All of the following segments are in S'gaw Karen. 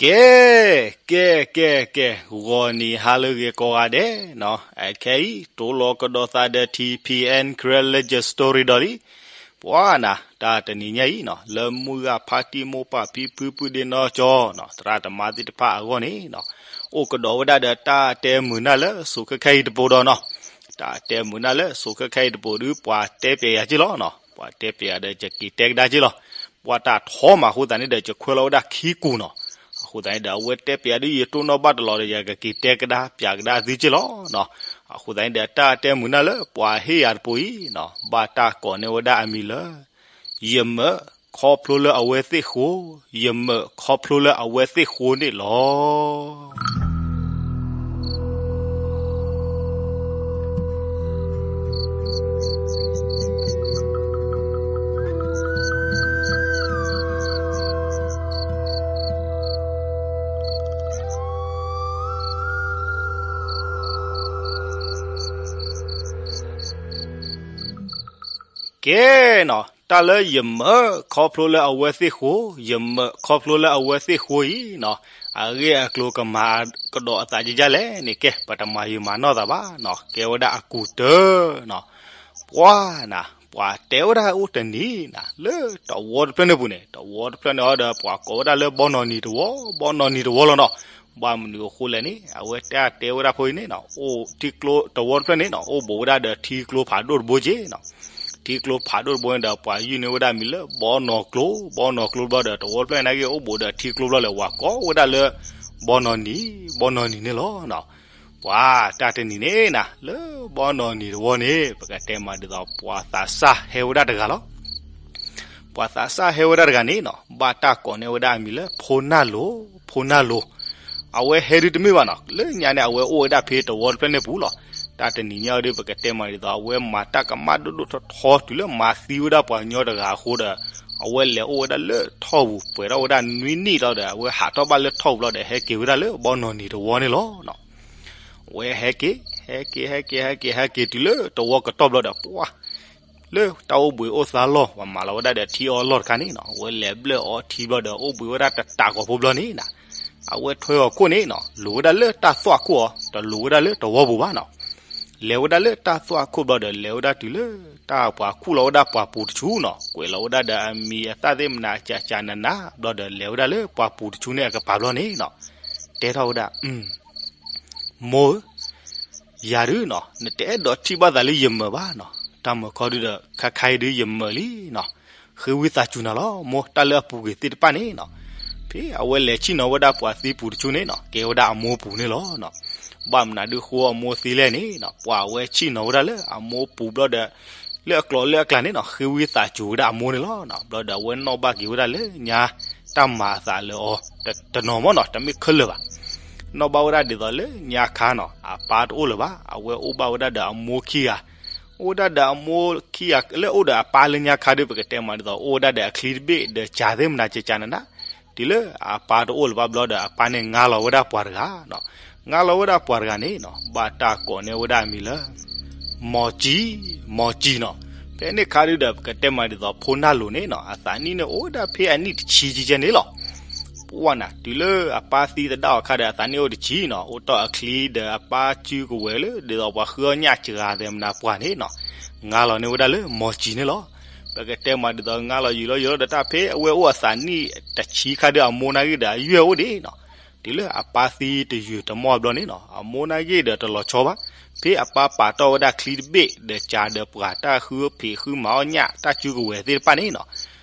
ကဲ, ကဲ, ကဲ, ကဲ, ဂီၤနံၤဟါလၢအဂ့ၤကိးဂၤဒဲးနီၤ, အခဲအံၤ တိၢ်လီၤကဒီးသးဒီး ထံၣ်ဖံးအဲၣ် Karen Legend Story ဒီးလံ. ပှၤနၤ တၢ်တနံၤညါအံၤနီၤ လၢမုၢ်ဂၤဖါတံၢ်မိၢ်ပၢ်ဖံဖုပုၢ်ဒ့နီၢ်ကၠီနီၤ သရၣ်သမါသ့ၣ်တဖၣ်အဂီၢ်န့ၣ်နီၤ အိၣ်ကဒီးဝဲဒၣ်ဒီးတၢ်တဲမုာ်နၢ်လၢစိၤခဲခဲအံၤတပိၤဒီးနီၤ, တၢ်တဲမုာ်နၢ်လၢစိၤခဲခဲအံၤတပိၤဒီး ပှၤတဲပျဲယၤက့လီၤနီၤ, ပှၤတဲပျဲယၤဒီးယက့ၤတဲကဒါက့လီၤ. ပှၤတၢ်ထီမးအဃိသတးန့ၣ်ဒီး ယကွဲးလီၤဝဲဒၣ်ခံကူာ်နီၤ. အဃိသတးန့ၣ်ဒီး အဝဲတဲပျဲယၤဒီး ယတိၢ်နီၣ်ဘၣ်တလီၤဒီး ယကက့ၤတဲကဒါပျဲကဒါသုက့လီၤနီၤ. အဃိသတးန့ၣ်ဒီး တၢ်တဲမုာ်နၢ်လၢပှၤဟ့ၣ်ယၤတပိၤအံၤနီၤ ဘၣ်တၢ်ကိးန့ၢ်ဝဲဒၣ်အမံၤလၢ ယမၢာ်ခီဖျိလၢအဝဲသ့ၣ်ဃိ, ယမၢာ်ခီဖျိလၢအဝဲသ့ၣ်ဃိန့ၣ်လီၤ. ကဲနီၤ, တၢ်လၢယမၢာ်ခီဖျိလၢအဝဲသ့ၣ်ဃိ, ယမၢာ်ခီဖျိလၢအဝဲသ့ၣ်ဃိအံၤနီၤ, အဂ့ၢ်အကျိၤကမၤကဒီးအသးကယၢ်လဲၣ်န့ၣ် ကဲ ပတမၤယံာ်မၤနီၢ်သးဘၣ်နီၤ, ကဲဝဲဒၣ်အကူာ်တၢၢ်နီၤ. ပှၤနၤ, ပှၤတဲဝဲဒၣ်အိၣ်တနံၤနၤ လၢတဝီတဖျၢၣ်န့ၣ်ပူၤန့ၣ်, တဝီတဖျၢၣ်န့ၣ်အီၤဒီး ပှၤကိးဝဲဒၣ်လၢဘီနီၢ်နံၤတဝီ, ဘီနီၢ်နံၤတဝီလီၤနီၤ. ဘၣ်မနုၤအဃိလဲၣ်န့ၣ် အဝဲတဲတဲဝဲဒၣ်ဖိအံၤန့ၣ်နီၤ, အိၣ်ထံကျိတဝီတဖျၢၣ်န့ၣ်နီၤ အိၣ်ဘူးဝဲဒၣ်ဒီးထံကျိဖးဒိၣ်တဘိက့နီၤ. ထံကျိဖးဒိၣ်တဘိန့ၣ်ဒီး ပှၤယုၢ်န့ၢ်ဝဲဒၣ်မံၤလၢဘီနီၢ်ကျိ, ဘီနီၢ်ကျိဘျီဒီး တဝီတဖျၢၣ်န့ၣ်က့ အိၣ်ဘူးဒီးထံကျိဘျီလဲၣ် ပှၤကိးဝဲဒၣ်လၢ ဘီနီၢ်နံၤ, ဘီနီၢ်နံၤန့ၣ်လီၤနီၤ. ပှၤတၢ်တနံၤန့ၣ်နၤ လၢဘီနီၢ်နံၤတဝီန့ၣ် ပကတဲမးဒ်သိး ပှၤသးစၢ်ဟဲဝဲဒၣ်တဂၤလီၤ. ပှၤသးစၢ်ဟဲဝဲဒၣ်တဂၤန့ၣ်နီၤ ဘၣ်တၢ်ကိးန့ၢ်ဝဲဒၣ်အမံၤလၢဖိနၢ်လိၤ, ဖိနၢ်လိၤ. အဝဲဟဲဒုတမ့ၢ်ဘၣ်နီၤ, လၢညါန့ၣ် အဝဲအိၣ်ဝဲဒၣ်ဖဲတဝီတဖျၢၣ်န့ၣ်ပူၤလီၤ. တၢ်တနံၤညါအံၤဒီး ပကတဲမးဒ်သိး အဝဲမၤတၢ်ကမၣ်ဒိၣ်ဒိၣ်ထီထီ တုၤလၢမၤသံဝဲဒၣ်ပှၤကညီတဂၤအဃိဒီး အဝဲလဲၤအိၣ်ဝဲဒၣ်လၢထီၣ်ပူၤ ပှဲၤထီၣ်ဝဲဒၣ်နွံနံၣ်လီၤဒီး အဝဲဟးထီၣ်ဘၣ်လၢထီၣ်ပူၤလီၤဒီး ဟဲက့ၤဝဲဒၣ်လၢဘီနီၢ်နံၤတဝီန့ၣ်လီၤ. အဝဲဟဲက့ၤ, ဟဲက့ၤ, ဟဲက့ၤ, ဟဲက့ၤ, ဟဲက့ၤတုၤလၢတဝီကတီၢ်ဘျီဒီး ပှၤ လၢတၢ်အိၣ်ဘှံးအိၣ်သါလီၢ် ပှၤမၤလီၤဝဲဒၣ်ဒီးထံအီလီၢ်တခါန့ၣ်နီၤ, အဝဲလဲၤဘျၢၣ်အီထံဘျီဒီး အိၣ်ဘှံးဝဲဒၣ်တတးဂီၤဖိဘျီန့ၣ်နီၤ, အဝဲထွဲအီၤခိၣ်န့ၣ်နီၤ လိၤဝဲဒၣ်လၢတၢ်သွၣ်ခိၣ်အီၤ တလိၤဝဲဒၣ်လၢတဝီပူၤဘၣ်နီၤ. လဲၤဝဲဒၣ်လၢတၢ်သွၣ်ခိၣ်ဘျီဒီး လဲၤဝဲဒၣ်တုၤလၢ တၢ်ပှၤခူၣ်လီၤဝဲဒၣ်ပှၤပူၤတဆူနီၤ, ကွဲးလီၤဝဲဒၣ်ဒီးအမံၤအသၣ်သ့ၣ်မနၤကၠးကၠးနးနး ဘျီဒီးလဲၤဝဲဒၣ်လၢပှၤပူၤတဆူန့ၣ်အကပၤဘျီန့ၣ်နီၤ, တဲထီၣ်ဝဲဒၣ် မိၢ်ဧၢ, ယၤဒုနီၤ နတအဲၣ်ဒိးထံၣ်ဘၣ်သးလၢယမၢာ်ဘၣ်နီၤ, တၢ်မုၢ်ခီဒုဒီး ခါခါအံၤဒုယမၢာ်လံနီၤ, ဃ့ဝံသးစူၤနၤလီၤ မိၢ်, တၢ်လၢအပူၤကွံာ်သ့ၣ်တဖၣ်န့ၣ်နီၤ, ဖဲအဝဲလဲၤဆ့ၣ်နီၤဝဲဒၣ်ပှၤသံပူၤတဆူန့ၣ်နီၤ ကဲဝဲဒၣ်အမိၢ်ပူၤန့ၣ်လီၤနီၤ. ဘၣ်မနုၤဒုဃိအမိၢ်သံလဲၣ်န့ၣ်နီၤ ပှၤအဝဲဆ့ၣ်နီၤဝဲဒၣ်လၢအမိၢ်ပူၤဘျီဒီး လၢအကျိၤလၢအကျဲန့ၣ်နီၤ ဃ့ဝံသးစူၤဝဲဒၣ်အမိၢ်န့ၣ်လီၤနီၤ. ဘျီဒီးအဝဲနီၣ်ဘၣ်က့ၤဝဲဒၣ်လၢညါ တၢ်မၤအသးလၢအီၤ တနီၤမ့ၢ်နီၤ တမ့ၢ်ခဲလၢာ်ဘၣ်. နီၣ်ဘၣ်ဝဲဒၣ်ဒ်သိးလၢညါခါနီၤ အပၢ်တအိၣ်လၢၤဘၣ်, အဝဲအိၣ်ဘၣ်ဝဲဒၣ်ဒီးအမိၢ်ခံဂၤ, အိၣ်ဝဲဒၣ်ဒီးအမိၢ်ခံဂၤလၢအိၣ်ဒီးအပၢ်လၢညါခါဒီး ပကတဲမးဒ်သိး အိၣ်ဝဲဒၣ်ဒီးအချံတဘ့ၣ်ဒီးကၠၤသ့ၣ်မနၤကၠးကၠးနးနး, တုၤလၢအပၢ်တအိၣ်လၢၤဘၣ်ဘျီဒီး အပၢ်န့ၣ်ငါလီၤဝဲဒၣ်ပှၤတဂၤနီၤ, ငါလီၤဝဲဒၣ်ပှၤတဂၤန့ၣ်နီၤ ဘၣ်တၢ်ကိးန့ၢ်ဝဲဒၣ်အမံၤလၢ မီၤစံၤ, မီၤစံၤနီၤ. ဖဲန့ၣ်ခါဒုဒီး ပကတဲမးဒ်သိး ဖိနၢ်လိၤန့ၣ်နီၤ အသးနံၣ်န့ၣ်အိၣ်ဝဲဒၣ်ဖဲအနံၣ်တဆံကဲကဲန့ၣ်လီၤ. ပှၤနၤ တုၤလၢအပၢ်သံသဒၣ်အီၤခါဒီး အသးနံၣ်အိၣ်တဆံနီၤ, အိၣ်တီၢ်အချံဒီးအပၢ်စုကဝဲၤလၢ ဒ်သိးပှၤဃုအီၣ်ညၣ်စှၤသဲမနၤပှၤန့ၣ်နီၤ, ငါလီၤန့ၢ်ဝဲဒၣ်လၢမီၤစံၤန့ၣ်လီၤ. ပကတဲမးဒ်သိး ငါလီၤယုာ်လီၤယုာ်လီၤဒီး တၢ်ဖဲအဝဲအိၣ်အသးနံၣ်တဆံခါဒီး အမိၢ်နာ်ဂ့ၤဒီး အယွဲၢ်အိၣ်ဒံးနီၤ. တုၤလၢအပၢ်သံတယုာ်တမီၢ်ဘျီန့ၣ်နီၤ အမိၢ်နာ်ဂ့ၤဒီးတလီၤဆီဘၣ်, ဖဲအပၢ်ပာ်တီၢ်ဝဲဒၣ်ချံတဘ့ၣ် ဒီးကၠၤဒီးပှၤတၢ်ဃုဖံးဃုမၤအီၣ်ညၣ် တၢ်စုကဝဲၤသ့ၣ်တဖၣ်န့ၣ်နီၤ,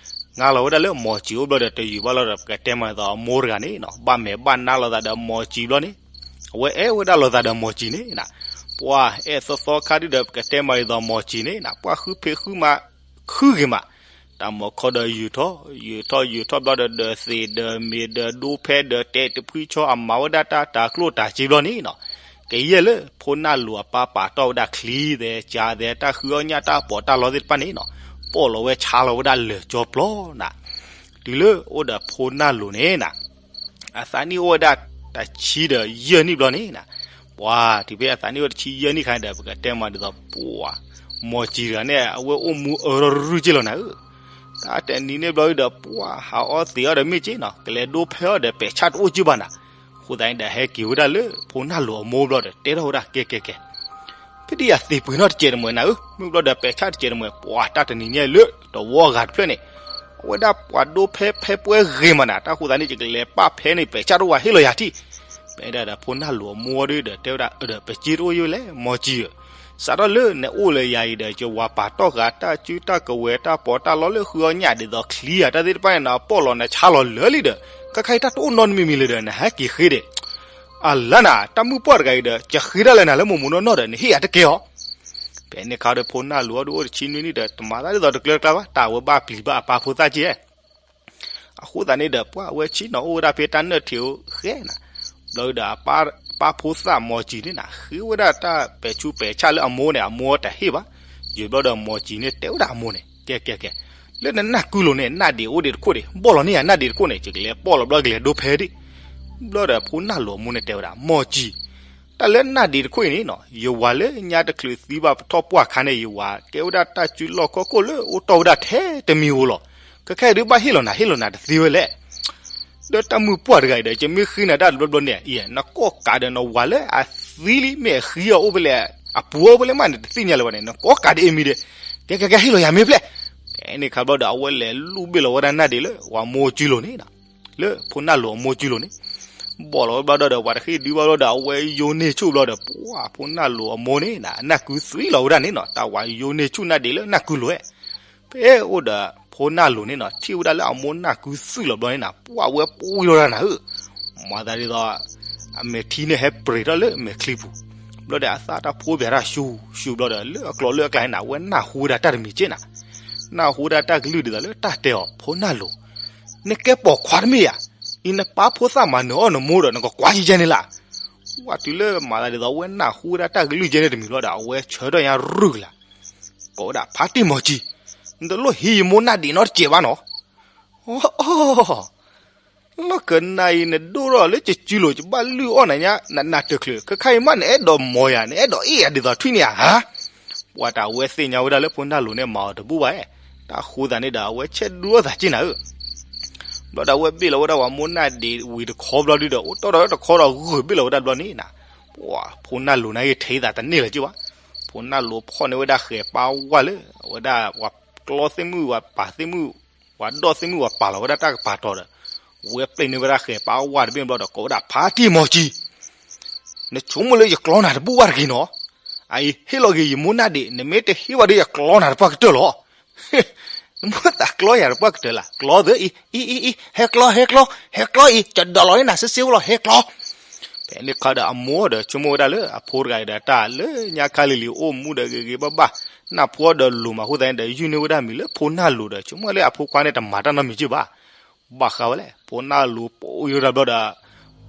ငါလီၤဝဲဒၣ်လၢမီၤစံၤအိၣ်ဘျီဒီး တယုာ်ဘၣ်လီၤဒီး ပကတဲမးဒ်သိး အမိၢ်တဂၤန့ၣ်နီၤ ဘၣ်မဲာ်ဘၣ်နါလိာ်သးဒီးမီၤစံၤဘျီန့ၣ်, အဝဲအဲၣ်ဝဲဒၣ်လိာ်သးဒီးမီၤစံၤန့ၣ်နီၤ. ပှၤအဲၣ်သီသီခါဒုဒီး ပကတဲမးဒ်သိး မီၤစံၤန့ၣ်နီၤ ပှၤဃုဖံးဃုမၤ ဃုဂ့ၤမး, တၢ်မုၢ်ခီဒီးယုာ်ထီၣ် ယုာ်ထီၣ်ယုာ်ထီၣ်ဘျီဒီး ဒီးသ့ၣ်ဒီးမ့ၢ်ဒီးဒိဖဲဒီးတဲာ်တဖှံဆီ အမၤဝဲဒၣ်တၢ်တၤကျိၣ်တၤစ့ဘျီန့ၣ်နီၤ, ကယဲၢ်လၢဖိနၢ်လိၤအပၢ်ပာ်တီၢ်ဝဲဒၣ်ချံသဲး ကၠၤသဲး တၢ်ဃုအီၣ်ညၣ် တၢ်ပီးတၢ်လီသ့ၣ်တဖၣ်န့ၣ်နီၤ, ပိာ်လီၤဝဲဆါလီၤဝဲဒၣ်လၢာ်ကၠီပျီနၤ. တုၤလၢအိၣ်ဒီးဖိနၢ်လိၤန့ၣ်နီၤ အသးနံၣ်အိၣ်ဝဲဒၣ်တဆံဒီးယဲၢ်နံၣ်ဘျီန့ၣ်နီၤ, ပှၤတုၤဖဲအသးနံၣ်အိၣ်တဆံယဲၢ်နံၣ်ခါန့ၣ်ဒီး ပကတဲမးဒ်သိး ပှၤ မီၤစံၤတဂၤန့ၣ် အဝဲအိၣ်မူအၢထီၣ်ရုၢ်က့လီၤနၤဧၢ, တၢ်တနံၤန့ၣ်ဘျီဒီး ပှၤဟးအီၣ်သံးအီၣ်ဒီးမ့ၢ်က့နီၤ, ကလဲၤဒိဖဲအီၣ်ဒီးပဲာ်ဆၣ်တအိၣ်က့ဘၣ်နၤ. အဃိသတးန့ၣ်ဒီး ဟဲက့ၤဝဲဒၣ်လၢဖိနၢ်လိၤအမိၢ်ဘျီဒီး တဲထီၣ်ဝဲဒၣ် ကဲကဲကဲ, ဖဲဒ်ယၤသ့ၣ်ပှ့ၤနီၣ်တစဲးတမှဲၤနၤဧၢ, မ့ၢ်ဘျီဒီးပဲာ်ဆၣ်တစဲးတမှဲၤ ပှၤတၢ်တနံၤညါလၢ တဝီအဂၤတဖျၢၣ်န့ၣ် အဝဲဒၣ်ပှၤဒိဖဲဖဲပှဲဂ့ၤမးနၤ, တၢ်ဃိသတးန့ၣ် ယကလဲၤပာ်ဖဲန့ၣ် ပဲာ်ဆၣ်တအိၣ်ဝဲ ဟ့ၣ်လီၤယၤထံၣ်. ဖဲဒၣ်ဒီးဖိနၢ်လိၤအမိၢ်ဒီး တဲဝဲဒၣ် ဒီးပဲာ်က့တအိၣ်ယိလဲၣ် မိၢ်ကၠံဧၢ, စးထီၣ်လၢနအိၣ်လၢယၤအံၤဒီး ယဝၤပာ်တီၢ်ဃာ်တၢ်စုတၢ်ကဝဲၤတၢ်ပီးတၢ်လီလၢဃုအီၣ်ညၣ်ဒ်သိးချံဧါ တၢ်သ့ၣ်တဖၣ်န့ၣ် နပီၢ်လီၤနဆါလီၤလၢာ်လံဒီး ခဲခါအံၤတၢ်တအိၣ်နီတမံၤမံၤလၢၤဒီး နဟဲက့ၤဃ့ဒီး အလါနၤ တၢ်မုၢ်ပှၢ်တဂၤအံၤဒီး ကဃ့ဒၣ်လၢနၤလၢမိၢ်မိၢ်နီၢ်နီၢ်ဒီး နဟ့ၣ်ယၤတကဲအီၤ. ဖဲန့ၣ်ခါဒီး ဖိနၢ်လိၤအီၤဒုးအိၣ်တဆံနွံနံၣ်ဒီး တမၤသးဒ်သိးတကျၢတကျါဘၣ်, တၢ်အဝဲဘၣ်ပျံၤဘၣ်အပၢ်ဖိသၣ်က့ဧါ. အဃိသတးန့ၣ်ဒီး ပှၤအဝဲဆ့ၣ်နီၤအိၣ်ဝဲဒၣ်ဖဲတၢ်နၢၣ်ထံးအိၣ်ဃဲနၤ, ဘျီဒီး အပၢ်ဖိသၣ်မိၢ်ကၠံန့ၣ်နၤ ဃ့ဝဲဒၣ်တၢ်ပဲာ်ဆူးပဲာ်ဆၣ်လၢအမိၢ်န့ၣ် အမိၢ်တဟ့ၣ်ဘၣ်. ယံာ်ဘျီဒီးမိၢ်ကၠံန့ၣ် တဲဝဲဒၣ်အမိၢ်န့ၣ် ကဲကဲကဲ, လၢနနၢ်ကုလိၤန့ၣ် နၢ်ဒံးအိၣ်ဒံးတခိၣ်ဒံး, ဘီၣ်လီၤန့ၢ်ယၤနၢ်ဒံးတခိၣ်န့ၣ် ယကလဲၤပီၢ်လီၤဘျီ ကလဲၤဒိဖဲဒံး. ဘျီဒီးဖိနၢ်လိၤအမိၢ်န့ၣ်တဲဝဲဒၣ် မိၢ်ကၠံ, တၢ်လၢနၢ်ဒံးတခိၣ်အံၤန့ၣ်နီၤ ယဝၤလၢညါတချုးသံဘၣ်ပထီၣ်ပှၢ်အခါန့ၣ် ယဝၤကဲဝဲဒၣ်တၢ်စုလီၢ်ခီၣ်ခိၣ်လၢအိၣ်တီၢ်ဝဲဒၣ်ထဲတမံၤဧိၤလီၤ. ခဲခါအံၤဒုးဘၣ်ဟ့ၣ်လီၤနၤ ဟ့ၣ်လီၤနၤတသ့ဝဲလဲၣ်. ဒီးတၢ်မုၢ်ပှၢ်တဂၤအံၤဒီး ယမ့ၢ်ဃ့နၤတၢ်တဘျီဘျီန့ၣ် အံၤ နကိးကးဒီးနဝၤလၢအသံလံ မ့ၢ်အဃံအီၤအိၣ်ဖဲလဲၣ် အပူၤအီၤဖဲလဲၣ်မးန့ၣ် တသ့ၣ်ညါလၢၤဘၣ်န့ၣ် နကိးကးဒီးအံၤမံၤဒီး ကဲကဲကဲ ဟ့ၣ်လီၤယၤမ့ၢ်ဖျဲၣ်. ဖဲန့ၣ်ခါဘျီဒီး အဝဲလဲၤလူၢ်ဘ့ၣ်လီၤဝဲဒၣ်နၢ်ဒံးလၢ ပှၤမိၢ်ကၠံလိၤန့ၣ် လၢဖိနၢ်လိၤအမိၢ်ကၠံလိၤန့ၣ် ဘီၣ်လီၤဝဲဘျီဒီး ပှၤတဃ့ဒုးဘၣ်ဘျီဒီး အဝဲယိန့ၢ်ဆူၣ်ဘျီဒီး ပှၤဖိနၢ်လိၤအမိၢ်န့ၣ်နၤ နၢ်ကုသွံလီၤဝဲဒၣ်န့ၣ်နီၤ တၢ်ဝၤယိန့ၢ်ဆူၣ်နၢ်ဒံးလၢနၢ်ကုလိၤဝဲ. ဖဲအိၣ်ဒီးဖိနၢ်လိၤန့ၣ်နီၤ ထံၣ်ဝဲဒၣ်လၢအမိၢ်နၢ်ကုသွံလီၤဘျီန့ၣ်နၤ ပှၤဝဲပှံၤလီၤဒၣ်နၤဧၢ, မၤသးဒ်သိး အမဲာ်ထံန့ၣ်ဟဲပြ့းထီၣ်လၢမဲာ်ချံပူၤ, ဘျီဒီးအသၣ်တၢ်ဖိပၠးတၢ်ရှူရှူဘျီဒီး လၢအကျိၤလၢအကျါန့ၣ်နၤ အဝဲနၢ်ဟူဝဲဒၣ်တၢ်တမံၤက့နၤ, နၢ်ဟူဝဲဒၣ်တၢ်ကလုၢ်ဒ်သိးလၢတၢ်တဲအီၤ ဖိနၢ်လိၤ, နကဲပိာ်ခွါတမ့ၢ်ဧါ, အံၤနပၢ်ဖိသၣ်မၤနၢၤအီၣ်နမိၢ်ဒီး နကကွၢ်ကကဲန့ၣ်လၢ ဝံၤတုၤလၢမၤသးဒ်သိးအဝဲနၢ်ဟူဝဲဒၣ်တၢ်ကလုၢ်ကဲန့ၣ်တမံၤဘျီဒီး အဝဲဆၢထၢၣ်ညါရုၢ်ကလာ်, ကိးဝဲဒၣ်ဖါတံၢ်မိၢ်ကၠံ, နတလိၣ်ဟံးယမိၢ်နၢ်ဒံးနီတစဲးဘၣ်နီၤ, အီ လီၢ်ခၢၣ်နၤအံၤ နဒိၣ်ထီၣ်လၢယစုလိၤ ယဘၣ်လုၢ်အီၣ်နၤညါ နနၢ်တချုး ခဲခါအံၤမး နအဲၣ်ဒိးမီၤယၤ နအဲၣ်ဒိးအ့ၣ်ယၤဒ်သိးထွံၣ်န့ၣ်ဧါ. ပှၤတၢ်အဝဲသ့ၣ်ညါဝဲဒၣ်လၢဖိနၢ်လိၤန့ၣ် မၤအီၤတဘူၣ်ဘၣ်, တၢ်ဃိသးန့ၣ်ဒီး အဝဲဆဲးဒုးထီၣ်သးက့နၤဧၢ, ဘျီဒီးအဝဲဘ့ၣ်လီၤဝဲဒၣ်ပှၤမိၢ်နၢ်ဒံးဝံၤတခီဘျီဒုဒီး အိၣ်တီၢ်ဒီးတခီဒီးဂုာ်ဘ့ၣ်လီၤဝဲဒၣ်ဘျီန့ၣ်နၤ, ပှၤဖိနၢ်လိၤန့ၣ်ဂ့ၤထဲသးတန့ၢ်လၢၤက့ဘၣ်, ဖိနၢ်လိၤဖီၣ်န့ၢ်ဝဲဒၣ်ဃဲၤပာ်ဝါလၢ အဝဲဒၣ်ပှၤကျီသ့ၣ်မုၣ် ပှၤပာ်သ့ၣ်မုၣ် ပှၤဒီၣ်သ့ၣ်မုၣ် ပှၤပာ်လီၤဝဲဒၣ်တၢ်ကပၤတီၤဒီး ဝဲပျဲၢ်န့ၢ်ဝဲဒၣ်ဃဲၤပာ်ဝါတဘ့ၣ်ဘျီဒီး ကိးဝဲဒၣ်ဖါတံၢ်မိၢ်ကၠံ, နဆိကမိၣ်လၢယကျီနၤတဘူၣ်ဘၣ်တဂ့ၤနီၤ, အအံၤ ဟ့ၣ်လီၤက့ၤယမိၢ်နၢ်ဒံး နမ့ၢ်တဟ့ၣ်ဘၣ်ဒီး ယကျီနၤတပှၢ်ကတၢၢ်လီၤ. နမိၢ်သးကျီယၤတပှၢ်ကတၢၢ်လၢ်, ကျီသၢအံၤ အံၤ အံၤ အံၤ ဟဲကျီ ဟဲကျီ ဟဲကျီအံၤ ကဒီးလီၤန့ၣ်နၤ စ့စ့ဝဲလီၤ ဟဲကျီ. ဖဲန့ၣ်ခါဒီးအမိၢ်ဒီး ဆိကမိၣ်ဝဲဒၣ်လၢအဖိတဂၤအံၤဒီး တၢ်လၢညါခါလံၤလံၤအိၣ်မူဒီးဂ့ၤဂ့ၤဘၣ်ဘၣ်, နၢ်ဖှီဒီးလိၤမးအဃိသတးန့ၣ်ဒီး ယုၢ်န့ၢ်ဝဲဒၣ်မံၤလၢဖိနၢ်လိၤဒီး ဆိကမိၣ်လၢအဖိခွါန့ၣ် တမၤတၢ်နီတမံၤက့ဘၣ်. ဘၣ်ဃးဝဲလဲၣ် ဖိနၢ်လိၤပိာ်ယိၣ်တၢ်ဘျီဒီး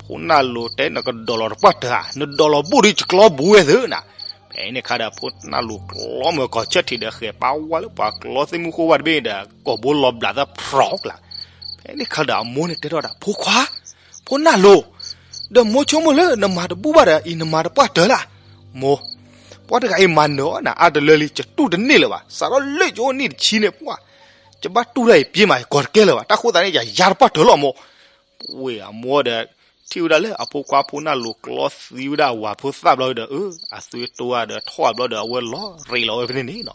ဖိနၢ်လိၤတဲ နကဒီးလီၤတပှၢ်တၢၢ်ဧါ, နဒီးလီၤဘူၣ်ဒီး ယကျီဘူးဝဲသ့နၤ. ဖဲန့ၣ်ခါဒီး ဖိနၢ်လိၤကျီမုၢ်ကီၤဆၢထံးဒီး ဃဲၤပာ်ဝါလၢပှၤကျီသ့ၣ်မုၣ်ဃိဝါတဘ့ၣ်ဒီး ကိာ်ဘိလီၤဘျးသၢဖျိးကျါ. ဖဲန့ၣ်ခါဒီးအမိၢ်န့ၣ်တဲထီၣ်ဒၣ် ဖိခွါ, ဖိနၢ်လိၤ, ဒီးမိၢ်ဆိကမိၣ်လၢနမၤတဘူၣ်ဘၣ်ဒီး အံၤနမၤတပှၢ်တၢၢ်လၢ်. မိၢ်, ပှၤတဂၤအံၤမၤနၢၤအီၣ်နၤအါတလၢလံ ယတူၢ်တန့ၢ်လၢၤဘၣ်, စးထီၣ်လၢယအိၣ်နံၣ်တဆံန့ၣ် ပှၤ ယဘၣ်တူၢ်တၢ်အံၤပျ့ၤမး ယကီၤတကဲလၢၤဘၣ်, တၢ်ဃိသတးန့ၣ် ယၤယၤတပှၢ်တၢၢ်လီၤမိၢ်. ဝ့ၢ်အမိၢ်ဒီး ထံၣ်ဝဲဒၣ်လၢအဖိခွါဖိနၢ်လိၤကျီသံဝဲဒၣ်အဝၤဖိသၣ်ဘျီဒီး အၢ အသွံတိၤဒီးထီၣ်ဘျီဒီး အဝဲလီၤရ့းလီၤဝဲဖဲန့ၣ်န့ၣ်နီၤ.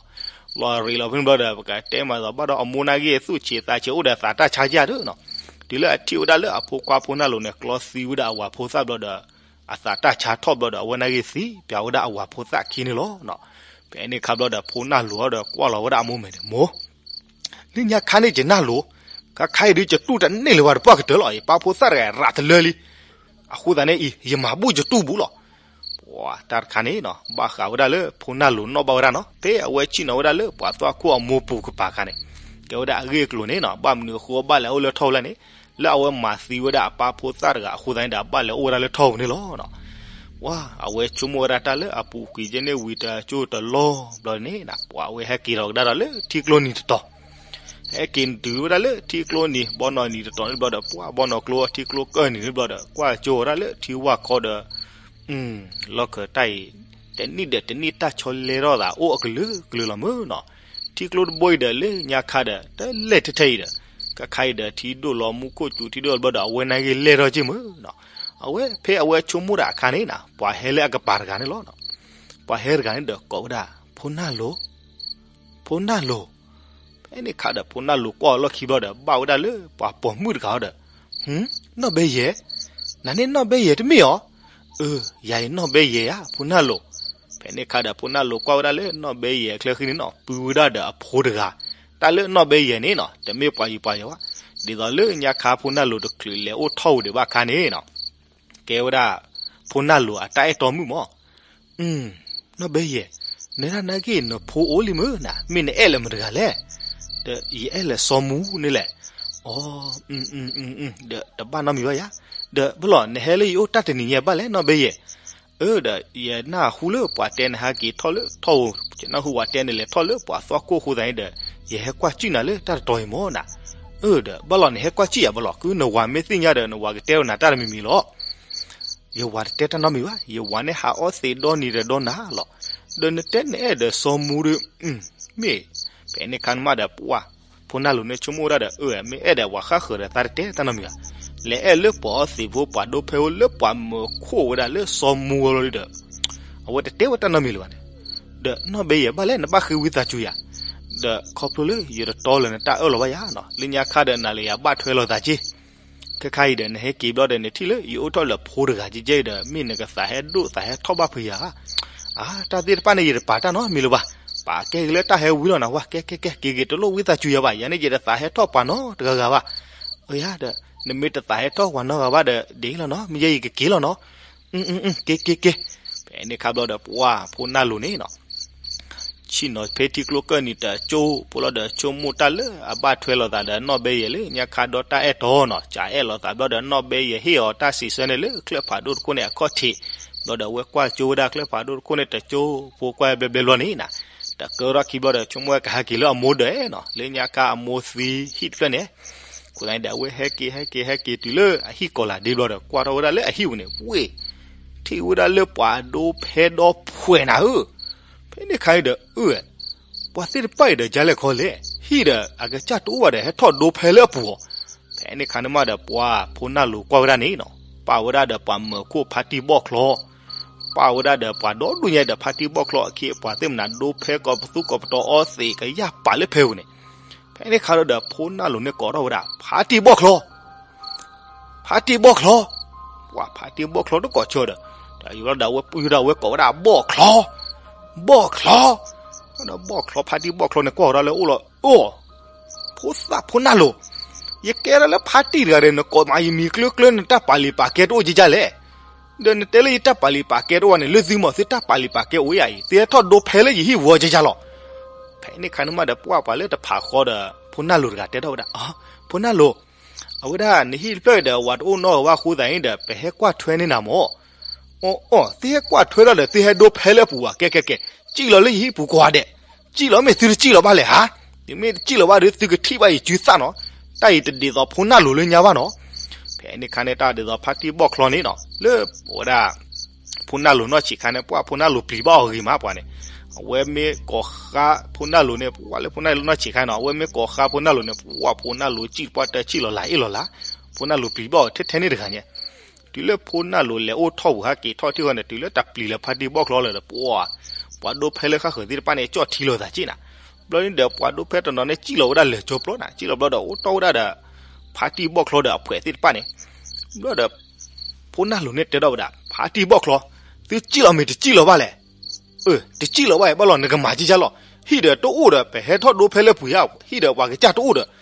လီၤရ့းလီၤဖဲန့ၣ်ဘျီဒီး ပကတဲမးဒီးဘၣ်ဒီးအမိၢ်နာ်က့ၤသူၣ်ဆံးသးဆံးအိၣ်ဒီးသးတၢ်ဆါယၢ်ဒၢနီၤ. တုၤလၢအထံၣ်ဝဲဒၣ်လၢအဖိခွါဖိနၢ်လိၤန့ၣ် ကျီသံဝဲဒၣ်အဝၤဖိသၣ်ဘျီဒီး အသးတၢ်ဆါထီၣ်ဘျီဒီး အဝဲနာ်က့ၤသံပၠးဝဲဒၣ်အဝၤဖိသၣ်ခံန့ၣ်လီၤ. ဖဲန့ၣ်ခါဘျီဒီး ဖိနၢ်လိၤဒီးကွၢ်လီၤဝဲဒၣ်အမိၢ်မဲာ်န့ၣ် မိၢ် လၢညါခါန့ၣ် ယနၢ်လိၤ, ခါခါအံၤဒုး ယတူၢ်တန့ၢ်လၢၤဘၣ်တပှၢ်ကတၢၢ်လီၤ. ယပၢ်ဖိသၣ်တဂၤရးတလၢလံ. အဃိသတးန့ၣ်အံၤ ယမၤဘူၣ်ယတူၢ်ဘူးလီၤ. ပှၤတၢ်တခါန့ၣ်နီၤ ဘၣ်ဃးဝဲဒၣ်လၢဖိနၢ်လိၤနီၣ်ဘၣ်ဝဲဒၣ်နီၤ ဖဲအဝဲဆ့ၣ်နီၤဝဲဒၣ်လၢပှၤသွၣ်ခိၣ်အမိၢ်ပူၤကပၤအခါန့ၣ် ကဲဝဲဒၣ်အဂ့ၢ်အကျိၤန့ၣ်နီၤ ဘၣ်မနုၤအဃိဘၣ်လဲၤအိၣ်လၢထီၣ်ပူၤလဲၣ်န့ၣ် လၢအဝဲမၤသံဝဲဒၣ်အပၢ်ဖိသၣ်တဂၤအဃိသတးန့ၣ်ဒီး ဘၣ်လဲၤအိၣ်ဝဲဒၣ်လၢထီၣ်ပူၤန့ၣ်လီၤ. ဝါ အဝဲဆိကမိၣ်ဝဲဒၣ်တၢ်လၢအပူၤကွံာ်ကဲန့ၣ်ဝံၤတကၠိတလီၢ်ဘျီန့ၣ် ပှၤအဝဲဟဲက့ၤထီၣ်ကဒါဒီးလၢထံကျိနံၤတတီၤ ဟဲက့ၤတုၤဝဲဒၣ်လၢထံကျိနံၤ ဘီနီၢ်နံၤတတီၤန့ၣ်ဘျီဒီး ပှၤဘီနီၢ်ကျိထံကျိကၢၢ်နံၤန့ၣ်ဘျီဒီး ကွၢ်ကၠိဝဲဒၣ်လၢထံဝၢ်ခီဒီး လီၢ်ခၢၣ်တၢ်အံၤ တနံၣ်ဒီးတနံၣ်တၢ်ဆီလဲထီၣ်သးအိၣ်အကလုာ်ကလုာ်လီၤမ့ၢ်နီၤ. ထံကျိတဘိအံၤဒီး လၢညါခါဒီး တလဲၢ်ထဲထဲအံၤဒီး ကခါအံၤဒီး ထံဒိၣ်လီၤမူခိၣ်စူၤ ထံဒိၣ်လီၤဘျီဒီး အဝဲနာ်က့လဲၢ်ထီၣ်က့ၤမုၢ်နီၤ. အဝဲဖဲအဝဲဆိကမိၣ်တၢ်အခါန့ၣ်နီၤ ပှၤဟဲလၢအကပၤတဂၤန့ၣ်လီၤ. ပှၤဟဲတဂၤန့ၣ်ဒီးကိးဝဲဒၣ် ဖိနၢ်လိၤ, ဖိနၢ်လိၤ. ဖဲန့ၣ်ခါဒီး ဖိနၢ်လိၤကွၢ်အီၤလီၢ်ခံဘျီဒီး ဘၣ်ဝဲဒၣ်လၢပှၤပိာ်မုၣ်တဂၤအီၤဒီး, နီၢ်ဘဲယဲၢ်, နၤန့ၣ်နီၢ်ဘဲယဲၢ်တမ့ၢ်ဧါ. အၢ ယၤအံၤနီၢ်ဘဲယဲၢ်ဧါ ဖိနၢ်လိၤ. ဖဲန့ၣ်ခါဒီး ဖိနၢ်လိၤကွၢ်ဝဲဒၣ်လၢနီၢ်ဘဲယဲၢ်အချၢဃံန့ၣ်နီၤ ပုၢ်ဝဲဒၣ်ဒီးအဖိတဂၤ, တၢ်လၢနီၢ်ဘဲယဲၢ်န့ၣ်နီၤ တမ့ၢ်ပှၤယံၤပှၤယီၤဘၣ်. ဒ်သိးလၢညါခါဖိနၢ်လိၤတချုးလဲၤအိၣ်ထီၣ်ဝံၤဒံးဘၣ်အခါန့ၣ်နီၤ ကဲဝဲဒၣ် ဖိနၢ်လိၤအတၢ်အဲၣ်တီမုၣ်မၢ်. နီၢ်ဘဲယဲၢ်, နဲဒၣ်နာ်က့ နဖိအိၣ်လံမုၢ်နၤ မ့ၢ်နအဲၣ်လၢမတၤတဂၤလဲၣ်. ဒီးယအဲၣ်လၢစီၤမူန့ၣ်လဲၣ်. အီ ဒီးတဘၣ်နီတမံၤဘၣ်ယၤ. ဒီးဘၣ်လီၤ နဟဲလၢယအိၣ်တၢ်တနံၤညါဘၣ်လဲၣ် နီၢ်ဘဲယဲၢ်. အၢ ဒီးယနၢ်ဟူလၢပှၤတဲနဟဲက့ၤထီၣ်လၢထီၣ်ဧိၤ, ယနၢ်ဟူပှၤတဲနလဲၤထီၣ်လၢပှၤသီခိၣ်အဃိသတးန့ၣ်ဒီး ယဟဲကွၢ်စံၣ်နၤလၢတၢ်တတီၤအံၤမၢ်နၤ. အၢ ဒီးဘၣ်လီၤ နဟဲကွၢ်စံၣ်ယၤဘၣ်လီၤ ကုနဝၤမ့ၢ်သ့ၣ်ညါဒီး နဝၤကတဲဝဲနၤတၢ်တမံၤမံၤလီၤ. ယဝၤတတဲတၢ်နီတမံၤဘၣ်, ယဝၤန့ၣ်ဟးအီသံးဒီနံၤဒီးဒီနၤလီၤ. ဒီးနတဲနအဲၣ်ဒီးစီၤမူဒီး, မ့ၢ်, ဖဲန့ၣ်ခါန့ၣ်မးဒီးပှၢ်, ဖိနၢ်လိၤန့ၣ်ဆိကမိၣ်ဝဲဒၣ်ဒီး အၢ မ့ၢ်အဲၣ်ဒိးပှၤဃၣ်ဃၢၤဒီးသးတတဲတၢ်နီတမံၤဘၣ်. လဲၤအဲၣ်လၢပှၤအီသံးဖိ ပှၤဒိဖဲဖိလၢပှၤမၢခိၣ်ဝဲဒၣ်လၢစီၤမူအလီၤဒီး, အဝဲတတဲဝဲတၢ်နီတမံၤလၢၤဘၣ်န့ၣ်. ဒီးနီၢ်ဘဲယဲၢ်ဘၣ်လဲၣ် နဘၣ်ဃ့ဝံသးစူၤယၤ. ဒီးခီဖျိလၢယတတီလၢၤနတၢ်အၢၣ်လီၤဘၣ်ယၤနီၤ လၢညါခါဒီးနၤလၢယၤဘၣ်ထွဲလိာ်သးက့ ခဲခါအံၤဒီး နဟဲက့ၤဘျီဒီး နထံၣ်လၢယအိၣ်ထီၣ်လၢဖိတဂၤကဲကဲအံၤဒီး မ့ၢ်နကသးဟဲဒိၣ်သးဟဲထီၣ်ဘၣ်ဖုးယၤဧါ. အါ တၢ်သ့ၣ်တဖၣ်န့ၣ် ယတပာ်တၢ်နီတမံၤလၢၤဘၣ်. ပာ်ကဲက့ၤလၢတၢ်ဟဲဝံလီၤနၤဝဲ ကဲကဲကဲ က့ၤက့ၤတလိၣ်ဝံသးစူၤယၤဘၣ် ယၤန့ၣ် ယတသးဟဲထီၣ်ပှၤနီတဂၤဂၤဘၣ်. အၢယၤဒီး နမ့ၢ်တသးဟဲထီၣ်ပှၤနီတဂၤဘၣ်ဒီး ဒ်လီၤနီၤ မ့ၢ်ယဲယကက့ၤလီၤနီၤ. က့ၤက့ၤက့ၤ. ဖဲန့ၣ်ခါဘျီဒီး ပှၢ်ဖိနၢ်လိၤန့ၣ်နီၤ ဆ့ၣ်နီၤဖဲထံကျိကၢၢ်နံၤတကၠိဖိလီၤဒီး ဆိကမိၣ်တၢ်လၢအဘၣ်ထွဲလိာ်သးဒီးနီၢ်ဘဲယဲၢ်လၢညါခါဒီးတၢ်အဲၣ်တီနီၤ ကအဲၣ်လိာ်သးဘျီဒီး နီၢ်ဘဲယဲၢ်ဟ့ၣ်အီၤတၢ်စံးဆၢန့ၣ်လၢချၢၣ်ဖးဒိၣ်တခိၣ်န့ၣ်အခီၣ်ထံး, ဘျီဒီးအဝဲကွၢ်ကၠိဝဲဒၣ်ချၢၣ်ဖးဒိၣ်တခိၣ်န့ၣ်တကၠိဖိကွၢ်ဘျဲဘျဲဘျီန့ၣ်နီၤ, တကၢထီၣ်ခံဘျီဒီး ဆိကမိၣ်ဝဲကဟဲက့ၤလၢအမိၢ်ဒၢးနီၤ လၢညါခါအမိၢ်သံဟံၣ်တဖျၢၣ်န့ၣ် အဃိသတးန့ၣ်ဒီးအဝဲဟဲက့ၤဟဲက့ၤဟဲက့ၤတုၤလၢအဟံၣ်ကီၤလၤဒ့ဘျီဒီး ကွၢ်ထီၣ်ဝဲဒၣ်လၢအဟံၣ်ပူၤန့ၣ် ဝ့ၢ် ထံၣ်ဝဲဒၣ်လၢပှၤဒိဖဲဒီဖှဲးနၤဧၢ, ဖဲန့ၣ်ခါအံၤဒီး အၢ ပှၤသ့ၣ်တဖၣ်အံၤဒီး ကလဲၣ်ခီလဲၣ် ဟံၣ်ဒီးအကစၢ်တအိၣ်ဘၣ်ဒီး ဟဲထီၣ်ဒိဖဲလၢအပူၤအီၤ, ဖဲန့ၣ်ခါန့ၣ်မးဒီး ပှၢ်ဖိနၢ်လိၤကွၢ်ဝဲဒၣ်န့ၣ်နီၤ ပာ်ဝဲဒၣ်ဒီးပှၤမၢခိၣ်ဖါတံၢ်ဘီၣ်ချီ ပာ်ဝဲဒၣ်ဒီးပှၤဒီဒူၣ်ညါဒီး ဖါတံၢ်ဘီၣ်ချီအခ့အပှၤသ့ၣ်မနၤ ဒိဖဲကိးပသူကိးပတီၤအီသံးကယၢ်ပာ်လၢဖဲပူၤန့ၣ်, ဖဲန့ၣ်ခါဒီး ဖိနၢ်လိၤန့ၣ်ကိးထီၣ်ဝဲဒၣ် ဖါတံၢ်ဘီၣ်ချီ ဖါတံၢ်ဘီၣ်ချီ, ပှၢ်ဖါတံၢ်ဘီၣ်ချီတကိးဆၢဒီး, တၢ်ယိၤလီၤဒီးအဝဲပှၢ်ဒီးအဝဲကိးဝဲဒၣ်ဘီၣ်ချီ, ဘီၣ်ချီ, ဒီးဘီၣ်ချီဖါတံၢ်ဘီၣ်ချီန့ၣ်ကွၢ်ဝဲဒၣ်လၢအိၣ်လီၤ, အိၣ်, ဖိသၣ်ဖိနၢ်လိၤ, ယကဲဒၣ်လၢဖါတံၢ်တဂၤဒီး နကိးမးယမံၤကျၢၤကျၢၤ နတၢ်ပာ်လံာ်ပာ်ကဲတအိၣ်ကကၢ်လဲၣ်, ဒီးနတဲလၢယတၢ်ပာ်လံာ်ပာ်ကဲတအိၣ်ဘၣ်န့ၣ် လၢသုမးသုတၢ်ပာ်လံာ်ပာ်ကဲအိၣ်ယၤအံၤ သုဟဲထီၣ်ဒိဖဲလၢယဟံၣ်ပူၤအီၤကကၢ်လီၤ. ဖဲန့ၣ်ခါန့ၣ်မးဒီး ပှၢ်ပှၤလၢတဖးဃီဒီး ဖိနၢ်လိၤတဂၤတဲထီၣ်ဝဲဒၣ်, ဖိနၢ်လိၤ အဝဲဒၣ်နဟံၣ်တဖျၢၣ်အံၤဒီး ဝၤတအိၣ်နီတဂၤဘၣ်အဃိသတးန့ၣ်ဒီး ပဟဲကွၢ်ထွဲန့ၢ်နၤမၢ်, အီၣ်အီၣ် သုဟဲကွၢ်ထွဲဒီး သုဟဲဒိဖဲလၢအပူၤဘၣ် ကဲကဲကဲ, စံၣ်လီၤလၢယဟံၣ်ပူၤကိးဂၤဒဲး, စံၣ်လီၤမ့ၢ်သုတစံၣ်လီၤဘၣ်လဲၣ်ဧါ, သုမ့ၢ်တစံၣ်လီၤဘၣ်ဒီး သုကထံၣ်ဘၣ်ယစုသၣ်နီၤ, တၢ်အံၤတဒ်သိးဖိနၢ်လိၤလၢညါဘၣ်နီၤ. ဖဲန့ၣ်ခါန့ၣ် တၢ်ဒ်သိးဖါတံၢ်ဘီၣ်ချီန့ၣ်နီၤ လၢအဝဲဒၣ် ဖိနၢ်လိၤနီၢ်ဆံးခါန့ၣ် ပှၢ်ဖိနၢ်လိၤပျံၤဘၣ်အီၤဂ့ၤမးပှၤန့ၣ်, အဝဲမ့ၢ်ကိးဃါဖိနၢ်လိၤန့ၣ် ပှၢ်လၢဖိနၢ်လိၤနီၢ်ဆံးခါနီၤ အဝဲမ့ၢ်ကိးဃါဖိနၢ်လိၤန့ၣ် ပှၢ်ဖိနၢ်လိၤစံၣ်ပှၢ်တၢ်စံၣ်လီၤလးအ့ၣ်လီၤလး, ဖိနၢ်လိၤပျံၤဘၣ်အီၤထဲထဲန့ၣ်တဂၤညါ တုၤလၢဖိနၢ်လိၤလဲၤအိၣ်ထီၣ်ပူၤဟဲက့ၤထီၣ်ထံၣ်ဃီန့ၣ် တုၤလၢတၢ်ပျံၤလၢဖါတံၢ်ဘီၣ်ချီလၢၤဒီး ပှၢ် ပှၤဒိဖဲလၢဃၣ်ဃၢၤသ့ၣ်တဖၣ်န့ၣ် ကၠီၣ်ထံလိာ်သးက့ၢ်နၤ, ဘျီန့ၣ်ဒီး ပှၤဒိဖဲတနီၤန့ၣ် စံၣ်လီၤဝဲဒၣ်လၢာ်ကၠီပျီနၤ စံၣ်လီၤဘျီဒီး အိၣ်တီၢ်ဝဲဒၣ်ဒီး ဖါတံၢ်ဘီၣ်ချီဒီးအဖှဲးသ့ၣ်တဖၣ်န့ၣ်, ဘျီဒီး ဖိနၢ်လိၤန့ၣ်တဲထီၣ်ဝဲဒၣ် ဖါတံၢ်ဘီၣ်ချီ, သုစံၣ်လီၤမ့ၢ်တစံၣ်လီၤဘၣ်လဲၣ်, အၢ တစံၣ်လီၤဘၣ်အံၤ ဘၣ်လီၤနကမၤကကၢ်လီၤ, ဟံၣ်ဒီးတအိၣ်ဒီး ပဟဲထီၣ်ဒိဖဲလၢပူၤယါ, ဟံၣ်ဒီးပှၤကစၢ်တအိၣ်ဒီး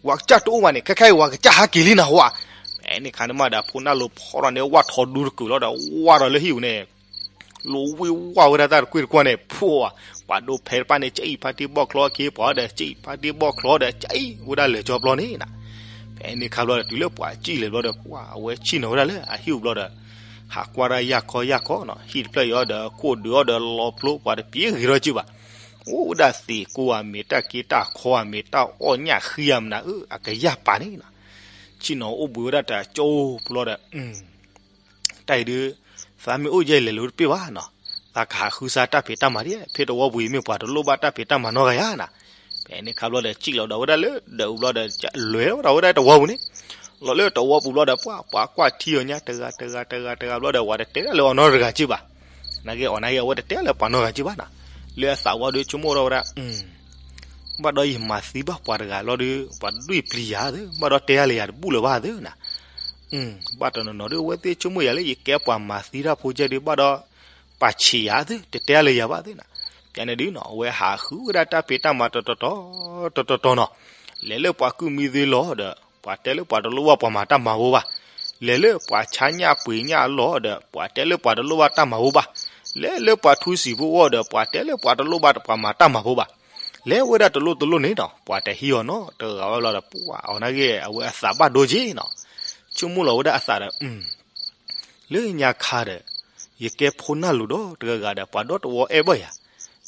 ပှၤကစၢ်တအိၣ်ဘၣ်န့ၣ် ခဲခဲအံၤ ပှၤကစၢ်ဟးက့ၤလံနၤဟါ, ဖဲန့ၣ်ခါန့ၣ်မးဒီး ဖိနၢ်လိၤဖီထီၣ်န့ၣ် ဝၣ်ထီဒူတကုာ်လီၤဒီး ဝၣ်ဒီးလၢဟံၣ်ပူၤန့ၣ် လိၤဝံၣ်ဝၣ်ဝဲဒၣ်တၢ်တကွ့ၢ်တကွၢ်န့ၣ် ဖှိၣ်, ပှၤဒိဖဲတဖၣ်န့ၣ် ကအံၣ်ဖါတံၢ်ဘီၣ်ချီက့ၤ ပှၤဒီးကအံၣ်ဖါတံၢ်ဘီၣ်ချီဒီး ကအံၣ်ဝဲဒၣ်လၢာ်ကၠီပျီန့ၣ်နၤ, ဖဲန့ၣ်ခါဘျီဒီး တုၤလၢပှၤစံၣ်လၢာ်ဘျီဒီး ပှၢ်အဝဲဆ့ၣ်နီၤဝဲဒၣ်လၢအဟံၣ်ပူၤဘျီဒီး ဟးကွၢ်တၢ်ယၢ်ခီယၢ်ခီနီၤ ဟံၣ်တဖျၢၣ်အံၤဒီး ခိၣ်ဒုးအီၤဒီးလီၤဖျိ ပှၤတပျံၤဂ့ၤထီၣ်က့ၢ်ဘၣ်, အိၣ်ဝဲဒၣ်သံးကိၢ်ဧါမ့ၢ်တၢ်က့တၢ်ခီဧါမ့ၢ်တၢ်အီၣ်ညၣ်ဃံဧါမနုၤဧၢ အကယၢ်ပာ်န့ၣ်နီၤ, ဆ့ၣ်နီၤအိၣ်ဘှံးဝဲဒၣ်တကၠိဖိလီၤဒီး တၢ်အံၤဒုး သးမ့ၢ်အိၣ်ယဲၢ်လဲၤလိၤတပ့ၢ်ဘၣ်နီၤ, သးကဟးဃုစါတၢ်ဖံးတၢ်မၤဒ် ဖဲတဝီပူၤအံၤမ့ၢ်ပှၤတလိၣ်ဘၣ်တၢ်ဖံးတၢ်မၤနီတဂၤဧါနၤ. ဖဲန့ၣ်အခါဘျီဒီး စံၣ်လီၤဒီးဝဲဒၣ်လၢဒၢးအူဘျီဒီး လဲၤဝဲဒၣ်ဝဲဒၣ်တဝီပူၤန့ၣ်, လီၤလၢတဝီပူၤဘျီဒီး ပှၤ ပှၤကွၢ်ထံအီၤညါ တဂၤတဂၤတဂၤတဂၤဘျီဒီး ပှၤတတဲဒၣ်လၢအီၤနီတဂၤက့ဘၣ်. နာ်က့အီၤနာ်က့အဝဲတတဲလၢပှၤနီတဂၤက့ဘၣ်နၤ. လၢအသးဝံၤဒီး ဆိကမိၣ်ထီၣ်ဝဲဒၣ် ဘၣ်ဒီးယမၤသံဘၣ်ပှၤတဂၤလီၤဒီး ပှၤဒွံၣ်ပျံၤယၤသ့, ဘၣ်ဒီးတဲယၤလၢယၤတဘူၣ်လၢၤဘၣ်သ့နၤ. ဘၣ်တနီၤနီၤဒီး အဝဲသ့ၣ်ဆိကမိၣ်ယၤလၢယကဲပှၤမၤသံတၢ်ဖိကဲဒီး ဘၣ်ဒီး ပာ်ဆံးယၤသ့, တတဲလၢယၤဘၣ်သ့နၤ. ပျဲန့ၣ်ဒုးနီၤ အဝဲဟးဃုဝဲဒၣ်တၢ်ဖံးတၢ်မၤတတီၤတီၤ, တတီၤတီၤနီၤ, လဲၤလၢပှၤကုၢ်မံသ့လီၤဒီး ပှၤတဲလၢပှၤတလိၣ်ဘၣ်ပှၤမၤတၢ်မၤဖိဘၣ်. လဲၤလၢပှၤဆါညၣ်ပှ့ၤညၣ်အလီၢ်ဒီး ပှၤတဲလၢပှၤတလိၣ်ဘၣ်တၢ်မၤဖိဘၣ်. လဲၤလၢပှၤထူစံာ်ဖိအအိၣ်ဒီး ပှၤတဲလၢပှၤတလိၣ်ဘၣ်ပှၤမၤတၢ်မၤဖိဘၣ်. လဲၤဝဲဒၣ်တလိၣ်တလိၣ်န့ၣ်နီၤ ပှၤတဟံးအီၤနီတဂၤဝဲဘျီဒီး ပှၤအီၤနာ်က့ အဝဲအသးဘၣ်ဒိက့နီၤ. ဆိကမိၣ်လီၤဝဲဒၣ်အသးဒီး လၢညါခါဒီး ယကဲဖိနၢ်လိၤဒီးတဂၤဂၤဒီး ပှၤဒီတဝီအဲၣ်ဘၣ်ယၤ,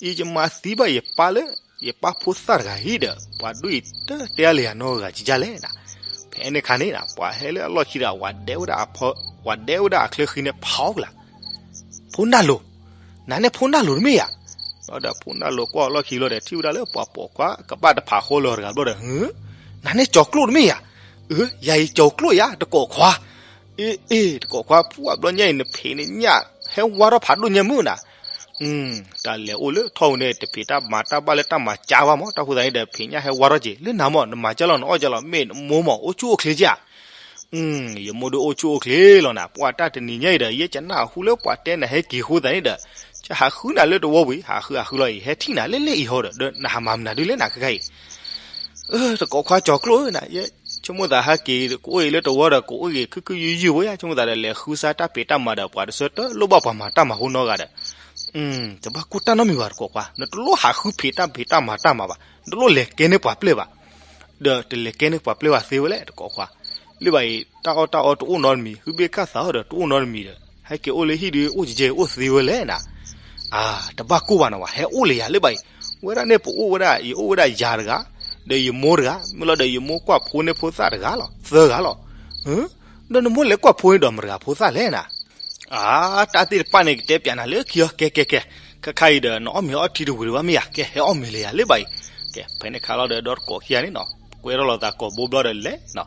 အံၤယမၤသံဘၣ်ယပၢ်လၢ ယပၢ်ဖိသၣ်တဂၤအံၤဒီး ပှၤဒွံၣ်တတဲလၢယၤနီတဂၤကကလဲၣ်နၤ. ဖဲန့ၣ်ခါန့ၣ်နၤ ပှၤဟဲလၢအလီၢ်ခံဒီး ပှၤဒဲဝဲဒၣ်အဖီ, ပှၤဒဲဝဲဒၣ်အချၢဃံန့ၣ်ဖးအီၣ်ကလာ်, ဖိနၢ်လိၤ, နၤန့ၣ်ဖိနၢ်လိၤတမ့ၢ်ဧါ. ဒီးဖိနၢ်လိၤကွၢ်အလီၢ်ခံဘျီဒီး ထံၣ်ဝဲဒၣ်လၢပှၤပိာ်ခွါကဘၣ်တဖးဃီလၢၤတဂၤဘျီဒီး နၤန့ၣ်ကၠီၤကျိၣ်တမ့ၢ်ဧါ. အၢ ယၤအံၤကၠီၤကျိၣ်ယၤ တကိးခွါ. အ့ အ့ တကိးခွါ ပှၤဘျီညါအံၤ နဖံးန့ၣ်ညၣ် ဟဲဝါထီၣ်ဖးဒိၣ်ညါမုၢ်နၤ. တၢ်လဲၤအိၣ်လၢထီၣ်ပူၤန့ၣ် တဖံးတၢ်မၤတၢ်ဘၣ်လၢတၢ်မၤကၢဘၣ်မး, တၢ်ဃိသတးန့ၣ်ဒီး ဖံးညၣ်ဟဲဝါထီၣ်က့ၤ လၢနၤမး နမၤကၢလီၤ နအီၣ်ကၢလီၤ မ့ၢ်နမိၢ်မး အိၣ်ဆူၣ်အိၣ်ချ့ကၢ်. ယမိၢ်ဒုးအိၣ်ဆူၣ်အိၣ်ချ့လီၤနၤ, ပှၤတၢ်တနံၤညါအံၤဒီး ယဲကနၣ်ဟူလၢပှၤတဲနၤဟဲက့ၤအဃိသတးန့ၣ်ဒီး ကဟးဃုနၤလၢတဝီပူၤအံၤ ဟးဃုဟးဃုလီၤအံၤ ဟဲထံၣ်နၤလၢလၢအံၤဟီဒီး ဒီးနဟးမၤမနုၤဒ်လဲၣ်နၤခဲခါအံၤ. တကိးခွါကၠီၤကျိၣ်ဧၢနၤ, ယဲဆိကမိၣ်သးဟဲက့ၤ ကအိၣ်အံၤလၢတဝီဒီး ကအိၣ်ဂ့ၤခုခုယုၢ်ယုၢ်ဝဲယါ, ဆိကမိၣ်သးဒီး လဲၤဃုစါတၢ်ဖံးတၢ်မၤဒီး ပှၤတဆၢတလိၣ်ဘၣ်ပှၤမၤတၢ်မၤဖိနီတဂၤဒီး တဘၣ်ကိၢ်တၢ်နီတမံၤဘၣ်တကိးခွါ, နတလိၣ်ဟးဃုဖံးတၢ်ဖံးတၢ်မၤတၢ်မၤဘၣ်, နတလိၣ်လဲၤကဲန့ၢ်ပှၤပျဲၢ်ဘၣ်. ဒီးတလဲၤကဲန့ၢ်ပှၤပျဲၢ်ဘၣ်သ့ဝဲလဲၣ်တကိးခွါ. လၢဘၣ်အံၤ တၢ်အီၣ်တၢ်အီတအိၣ်နီတမံၤ, ဟုဘ့ၣ်ခၣ်သးအီၣ်ဒီးတအိၣ်နီတမံၤဒီး ဟဲက့ၤအိၣ်လၢဟံၣ်ဒုး အိၣ်ကဲကဲအိၣ်သ့ဝဲလဲၣ်နၤ. အါ တဘၣ်ကိၢ်ဘၣ်နီၤဘၣ်, ဟဲအိၣ်လၢယၤလၢဘၣ်အံၤ, ဝဲဒၣ်န့ၣ်ပအိၣ်ဝဲဒၣ် ယအိၣ်ဝဲဒၣ်ယၤတဂၤ, ဒီးယမိၢ်တဂၤ, မ့ၢ်လီၤဒီးယမိၢ်ကွၢ်ဖိန့ၢ်ဖိသၣ်တဂၤလီၤ, သၢဂၤလီၤ. ဒီးနမိၢ်လဲၤကွၢ်ဖိန့ၢ်ဒီးမတၤတဂၤဖိသၣ်လဲၣ်နၤ. အါ တၢ်သ့ၣ်တဖၣ်န့ၣ် ကတဲပၠးနၤလၢခံအီၤ, ကဲကဲကဲ, ခဲခါအံၤဒီး နအီၣ်မ့ၤအီထံတဝံၤတဘၣ်မ့ၢ်ဧါ, ကဲဟဲအီၣ်မ့ၤလၢယၤလၢဘၣ်အံၤ. ကဲ ဖဲန့ၣ်ခါလီၤဒီး ဒီတကိးခံဂၤန့ၣ်နီၤ ကွဲထီၣ်လိာ်သးကိာ်ဘိဘျီဒီးလဲၤနီၤ,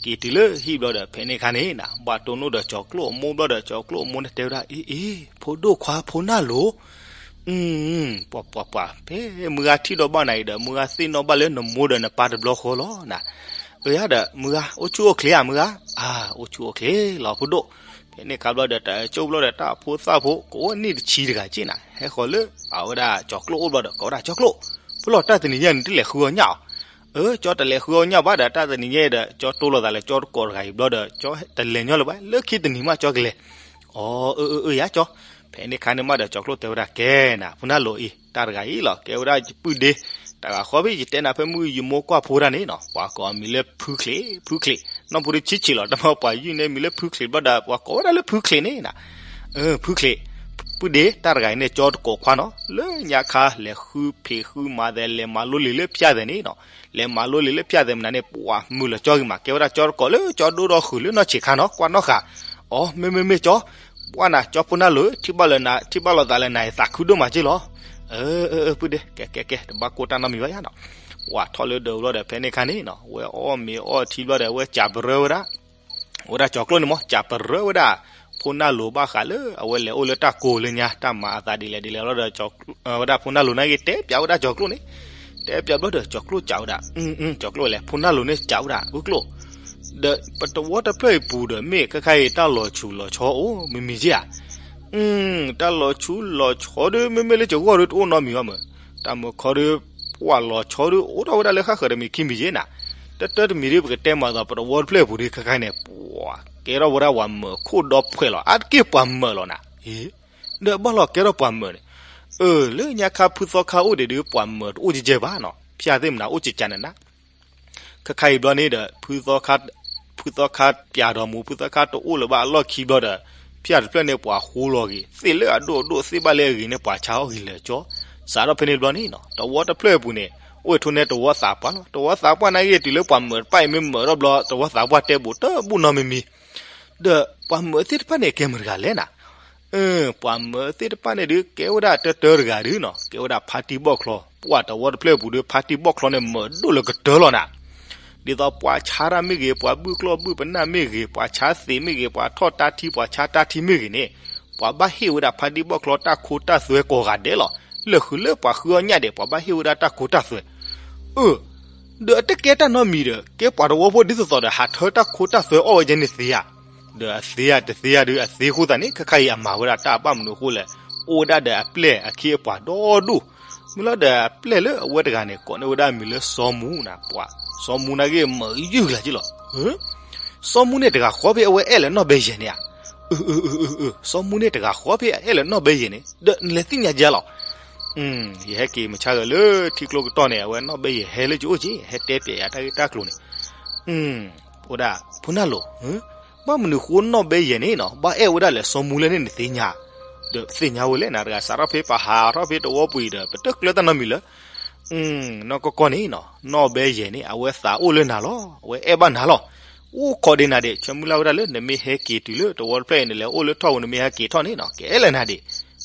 က့ၤတုၤလၢဟံၣ်ဘျီဒီး ဖဲန့ၣ်ခါန့ၣ်နၤ ဘၣ်တိၢ်နီၣ်ဒီးကၠီၤကျိၣ်အမိၢ်ဘျီဒီး ကၠီၤကျိၣ်အမိၢ်န့ၣ်တဲဝဲဒၣ် အ့ အ့ ဖိဒိၣ်ခွါဖိနၢ်လိၤ ပှၤပှၤပှၤ ဖဲမုၢ်ဂၤထံၣ်ဒီးဘၣ်နၤအံၤဒီး မုၢ်ဂၤသ့ၣ်နီၣ်ဘၣ်လၢနမိၢ်ဒီးနပၢ်တဘျီဃီလီၤနၤ. အၢ ယၤဒီး မုၢ်ဂၤ အိၣ်ဆူၣ်အိၣ်ချ့ဧါ မုၢ်ဂၤ. အါ အိၣ်ဆူၣ်အိၣ်ချ့လီၤ ဖိဒိၣ်. ဖဲန့ၣ်ခါဘျီဒီး တၢ်အၢကၠိဘျီဒီး တၢ်အဖိသၣ်ဖိ ကအိၣ်နံၣ်တဆံတဂၤက့နၤ ဟဲဃီၤလၢ အဝဲဒၣ်ကၠီၤကျိၣ်အိၣ်ဘျီဒီး ကိးဝဲဒၣ်ကၠီၤကျိၣ်, ဖဲလီၤ တၢ်တနံၤညါန့ၣ် တလဲၤဃုအီၣ်ညၣ်အီၤ. အၢ ကၠီတလဲၤဃုအီၣ်ညၣ်ဘၣ်ဒီး တၢ်တနံၤညါဒီး ကၠီတိၢ်လိာ်သးလၢကၠီတကိးတဂၤအံၤဘျီဒီး ကၠီတလဲၤညီလၢၤဘၣ် လၢခံတနံၤမးကၠီကလဲၤ. အီ အၢ အၢ အၢ ယၤကၠီ. ဖဲန့ၣ်ခါန့ၣ်မးဒီး ကၠီၤကျိၣ်တဲဝဲဒၣ် ကဲနၤ ဖိနၢ်လိၤအံၤ တၢ်တဂၤအံၤလီၤ ကဲဝဲဒၣ်ယပုၢ်ဒ့ တၢ်ဂၤဃီဖဲ ယတဲနၤဖဲမုၢ်ယမိၢ်ကွၢ်ဖိတၢ်န့ၣ်နီၤ ပှၤကိးအမံၤလၢဖုချံး ဖုချံး, နီၢ်ဖိတဆံးဆံးလီၤ တမ့ၢ်ပှၤယုၢ်န့ၢ်မံၤလၢဖုချံးဘျီဒီး ပှၤကိးဝဲဒၣ်လၢဖုချံးန့ၣ်နၤ. ဖုချံး, ပုၢ်ဒ့ တၢ်တဂၤအံၤန့ၣ် ကၠီတကိးခွါနီၤ လၢညါခါ လဲၤဃုဖံးဃုမၤသဲး လဲၤမၤလိလံာ်လၢဖၠၣ်သဲးန့ၣ်နီၤ လဲၤမၤလိလံာ်လၢဖၠၣ်သဲးမနုၤန့ၣ် ပှၤမုာ်လီၤကၠီဂ့ၤမး ကဲဝဲဒၣ်ကၠီတကိးလၢ ကၠီဒိၣ်ဒီးဃုာ်လၢနီၢ်ဆံးခါနီၤ ကွၢ်နီၢ်ဃာ်. အီ မ့မ့မ့ၢ်ကၠီ ပှၢ်နၤ ကၠီဖိနၢ်လိၤ ထံၣ်ဘၣ်လၢနၤ ထံၣ်ဘၣ်လိာ်သးလၢနၤ ယသးခုဒိၣ်မးက့လီၤ. အၢ အၢ အၢ ပုၢ်ဒ့ ကဲ ကဲ ကဲ တဘၣ်ကိၢ်တၢ်နီတမံၤဘၣ်ယါနီၤ. ဝးထီၣ်လၢဒၢးဘျီဒီး ဖဲန့ၣ်ခါန့ၣ်နီၤ ဝဲအီၣ်မ့ၤအီထံဘျီဒီး ဝဲစံးပရၢဝဲဒၣ် ဝဲဒၣ်ကၠီၤကျိၣ်န့ၣ်မ့ၢ် စံးပရၢဝဲဒၣ် ဖိနၢ်လိၤဘၣ်ဃးလၢ အဝဲလဲၤအိၣ်လၢတၢ်ကိၢ်လၢညါ တၢ်မၤအသးဒ်လဲၣ်ဒ်လဲၣ်လီၤဒီး ဝဲဒၣ်ဖိနၢ်လိၤန့ၣ်ဂ့ၤ တဲပၠးဝဲဒၣ်ကၠီၤကျိၣ်န့ၣ် တဲပၠးဘျီဒီး ကၠီၤကျိၣ်စံးဝဲဒၣ် ကၠီၤကျိၣ်လဲၣ် ဖိနၢ်လိၤန့ၣ်စံးဝဲဒၣ် အုၣ်ကျိၣ် ဒီးပတဝီတဖျၢၣ်အံၤပူၤဒီး မ့ၢ်ခဲခါအံၤ တၢ်လီၤဆူးလီၤဆီအိၣ်မံၤမံၤက့ဧါ. တၢ်လီၤဆူးလီၤဆီဒီး မ့မ့ၢ်လၢကဂီၢ်ဒီး တအိၣ်နီတမံၤဘၣ်မး, တၢ်မုာ်ခီဒီး ပှၢ်လီၤဆီဒီး အိၣ်ထီၣ်ဝဲဒၣ်လၢဃၣ်ဃၢၤတမံၤခံမံၤက့နၤ, တၢ်တၢ်တမံၤဒီး ပကတဲမၤသး ပတဝီတဖျၢၣ်အံၤပူၤဒီး ခဲခါအံၤန့ၣ် ပှၤကဲထီၣ်ဝဲဒၣ်ပှၤမုာ်ခိၣ်ဒီဖှဲးလီၤ, အါတက့ၢ်ပှၤမုာ်လီၤနၤ, ဒီးဘၣ်လီၤကဲထီၣ်ပှၤမုာ်န့ၣ်, အၢ လၢညါခါဖုသီခါအိၣ်ဒံးဒီး ပှၤမုာ်တအိၣ်ကဲကဲဘၣ်နီၤ, ဖၠၣ်သ့ၣ်မနုၤအိၣ်ကကနၤနၤ ခဲခါအံၤဘျီန့ၣ်ဒီး ဖုသီခါ, ဖုသီခါပၠးဒီးမူ ဖုသီခါတအိၣ်လၢၤဘၣ်အလီၢ်ခံဘျီဒီး ဖၠၣ်တဖျၢၣ်န့ၣ် ပှၤဃိလီၤဂ့ၤ သ့ၣ်လၢအဒိၣ်အဒိၣ် သ့ၣ်ဘၣ်လၢအဂ့ၤန့ၣ် ပှၤဆါအီၣ်ဂ့ၤလၢာ်ကၠီ, စးထီၣ်ဖဲန့ၣ်ဘျီန့ၣ်နီၤ တဝီတဖျၢၣ်အပူၤန့ၣ် အိၣ်ဝဲထိၣ်န့ၢ်တဝီသးပှၢ်လီၤ. တဝီသးပှၢ်နာ်ဂ့ၤ တုၤလၢပှၤမုာ်တဖၣ်အံၤမ့ၢ်မုာ်ထီၣ်ဘျီ တဝီသးပှၢ်တဲဘူးတဘူးနီတမံၤမံၤ, ဒီးပှၤမုာ်သ့ၣ်တဖၣ်န့ၣ် ကဲမတၤတဂၤလဲၣ်နၤ, အၢ ပှၤမၢသ့ၣ်တဖၣ်န့ၣ်ဒုး ကဲဝဲဒၣ်တၢတၢတဂၤဒုးနီၤ, ကဲဝဲဒၣ်ဖါတံၢ်ဘီၣ်ချီ, ပှၤတဝီတဖျၢၣ်ပူၤဒီး ဖါတံၢ်ဘီၣ်ချီန့ၣ် မၢဒိၣ်လၢကတၢၢ်လီၤနၤ. ဒ်သိးပှၤဆါတၢ်မ့ၢ်ဂ့ၤ, ပှၤဘုၣ်ကျီၢ်ဘုၣ်ပနၢ်မ့ၢ်ဂ့ၤ, ပှၤဆါသ့းမ့ၢ်ဂ့ၤ, ပှၤထီၣ်တၢ်ထံ, ပှၤဆါတၢ်ထံမ့ၢ်ဂ့ၤန့ၣ်, ပှၤဘၣ်ဟ့ၣ်ဝဲဒၣ်ဖါတံၢ်ဘီၣ်ချီတၢ်ခိတၢ်သွဲကိးဂၤဒဲးလီၤ. လၢာ်ဃုာ်လၢပှၤဃုအီၣ်ညၣ်ဒဲး ပှၤဘၣ်ဟ့ၣ်ဝဲဒၣ်တၢ်ခိတၢ်သွဲ. အၢ ဒီးအတကဲတၢ်နီတမံၤဒီး ကဲပှၤတဝီဖိဒ်သိးသိးဒီး ဟးထၢတၢ်ခိတၢ်သွဲအီၣ်ဝဲကဲန့ၣ်သ့ဧါ. ဒီးအသ့ဧါတသ့ဧါဒုး အသ့အဃိသတးန့ၣ် ခဲခါအံၤအမၤဝဲဒၣ်တၢ်ဘၣ်မနုၤအဃိလဲၣ်, အိၣ်ဝဲဒၣ်ဒီးအပျဲၢ်အခ့အပှၤဒီဒူၣ်. မ့ၢ်လီၤဒီးအပျဲၢ်လၢအဝဲတဂၤန့ၣ် ကိးန့ၢ်ဝဲဒၣ်အမံၤလၢစီၤမူနၤ, ပှၤစီၤမူနာ်က့မၢယုၢ်လၢက့လီၤ. စီၤမူန့ၣ်တဂၤဃီဖဲအဝဲအဲၣ်လၢနီၢ်ဘဲယဲၢ်န့ၣ်ဧါ. အၢ အၢ အၢ အၢ စီၤမူန့ၣ်တဂၤဃီဖဲအအဲၣ်လၢနီၢ်ဘဲယဲၢ်န့ၣ် ဒီးနလဲၤသ့ၣ်ညါကဲလီၤ. ယဟဲက့ၤမုၢ်ဆါဂဲၤလၢထံကျိကတီၢ်န့ၣ် အဝဲနီၢ်ဘဲယဲၢ်ဟဲလၢကအိၣ်က့, ဟဲတဲပျဲယၤတၢ်ဂ့ၢ်တၢ်ကျိၤန့ၣ် အိၣ်ဒၣ်, ဖိနၢ်လိၤ, ဘၣ်မနုၤဃိနီၢ်ဘဲယဲၢ်န့ၣ်နီၤ ဘၣ်အဲၣ်ဝဲဒၣ်လဲာ်စီၤမူလဲၣ်န့ၣ်နသ့ၣ်ညါ. ဒီးပသ့ၣ်ညါဝဲလဲၣ်နၤတဂၤ စးထီၣ်ဖဲပဟးထီၣ်ဖဲတဝီပူၤအံၤဒီး ပတကျၢၤတၢ်နီတမံၤလၢ နီၢ်ကီၢ်ကီၢ်န့ၣ်နီၤ, နီၢ်ဘဲယဲၢ်န့ၣ် အဝဲသးအိၣ်လၢနၤလီၤ, အဝဲအဲၣ်ဘၣ်နၤလီၤ. အိၣ်ခိးဒံးနၤဒံး, ဆၢမုၢ်လၢ်ဝဲဒၣ်လၢ နမ့ၢ်ဟဲက့ၤတုၤလၢတဝီတဖျၢၣ်အံၤ နလဲၤအိၣ်လၢထီၣ်ပူၤ နမ့ၢ်ဟဲက့ၤထီၣ်န့ၣ်နီၤ ကအဲၣ်လၢနၤဒံး.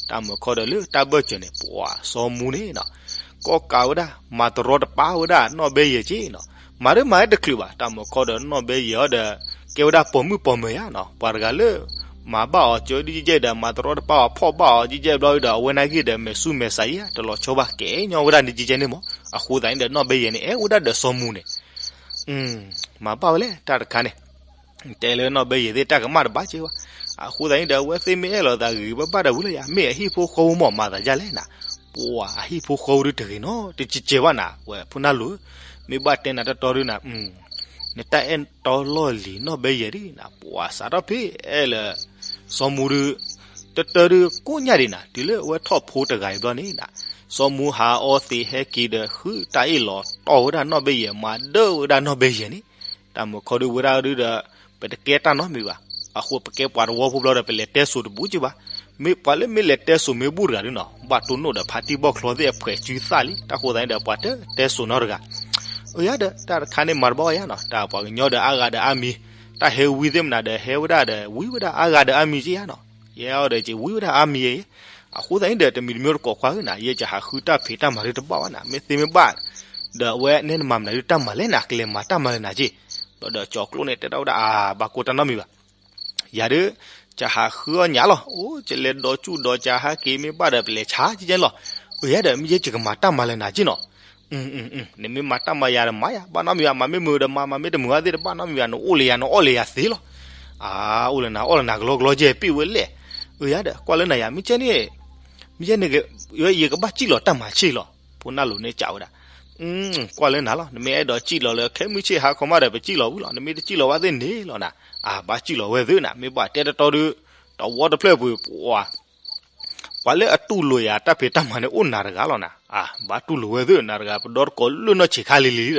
တၢ်မၢခီဒီးလၢတၢ်ဘၢၣ်စၢၤန့ၣ် ပှၤစီၤမူန့ၣ်နီၤ ကီၢ်ကးဝဲဒၣ် မၤတရီတပါဝဲဒၣ်နီၢ်ဘဲယဲၢ်က့နီၤ. မၤဒၢမၤဟဲတချုးဘၣ် တၢ်မၢခီဒီးနီၢ်ဘဲယဲၢ်အံၤဒီး ကဲဝဲဒၣ်ပိာ်မုၣ်ပိာ်မၢၤယါနီၤ, ပှၤတဂၤလၢ မၤဘၣ်အီၤကၢဒ်ကဲကဲဒီး မၤတရီတပါအီၤ ဖီၣ်ဘၣ်အီၤကဲကဲဘျီဒီး အဝဲနာ်က့ဒီး မဲာ်ဆူမဲာ်ဆါယါ တလီၤဆီဘၣ် ကဲညီဝဲဒၣ်န့ၣ်ကဲကဲန့ၣ်မး. အဃိသတးန့ၣ်ဒီး နီၢ်ဘဲယဲၢ်န့ၣ် အဲၣ်ဝဲဒၣ်ဒီးစီၤမူန့ၣ် မၤဘၣ်ဝဲလဲၣ် တၢ်တခါန့ၣ် တဲလၢနီၢ်ဘဲယဲၢ်သ့ၣ်တၢ်ကမၣ်တဘၣ်က့ဘၣ်. အဃိသတးန့ၣ်ဒီး အဝဲသ့ၣ်မ့ၢ်အဲၣ်လိာ်သးဂ့ၤဂ့ၤဘၣ်ဘၣ်ဒီးဝံၤလၢယၤ မ့ၢ်အဟံၣ်ဖိဃီဖိမး မၤသးဒ်လဲၣ်နၤ, ပှၤအဟံၣ်ဖိဃီဖိဒုတဂ့ၤနီတကဲကဲဘၣ်နၤ, ဝဲဖိနၢ်လိၤ, မ့ၢ်ဘၣ်တဲနၤတတီဒုနၤ နတၢ်အဲၣ်တီလီၢ်လံၤနီၢ်ဘဲယဲၢ်ဒ်နၤ ပှၤစးထီၣ်ဖဲအဲၣ်လၢ စီၤမူဒု တတၢဒုကိးညါဒံးနၤ တုၤလၢအဝဲထီၣ်ဖိတဂၤအံၤဘျီန့ၣ်နၤ, စီၤမူဟးအီသံးဟဲက့ၤဒီး ဃုတၢ်အ့ၣ်လီၤတီၢ်ဝဲဒၣ်နီၢ်ဘဲယဲၢ် မၤဒၢဝဲဒၣ်နီၢ်ဘဲယဲၢ်န့ၣ်, တၢ်မၢခီဒုဝဲဒၣ်ဒုဒီး ပတကဲတၢ်နီတမံၤဘၣ်. အဃိပကဲပှၤတဝီဖိဘျီဒီး ပလဲၤတဲစိာ်တဘူးက့ဘၣ်. မ့ၢ်ပှၤလၢမ့ၢ်လဲၤတဲစိာ်မ့ၢ်ဘူၣ်တဂၤဒုနီၤ ဘၣ်တိၢ်နီၣ်ဒီးဖါတံၢ်ဘီၣ်ချီသ့ၣ်အဖှဲးစုသၣ်လံ. တၢ်ဃိသတးန့ၣ်ဒီး ပှၤတတဲစိာ်နီတဂၤ အၢ ယၤဒီး တၢ်တခါန့ၣ်မၤတဘၣ်ဝဲယါနီၤ, တၢ်ပှၤကညီဒီးအါဂၤဒီးအါမံၤ, တၢ်ဟဲဝံသ့ၣ်မနုၤဒီး ဟဲဝဲဒၣ်ဒီး ဝံဝဲဒၣ်အါဂၤဒီးအါမံၤက့ယါနီၤ, ယဲအီၤဒီးက့ဝံဝဲဒၣ်အါမံၤယဲ, အဃိသတးန့ၣ်ဒီး တမံၤတမံၤတကိးခွါဧၢနၤ, ယဲကဟးဃုတၢ်ဖံးတၢ်မၤဒုတဘၣ်ဘၣ်နၤ, မ့ၢ်သ့မ့ၢ်ဘၣ်, ဒီးအဝဲနဲနမၤမနုၤဒုတၢ်မၤလဲၣ်နၤ, ကလဲၤမၤတၢ်မၤလၢနၤက့, ဘျီဒီးကၠီၤကျိၣ်န့ၣ် တဲထီၣ်ဝဲဒၣ် အါ ဘၣ်ကိၢ်တၢ်နီတမံၤဘၣ် ယၤဒုး ကဟးဃုအီၣ်ညၣ်လီၤ, အိၣ် ကလဲၤဒီးကၠူၣ်ဒီးကၤဟဲက့ၤ မ့ၢ်ဘၣ်ဒီးပလဲၤဆါကဲလီၤ, အၢ ယၤဒီး မ့ၢ်ယဲကကမၤတၢ်မၤလၢနၤက့နီၤ, နမ့ၢ်မၤတၢ်မၤယၤဒီးမၤယၤ ဘၣ်နီတမံၤဘၣ်, မၤမ့ၢ်မုာ်ဒီးမၤ, မၤမ့ၢ်တမုာ်ဘၣ်သ့ၣ်တဘၣ်နီတမံၤဘၣ်, နအိၣ်လၢယၤ နအီၣ်လၢယၤသ့လီၤ, အါ အိၣ်လၢနၤအီၣ်လၢနၤကလီကလီကဲ ပ့ၢ်ဝဲလဲၣ်, အၢ ယၤဒီး ကွၢ်လၢနၤယၤ မ့ၢ်ကဲန့ၣ်, မ့ၢ်ယဲန့ၣ် ယကဘၣ်စံၣ်လီၤတၢ်မၤဆ့ၣ်လီၤ, ဖိနၢ်လိၤန့ၣ်ကးဝဲဒၣ် ကွၢ်လၢနၤလီၤ, နမ့ၢ်အဲၣ်ဒိးစံၣ်လီၤလၢခဲမုၢ်ဆ့ၣ်ဟါခီမးဒီး ပစံၣ်လီၤဝံၤလီၤ, နမ့ၢ်တစံၣ်လီၤဘၣ်သ့ၣ်န့ၣ်လီၤနၤ, အါ ဘၣ်စံၣ်လီၤဝဲသ့ၣ်နၤ, မ့ၢ်ဘၣ်တဲတတီဒုး, တဝီတဖျၢၣ်ပူၤ ပှၤ ပှၤလၢအတူၢ်လိာ်ယၤတၢ်ဖံးတၢ်မၤန့ၣ် အိၣ်နၤတဂၤလီၤနၤ, အါ ဘၣ်တူၢ်လိာ်ဝဲသ့ၣ်နၤတဂၤ, ပဒီတကိးလၢနီၢ်ဆံးခါလံၤလံၤဒီး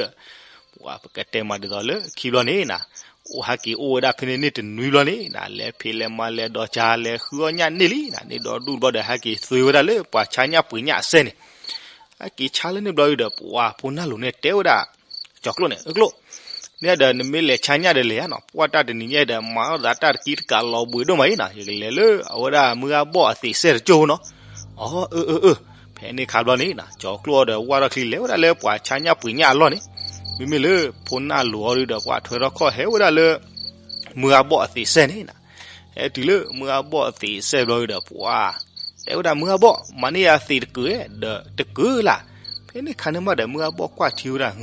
ပှၤပကတဲမၤဒ်သိးလၢခံဘျီန့ၣ်နၤ, အိၣ်ဟဲက့ၤအိၣ်ဝဲဒၣ်ဖဲန့ၣ်န့ၣ်တနွံဘျီန့ၣ်နၤ, လဲၤဖံးလဲၤမၤလဲၤဒီးကၤ လဲၤဃုအီၣ်ညၣ်န့ၢ်လံနၤ, န့ၢ်ဒီဒူၣ်ဘျီဒီး ဟဲက့ၤသွ့ဝဲဒၣ်လၢပှၤဆါညၣ်ပှ့ၤညၣ်အစဲန့ၣ်, ဟဲက့ၤဆါလၢန့ၣ်ဘျီဒီး ပှၤဖိနၢ်လိၤန့ၣ်တဲဝဲဒၣ် ကၠီၤကျိၣ်န့ၣ် အကျိၣ်, န့ၣ်ဒီးနမ့ၢ်လဲၤဆါညၣ်ဒီးလဲၤဧါနီၤ, ပှၢ်တၢ်တနံၤညါဒီး မၤအီၣ်သးတၢ်တကံတကးလီၤဘှံးဒိၣ်မးအံၤနီၤ, ယကလဲၤလၢအဝဲဒၣ်မုၢ်ဂၤဘီၣ်အသံးစဲတကၠိၢ်နီၤ, အီ အၢ အၢ အၢ, ဖဲန့ၣ်ခါဘျီန့ၣ် ကၠီၤကျိၣ်အီၤဒီးဝၢ်ထီၣ်ချံလဲၤဝဲဒၣ်လၢပှၤဆါညၣ်ပှ့ၤညၣ်အလီၢ်န့ၣ်, မ့မ့ၢ်လၢဖိနၢ်လိၤအီၤဒုဒီး ပှၤထွဲထီၣ်ခီၣ်ဟဲဝဲဒၣ်လၢ မုၢ်ဂၤဘီၣ်အသံးစဲန့ၣ်နၤ, ဟဲတုၤလၢမုၢ်ဂၤဘီၣ်အသံးစဲဘျီဒီး ပှၤ တဲဝဲဒၣ်မုၢ်ဂၤဘီၣ် မၤန့ၢ်ယၤသံးတကုာ်ဒီးတကုာ်လၢ်, ဖဲန့ၣ်ခါန့ၣ်မးဒီး မုၢ်ဂၤဘီၣ်ကွၢ်ထံဝဲဒၣ်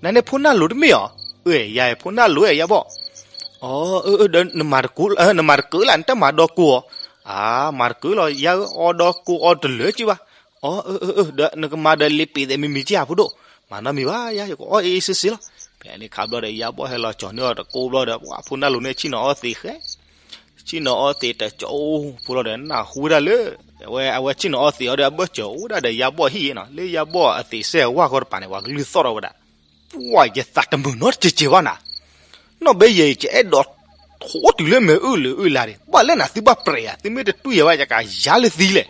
နၤန့ၣ်ဖိနၢ်လိၤတမ့ၢ်ဧါ, အၢ ယၤအံၤဖိနၢ်လိၤဧါယၤဘီၣ်, အီ အၢ အၢ ဒီးနမၤတကုာ်လၢ် နမၤတကုာ်လၢ် နတမၤဒီကိၢ်အီၤ, အါ မၤတကုာ်လီၤ ယၤဧၢ အီဒီကိၢ်အီတလၢာ်က့ဘၣ်, အီ အၢ အၢ အၢ ဒီးနကမၤဒီးလ့ပံၤသဲးမံၤမံၤက့ဧါဖိဒိၣ်, မၤနီတမံၤဘၣ် ယၤယကအီၣ်အ့ၣ်စ့စ့လီၤ, ဖဲန့ၣ်ခါဘျီဒီး ယၤဘီၣ်ဟဲလီၤကၠီၤန့ၢ်အီၤတကိၢ်ဘျီဒီး ပှၤဖိနၢ်လိၤန့ၣ်ဆ့ၣ်နီၤအီသံးဃဲ ဆ့ၣ်နီၤအီသံးတကၠိဖိလီၤဒီး နၢ်ဟူဝဲဒၣ်လၢ အဝဲ အဝဲဆ့ၣ်နီၤအီသံးအီၤဒီး အဘၢၣ်စၢၤအိၣ်ဝဲဒၣ်ဒီးယၤဘီၣ်ဟံၣ်နီၤ, လၢယၤဘီၣ်အသံးစဲအဝၢ်ဃီတပၤန့ၣ် ပှၤကလုၢ်သီၣ်ထီၣ်ဝဲဒၣ်, ပှၤယသးတမုာ်နီတစဲးစဲးဘၣ်နၤ, နီၢ်ဘဲယဲၢ်အံၤ ကအဲၣ်ဒိးထိးတုၤလၢမဲာ်အုၣ်လၢအုၣ်လၢ်န့ၣ် ဘၣ်လဲၣ်နၤ သုဘၣ်ပြဲးယၤ သုမ့ၢ်တတွံၢ်ယၤဘၣ် ယကယၤလၢသံလဲၣ်,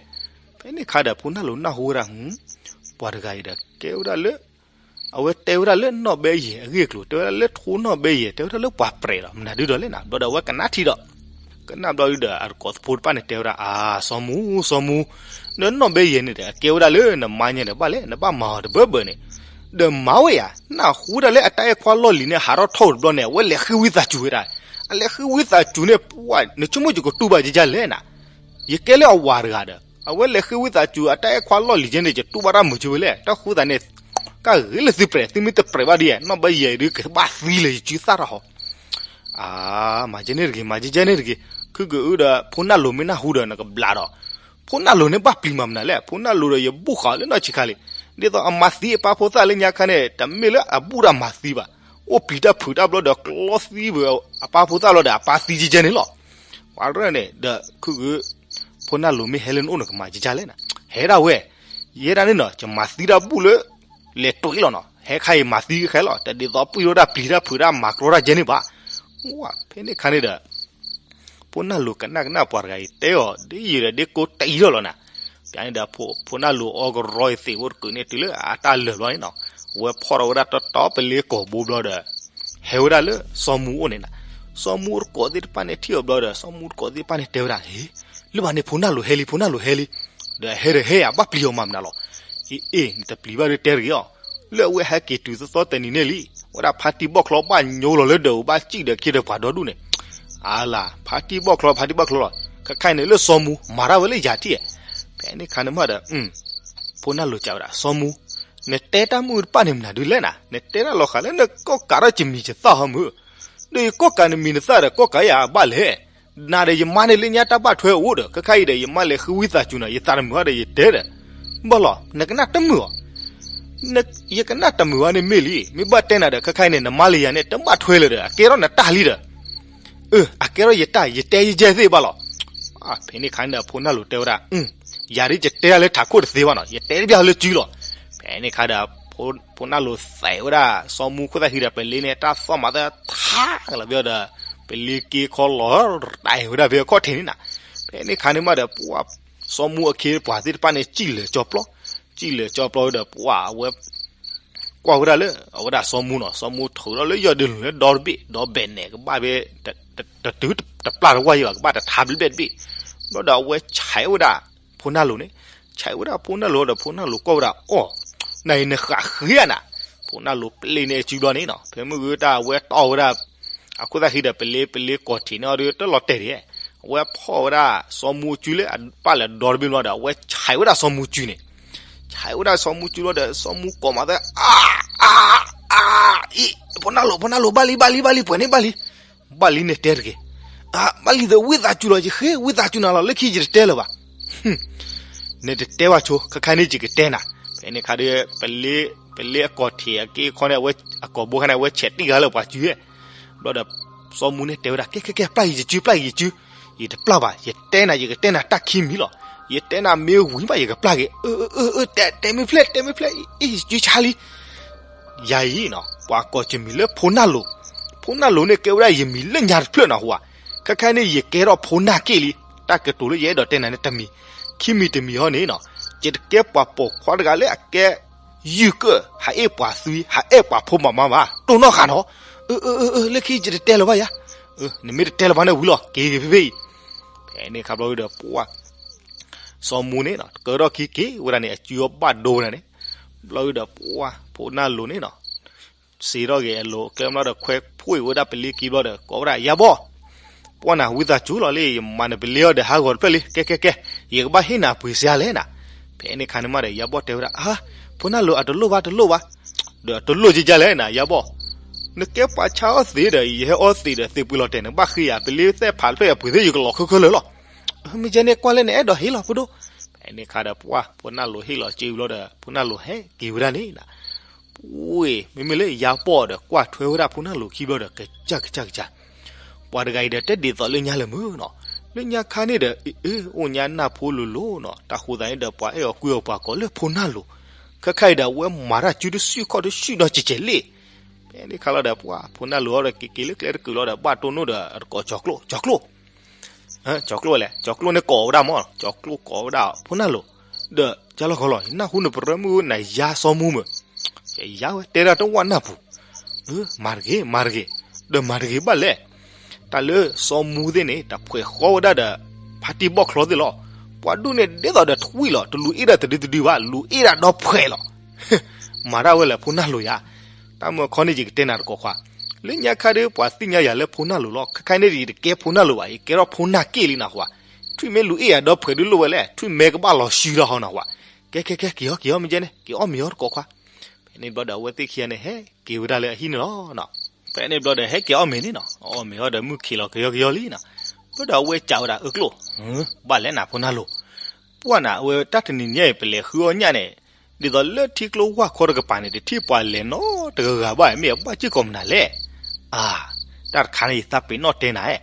ဖဲန့ၣ်ခါဒီး ဖိနၢ်လိၤနၢ်ဟူဝဲဒၣ် ပှၤတဂၤအံၤဒီး ကဲဝဲဒၣ်လၢ အဝဲတဲဝဲဒၣ်လၢနီၢ်ဘဲယဲၢ်အဂ့ၢ်အကျိၤ တဲဝဲဒၣ်လၢထိးနီၢ်ဘဲယဲၢ် တဲဝဲဒၣ်လၢပှၤပြဲးလီၤ မနုၤဒုဒီးလဲၣ်နၤ ဘျီဒီးအဝဲကနၣ်ထံဒီး ကနၣ်ဘျီဒုဒီး အတကိးသဖိတဖၣ်န့ၣ်တဲဝဲဒၣ်, အၢ စီၤမူ စီၤမူ, ဒီးနီၢ်ဘဲယဲၢ်န့ၣ်ဒီး အကဲဝဲဒၣ်လၢနမါညါဒီးဘၣ်လဲၣ်, နဘၣ်မၤအီၤတဘၢဘၢန့ၣ်, ဒီးမၤဝဲယၤ, နၢ်ဟူဒၣ်လၢအတၢ်အဲၣ်ခွါလီၢ်လံၤန့ၣ် ဟးထီၣ်ထီၣ်တဘျီန့ၣ် အဝဲလဲၤဃ့ဝံသးစူၤဝဲဒၣ်, အလဲၤဃ့ဝံသးစူၤန့ၣ် ပှၤ နဆိကမိၣ်ယကတူၢ်ဘၣ်ကကလဲၣ်နၤ, ယကဲလၢအဝၤတဂၤဒီး အဝဲလဲၤဃ့ဝံသးစူၤ အတၢ်အဲၣ်ခွါလီၢ်လံၤကဲန့ၣ် ယတူၢ်ဘၣ်တၢ်မုာ်ဆိဝဲလဲၣ်, တၢ်ဃိသးန့ၣ် ကဂ့ၤလၢသုပြဲး, သုမ့ၢ်တပြဲးဘၣ်ဒ်ယဲၢ် နီၢ်ဘဲယဲၢ်ဒုကဘၣ်သံလၢယစုသၣ်တၢ်ဟီ, အၢ မၤကဲန့ၣ်တဂ့ၤ, မၤကဲန့ၣ်တဂ့ၤ, ခုကအုဒီး ဖိနၢ်လိၤမ့ၢ်နၢ်ဟူဒီးနကဘျးဒီး, ဖိနၢ်လိၤန့ၣ်ဘၣ်ပျံၤမၤမနုၤလဲၣ်, ဖိနၢ်လိၤဒီးယဘူၣ်ဃာ်လၢနီၢ်ဆံးခါလံ, ဒ်သိးအမၤသံအပၢ်ဖိသၣ်လၢညါခါန့ၣ် တမ့ၢ်လၢအဘူၣ်တၢ်မၤသံဘၣ်, အိၣ်ပျံၤတၢ်ဖုးတၢ်ဘျီဒီးကျီသံဝဲအပၢ်ဖိသၣ်လီၤဒီး အပၢ်သံကကဲန့ၣ်လီၤ, ပှၤရဲၣ်န့ၣ်ဒီး ခုကအု ဖိနၢ်လိၤမ့ၢ်ဟဲလၢနအိၣ်နကမၤကကလဲၣ်နၤ, ဟဲဒၣ်ဝဲ, ယဲဒၣ်န့ၣ်နီၤ ယမၤသံတၢ်ဘူၣ်လၢ လဲၤတွံၢ်လီၤနီၤ, ဟဲခါအံၤမၤသံခဲလီၤ, တဒ်သိးပှံၢ်ထီၣ်တၢ်ပျံၤတၢ်ဖုးတၢ်မၤကျီတၢ်ကဲန့ၣ်ဘၣ်, ဝဲ ဖဲန့ၣ်ခါန့ၣ်ဒီး ဖိနၢ်လိၤကနၣ်ကနၣ်ပှၤတဂၤအံၤတဲအီၤ ဒ်ယံာ်ဒီးဒ်ကိးတအံၤထီၣ်လီၤနၤ, ပန့ၣ်ဒီး ဖိနၢ်လိၤအီကရီအသ့ၣ်အိၣ်တကုးန့ၣ်တုၤလၢအတၢ်လၢာ်ဘျီန့ၣ်နီၤ, ဝဲဖီၣ်ထီၣ်ဝဲဒၣ်တီတီပလ့ကိာ်ဘိဘျီဒီး ဟဲဝဲဒၣ်လၢစီၤမူအိၣ်န့ၣ်နၤ, စီၤမူတကိးသ့ၣ်တဖၣ်န့ၣ်ထံၣ်အီၤဘျီဒီး စီၤမူတကိးသ့ၣ်တဖၣ်န့ၣ်တဲဝဲဒၣ်, လၢဘၣ်န့ၣ် ဖိနၢ်လိၤဟဲလံ ဖိနၢ်လိၤဟဲလံ, ဒီးဟဲဒီးဟဲယၤ ဘၣ်ပျံၤအီၤမၤမနုၤလီၤ, အ့ အ့ နတပျံၤဘၣ်ဒီးတဲတဂ့ၤအီၤ, လၢအဝဲဟဲက့ၤတုၤသီသီတနံၤန့ၣ်လံ, ဝဲဒၣ်ဖါတံၢ်ဘီၣ်ချီဘၣ်ညိလီၤလၢဒၢးအိၣ်ဘၣ်စံၣ်ဒီးခ့ဒီးပှၤဒီဒူၣ်န့ၣ်, အလၤ ဖါတံၢ်ဘီၣ်ချီ ဖါတံၢ်ဘီၣ်ချီလီၤ, ခဲခါအံၤန့ၣ်လၢစီၤမူ မၤတၢ်ဝဲလၢယၤထံၣ်, ဖဲန့ၣ်ခါန့ၣ်မးဒီး ဖိနၢ်လိၤကးဝဲဒၣ် စီၤမူ, နတဲတၢ်မုၣ်တဖၣ်န့ၣ်မနုၤဒုလဲၣ်နၤ, နတဲတၢ်လီၤဃာ်လၢနကီၢ်ကးထီၣ်ယမံၤယသၣ်ဟီမုၢ်, ဒီးယကီၢ်ကးနမံၤနသၣ်ဒီးကီၢ်ကးယၤဘၣ်လဲၣ်, နၤဒီးယမါန့ၣ်လၢညါတၢ်ဘၣ်ထွဲအိၣ်ဒီး ခဲခါအံၤဒီးယမါလဲၤဃုဝံသးစူၤနၤ ယသးတမုာ်ဘၣ်ဒီးယတဲဒီး, ဘၣ်လီၤ နကနၣ်တမုာ်အီၤ, ယကနၣ်တမုာ်ဘၣ်န့ၣ်မ့ၢ်လံ, မ့ၢ်ဘၣ်တဲနၤဒီး ခဲခါအံၤန့ၣ် နမါလၢယၤန့ၣ် တဘၣ်ထွဲလၢၤဒီး အကဲထီၣ်နတၢ်လံဒီး အၢ အကဲထီၣ်ယတၢ် ယတဲယကဲသ့ၣ်ဘၣ်လီၤ, ဖဲန့ၣ်ခါန့ၣ်ဒီး ဖိနၢ်လိၤတဲဝဲဒၣ်, ယၤဒ်ယတဲတၢ်လၢထးခိၣ်တသ့ဘၣ်နီၤ ယတဲတဘၣ်လၢစုလီၤ, ဖဲန့ၣ်ခါဒီး ဖိနၢ်လိၤသဲးဝဲဒၣ် စီၤမူခိၣ်သၣ်ဟံးဒီးပလ့န့ၣ် တၢ်သီၣ်မၤသၣ်ထါကလီၤဘၣ်ဒီး ပလ့က့ခီလီၤတၢ်ဝဲဒၣ်ဖဲအခီၣ်ထံးန့ၣ်နၤ, ဖဲန့ၣ်ခါန့ၣ်မးဒီး ပှၤ စီၤမူအခ့ပှၤသ့ၣ်တဖၣ်န့ၣ် စံၣ်လၢာ်ကၠီပျီ, စံၣ်လၢာ်ကၠီပျီဝဲဒီး ပှၤအဝဲ ကွၢ်ဝဲဒၣ်လၢ အဝဲဒၣ်စီၤမူနီၤ စီၤမူထုးထီၣ်လၢယီၢ်ဒ့လူၤလၢဒီတဘ့ၣ် ဒီဘဲၣ်နဲၣ်ကဘၣ်ဖဲ တတုၤတပျၢ်တဝၢ်ယံၤဘၣ် ကဘၣ်တထါဘျဲၣ်ဘျဲၣ်တဘ့ၣ်, ဘျီဒီးအဝဲဆဲးဝဲဒၣ် ဖိနၢ်လိၤန့ၣ်, ဆဲးဝဲဒၣ်ဖိနၢ်လိၤဒီးဖိနၢ်လိၤကွၢ်ဝဲဒၣ်အီၤ, နအံၤနဃးဃ့ဧါနၤ, ဖိနၢ်လိၤပျဲန့ၢ်အစုဘျီန့ၣ်နီၤ ဖဲမုၢ်ဂုၢ်တၢ်အဝဲတီၢ်ဝဲဒၣ် အခိၣ်သၣ်ဃံဒီးပလ့ ပလ့ကီၢ်ထံးန့ၣ်အီၤဒီးတလီၤတဲာ်ဒံး, အဝဲဖီၣ်ဝဲဒၣ်စီၤမူအစုလၢအပၣ်လဲၤဒီတဘ့ၣ်ဘျီဒီး အဝဲဆဲးဝဲဒၣ်စီၤမူစုန့ၣ်, ဆဲးဝဲဒၣ်စီၤမူစုလီၤဒီး စီၤမူကိးမၤသၣ် အါ အါ အါ အံၤ ဖိနၢ်လိၤ ဖိနၢ်လိၤ ဘၣ်လံ ဘၣ်လံ ဘၣ်လံ ပှဲၤန့ၣ်ဘၣ်လံ ဘၣ်လံန့ၣ်တဲတဂ့ၤ, ဘၣ်လံဒီးဝံသးစူၤလီၤ ယဃ့ဝံသးစူၤနၤလီၤ လၢခံယတတဲလၢၤဘၣ်, နတတဲဘၣ်ဆိ ခဲခါန့ၣ်ယကတဲနၤ, ဖဲန့ၣ်ခါဒီး ပလ့ ပလ့အကီၢ်ထံးအက့အခီန့ၣ် အကီၢ်ဘိခါန့ၣ် အဝဲဆဲးတံၢ်ဃာ်လၢပှၤစုဧဲ, ဘျီဒီး စီၤမူန့ၣ်တဲဝဲဒၣ် ကဲ ကဲ ကဲ ပျၢ်ယံၤယစု ပျၢ်ယံၤယစု, ယတပျၢ်ဘၣ် ယတဲနၤ ယကတဲနၤတၢ်ခံမံၤလီၤ, ယတဲနၤမ့ၢ်ဝံၤဘၣ်ယကပျၢ်က့ၤ, အၢ အၢ အၢ တဲ တဲမ့ၢ်ဖျဲၣ် တဲမ့ၢ်ဖျဲၣ် အံၤ ယစုဆါလံ ယၤအံၤနီၤ ပှၤကိးယမံၤလၢဖိနၢ်လိၤ, ဖိနၢ်လိၤန့ၣ်ကဲဝဲဒၣ်ယမံၤလၢညါတဖျၢၣ်နီၤဟူဧါ, ခဲခါန့ၣ် ယကဲထီၣ်ဖိနၢ်က့ၣ်လံ, တၢ်ကတိၤလၢယအဲၣ်ဒိးတဲနၤန့ၣ်တမံၤ, ခံမံၤတမံၤဟီန့ၣ်နီၤ, ယတကဲပှၤပိာ်ခွါတဂၤလၢအကဲ ယုၢ်ကၢၢ် ဟးအဲၣ်ပှၤသွံ ဟးအဲၣ်ပှၤဖိမၤမါဘၣ်, တိၢ်နီၣ်ဃာ်နီၤ, အၢ အၢ အၢ အၢ လၢခံယတတဲလၢၤဘၣ်ယၤ, နမ့ၢ်တတဲလၢၤဘၣ်န့ၣ်ဝံၤလီၤ က့ၤက့ၤဖဲဖဲအံၤ, ဖဲန့ၣ်ခါဘျီဝံၤဒီး ပှၤ စီၤမူန့ၣ်နီၤ ကၢထီၣ်ခံက့ၤဝဲဒၣ်န့ၣ် အစုအီၤဘၣ်ဒိဝဲဒၣ်န့ၣ်, ဘျီဝံၤဒီး ပှၤ ဖိနၢ်လိၤန့ၣ်နီၤ စံးထီၣ်က့ၤအလိၤ ကဲဘျီဒီး ခွဲးဖှိၣ်ဝဲဒၣ်ပလ့က့ၤဘျီဒီး ကိးဝဲဒၣ် ယၤဘီၣ်, ပှၤနၤ ဝံသးစူၤလီၤလံ ယမၤနပလ့အီၤဒီးဟးဂီၤတဖျၢၣ်လံ ကဲ ကဲ ကဲ, ယကဘၣ်ဟ့ၣ်နၤပှ့ၤစ့လဲၣ်နၤ, ဖဲန့ၣ်ခါန့ၣ်မးဒီး ယၤဘီၣ်တဲဝဲဒၣ် အါ, ဖိနၢ်လိၤ အတလိၣ်ဘၣ် တလိၣ်ဘၣ်, ဒီးတလိၣ်ကကလဲၣ်နၤ ယၤဘီၣ်, နကဲပှၤဆါအီၣ်သ့ဒီး ယဟဲအီသံးဒီးသ့ၣ်ပှ့ၤလီၤတဲာ် နကဘၣ်ဃ့ယၤ ပလ့သဲၣ်ဖးတဖျၢၣ်ယပှ့ၤသ့ၣ် ယကလီၤခဲခဲလၢာ်လီၤ, မ့ၢ်ကဲန့ၣ်ကွၢ်လၢနအဲၣ်ဒိးဟ့ၣ်လီၤဖိဒိၣ်, ဖဲန့ၣ်ခါဒီး ပှၤ ဖိနၢ်လိၤဟ့ၣ်လီၤစ့ဘျီဒီး ဖိနၢ်လိၤဟဲက့ၤဝဲဒၣ်န့ၣ်နၤ ပှၤ မ့မ့ၢ်လၢယၤဘီၣ်ဒီး ကွၢ်ထွဲဝဲဒၣ်ဖိနၢ်လိၤခံဘျီဒီး ကစၢ်ကစၢ်ကစၢ်, ပှၤတဂၤအံၤဒီး တဒ်သိးလၢညါလၢၤမုၢ်နီၤ, လၢညါခါန့ၣ်ဒီး အ့ အိၣ်ညါနၢ်ဖိလိၤလိၤနီၤ, တၢ်ဃိသးန့ၣ်ဒီး ပှၤအဲၣ်အီၤကွံအီၤပှၤကိးလၢဖိနၢ်လိၤ, ခဲခါအံၤဒီး အဝဲမၤတၢ်စုတစုခီၣ်တစုဒီးကဲးကဲးလံ, ဖဲန့ၣ်ခါလီၤဒီး ပှၤ ဖိနၢ်လိၤအီၤဒီး က့ၤက့ၤလၢကျဲတကုာ်လီၤဒီး ဘၣ်တိၢ်နီၣ်ဒီး အတကိးကၠီၤကျိၣ်, ကၠီၤကျိၣ်လဲၣ်, ကၠီၤကျိၣ်န့ၣ်ကိးဝဲဒၣ်မး, ကၠီၤကျိၣ်ကိးဝဲဒၣ် ဖိနၢ်လိၤ, ဒီးကၢ်လီၤကီၤလီၤ ယနၢ်ဟူနပရၢမုၢ်နၤယါစီၤမူမုၢ်, ယယါဝဲ တဲဒၣ်တဝၣ်နၢ်ပူၤ, မၤတဂ့ၤ မၤတဂ့ၤ, ဒီးမၤတဂ့ၤဘၣ်လဲၣ်, တၢ်လၢစီၤမူသ့ၣ်န့ၣ် တၢ်ဖှဲးဃီဝဲဒၣ်ဒီး ဖါတံၢ်ဘီၣ်ချီသ့ၣ်လီၤ. ပှၤဒူၣ်န့ၣ်ဒ်သိးဒီးထွံၣ်လီၤ, တလူၤအ့ၣ်ဒၣ်တဒုတဒုဘၣ်, လူၤအ့ၣ်ဒၣ်ဒီဖှဲးလီၤ. မၤတၢ်ဝဲလၢဖိနၢ်လိၤယါ. တၢ်မုၢ်ခီန့ၣ် ယကတဲနၤတကိးခွါ, လၢညါခါဒ်ပှၤသ့ၣ်ညါယၤလၢဖိနၢ်လိၤလီၤ. ခဲခါန့ၣ်ယတကဲဖိနၢ်လိၤဘၣ်, ယကဲထီၣ်ဖိနၢ်က့ၣ်လံနၤခွါ. ထွံၣ်မ့ၢ်လူၤအ့ၣ်ယၤဒီဖှဲးဒ်လိၣ်ဝဲလဲၣ်, ထွံၣ်မဲကဘၣ်လီၤဆှုဒီးဟီနၤခွါ. ကဲ ကဲ ကဲ က့ၤအီၣ် က့ၤအီၣ်မ့ၢ်ကဲန့ၣ်, က့ၤအီၣ်မ့ၢ်အီၤတကိးခွါ. ဖဲန့ၣ်ဘျီဒီးအဝဲသ့ၣ်ခံဂၤန့ၣ် ဟဲက့ၤဝဲဒၣ်လၢအဟံၣ်န့ၣ်လီၤ. ဖဲန့ၣ်ဘျီဒီးဟဲက့ၤအီၣ်မ့ၤန့ၣ်နီၤ, အီၣ်မ့ၤအီၤဒီးမုၢ်ခံးလီၤကယီကယီလံနီၤ. ဘျီဒီးအဝဲစံးဝဲဒၣ် အၢကျိၣ်, ဘၣ်လဲၣ်နၤဖိနၢ်လိၤ, ပှၢ်နၤ အဝဲတၢ်တနံၤညါအံၤ ပလဲၤဃုအီၣ်ညၣ်န့ၣ်, ဒ်သိးလၢထံကျိဝၢ်ခီတကပၤန့ၣ် တထံၣ်ပှၤလဲၤနီတဂၤဂၤဘၣ်, မ့ၢ်အဘၣ်စ့ၢ်ကီးမနုၤလဲၣ်. အါ, တၢ်တခါန့ၣ် ယသးပ့ၤနီၣ်တဲနၤဧါ.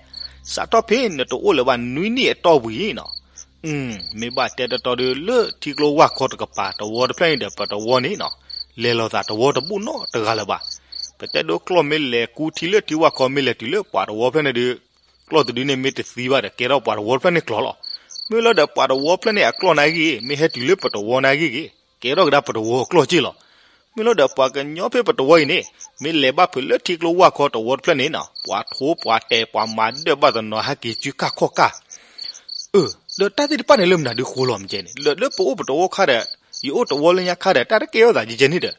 စးထီၣ်ဖဲနတအိၣ်လၢၤဘၣ်နွံနံၣ်အတီၢ်ပူၤအံၤနီၤ. မ့ၢ်ဘၣ်တဲတတီဒီး လၢထံကျိဝၢ်ခီတကပၤ တဝီတဖျၢၣ်န့ၣ်ဒီး ပတဝီန့ၣ်နီၤ, လဲၤလိာ်သးတဝီတဘူၣ်နီတဂၤလၢၤဘၣ်. ပတဲဒိကျီၢ်မ့ၢ်လဲၤကူထံလၢထံဝၢ်ခီ မ့ၢ်လဲၤတုၤလၢပှၤတဝီဖျၢၣ်န့ၣ်ဒီး ကျီၢ်တဒုန့ၣ်မ့ၢ်တသံဘၣ်ဒီး ကဲထီၣ်ပှၤတဝီဖျၢၣ်န့ၣ်ကျီၢ်လီၤ. မ့ၢ်လီၤဒီးပှၤတဝီဖျၢၣ်န့ၣ်အကျီၢ်နာ်ဂ့ၤ မ့ၢ်ဟဲတုၤလၢပတဝီနာ်ဂ့ၤဂ့ၤ, ကဲထီၣ်ကဒါပတဝီအကျီၢ်က့ၢ်လီၤ. မ့ၢ်လီၤဒီးပှၤကညီဖဲပတဝီအံၤန့ၣ် မ့ၢ်လဲၤဘၣ်ဖုးလၢထံကျိဝၢ်ခီတဝီတဖျၢၣ်န့ၣ်နီၤ, ပှၤထိပှၤတဲာ်ပှၤမၤဒၢၣ်ဘၣ်တနီၤ ဟဲက့ၤစုကၢ်ခီၣ်ကၢ်. အၢ, ဒီးတၢ်သ့ၣ်တဖၣ်န့ၣ်လၢမနုၤဒုးဃိလီၤမ့ၢ်ကဲန့ၣ်, လၢလၢပအိၣ်ပတဝီခါဒီး ယအိၣ်တဝီလၢညါခါဒီး တၢ်တကဲထီၣ်သးကဲကဲန့ၣ်ဒီး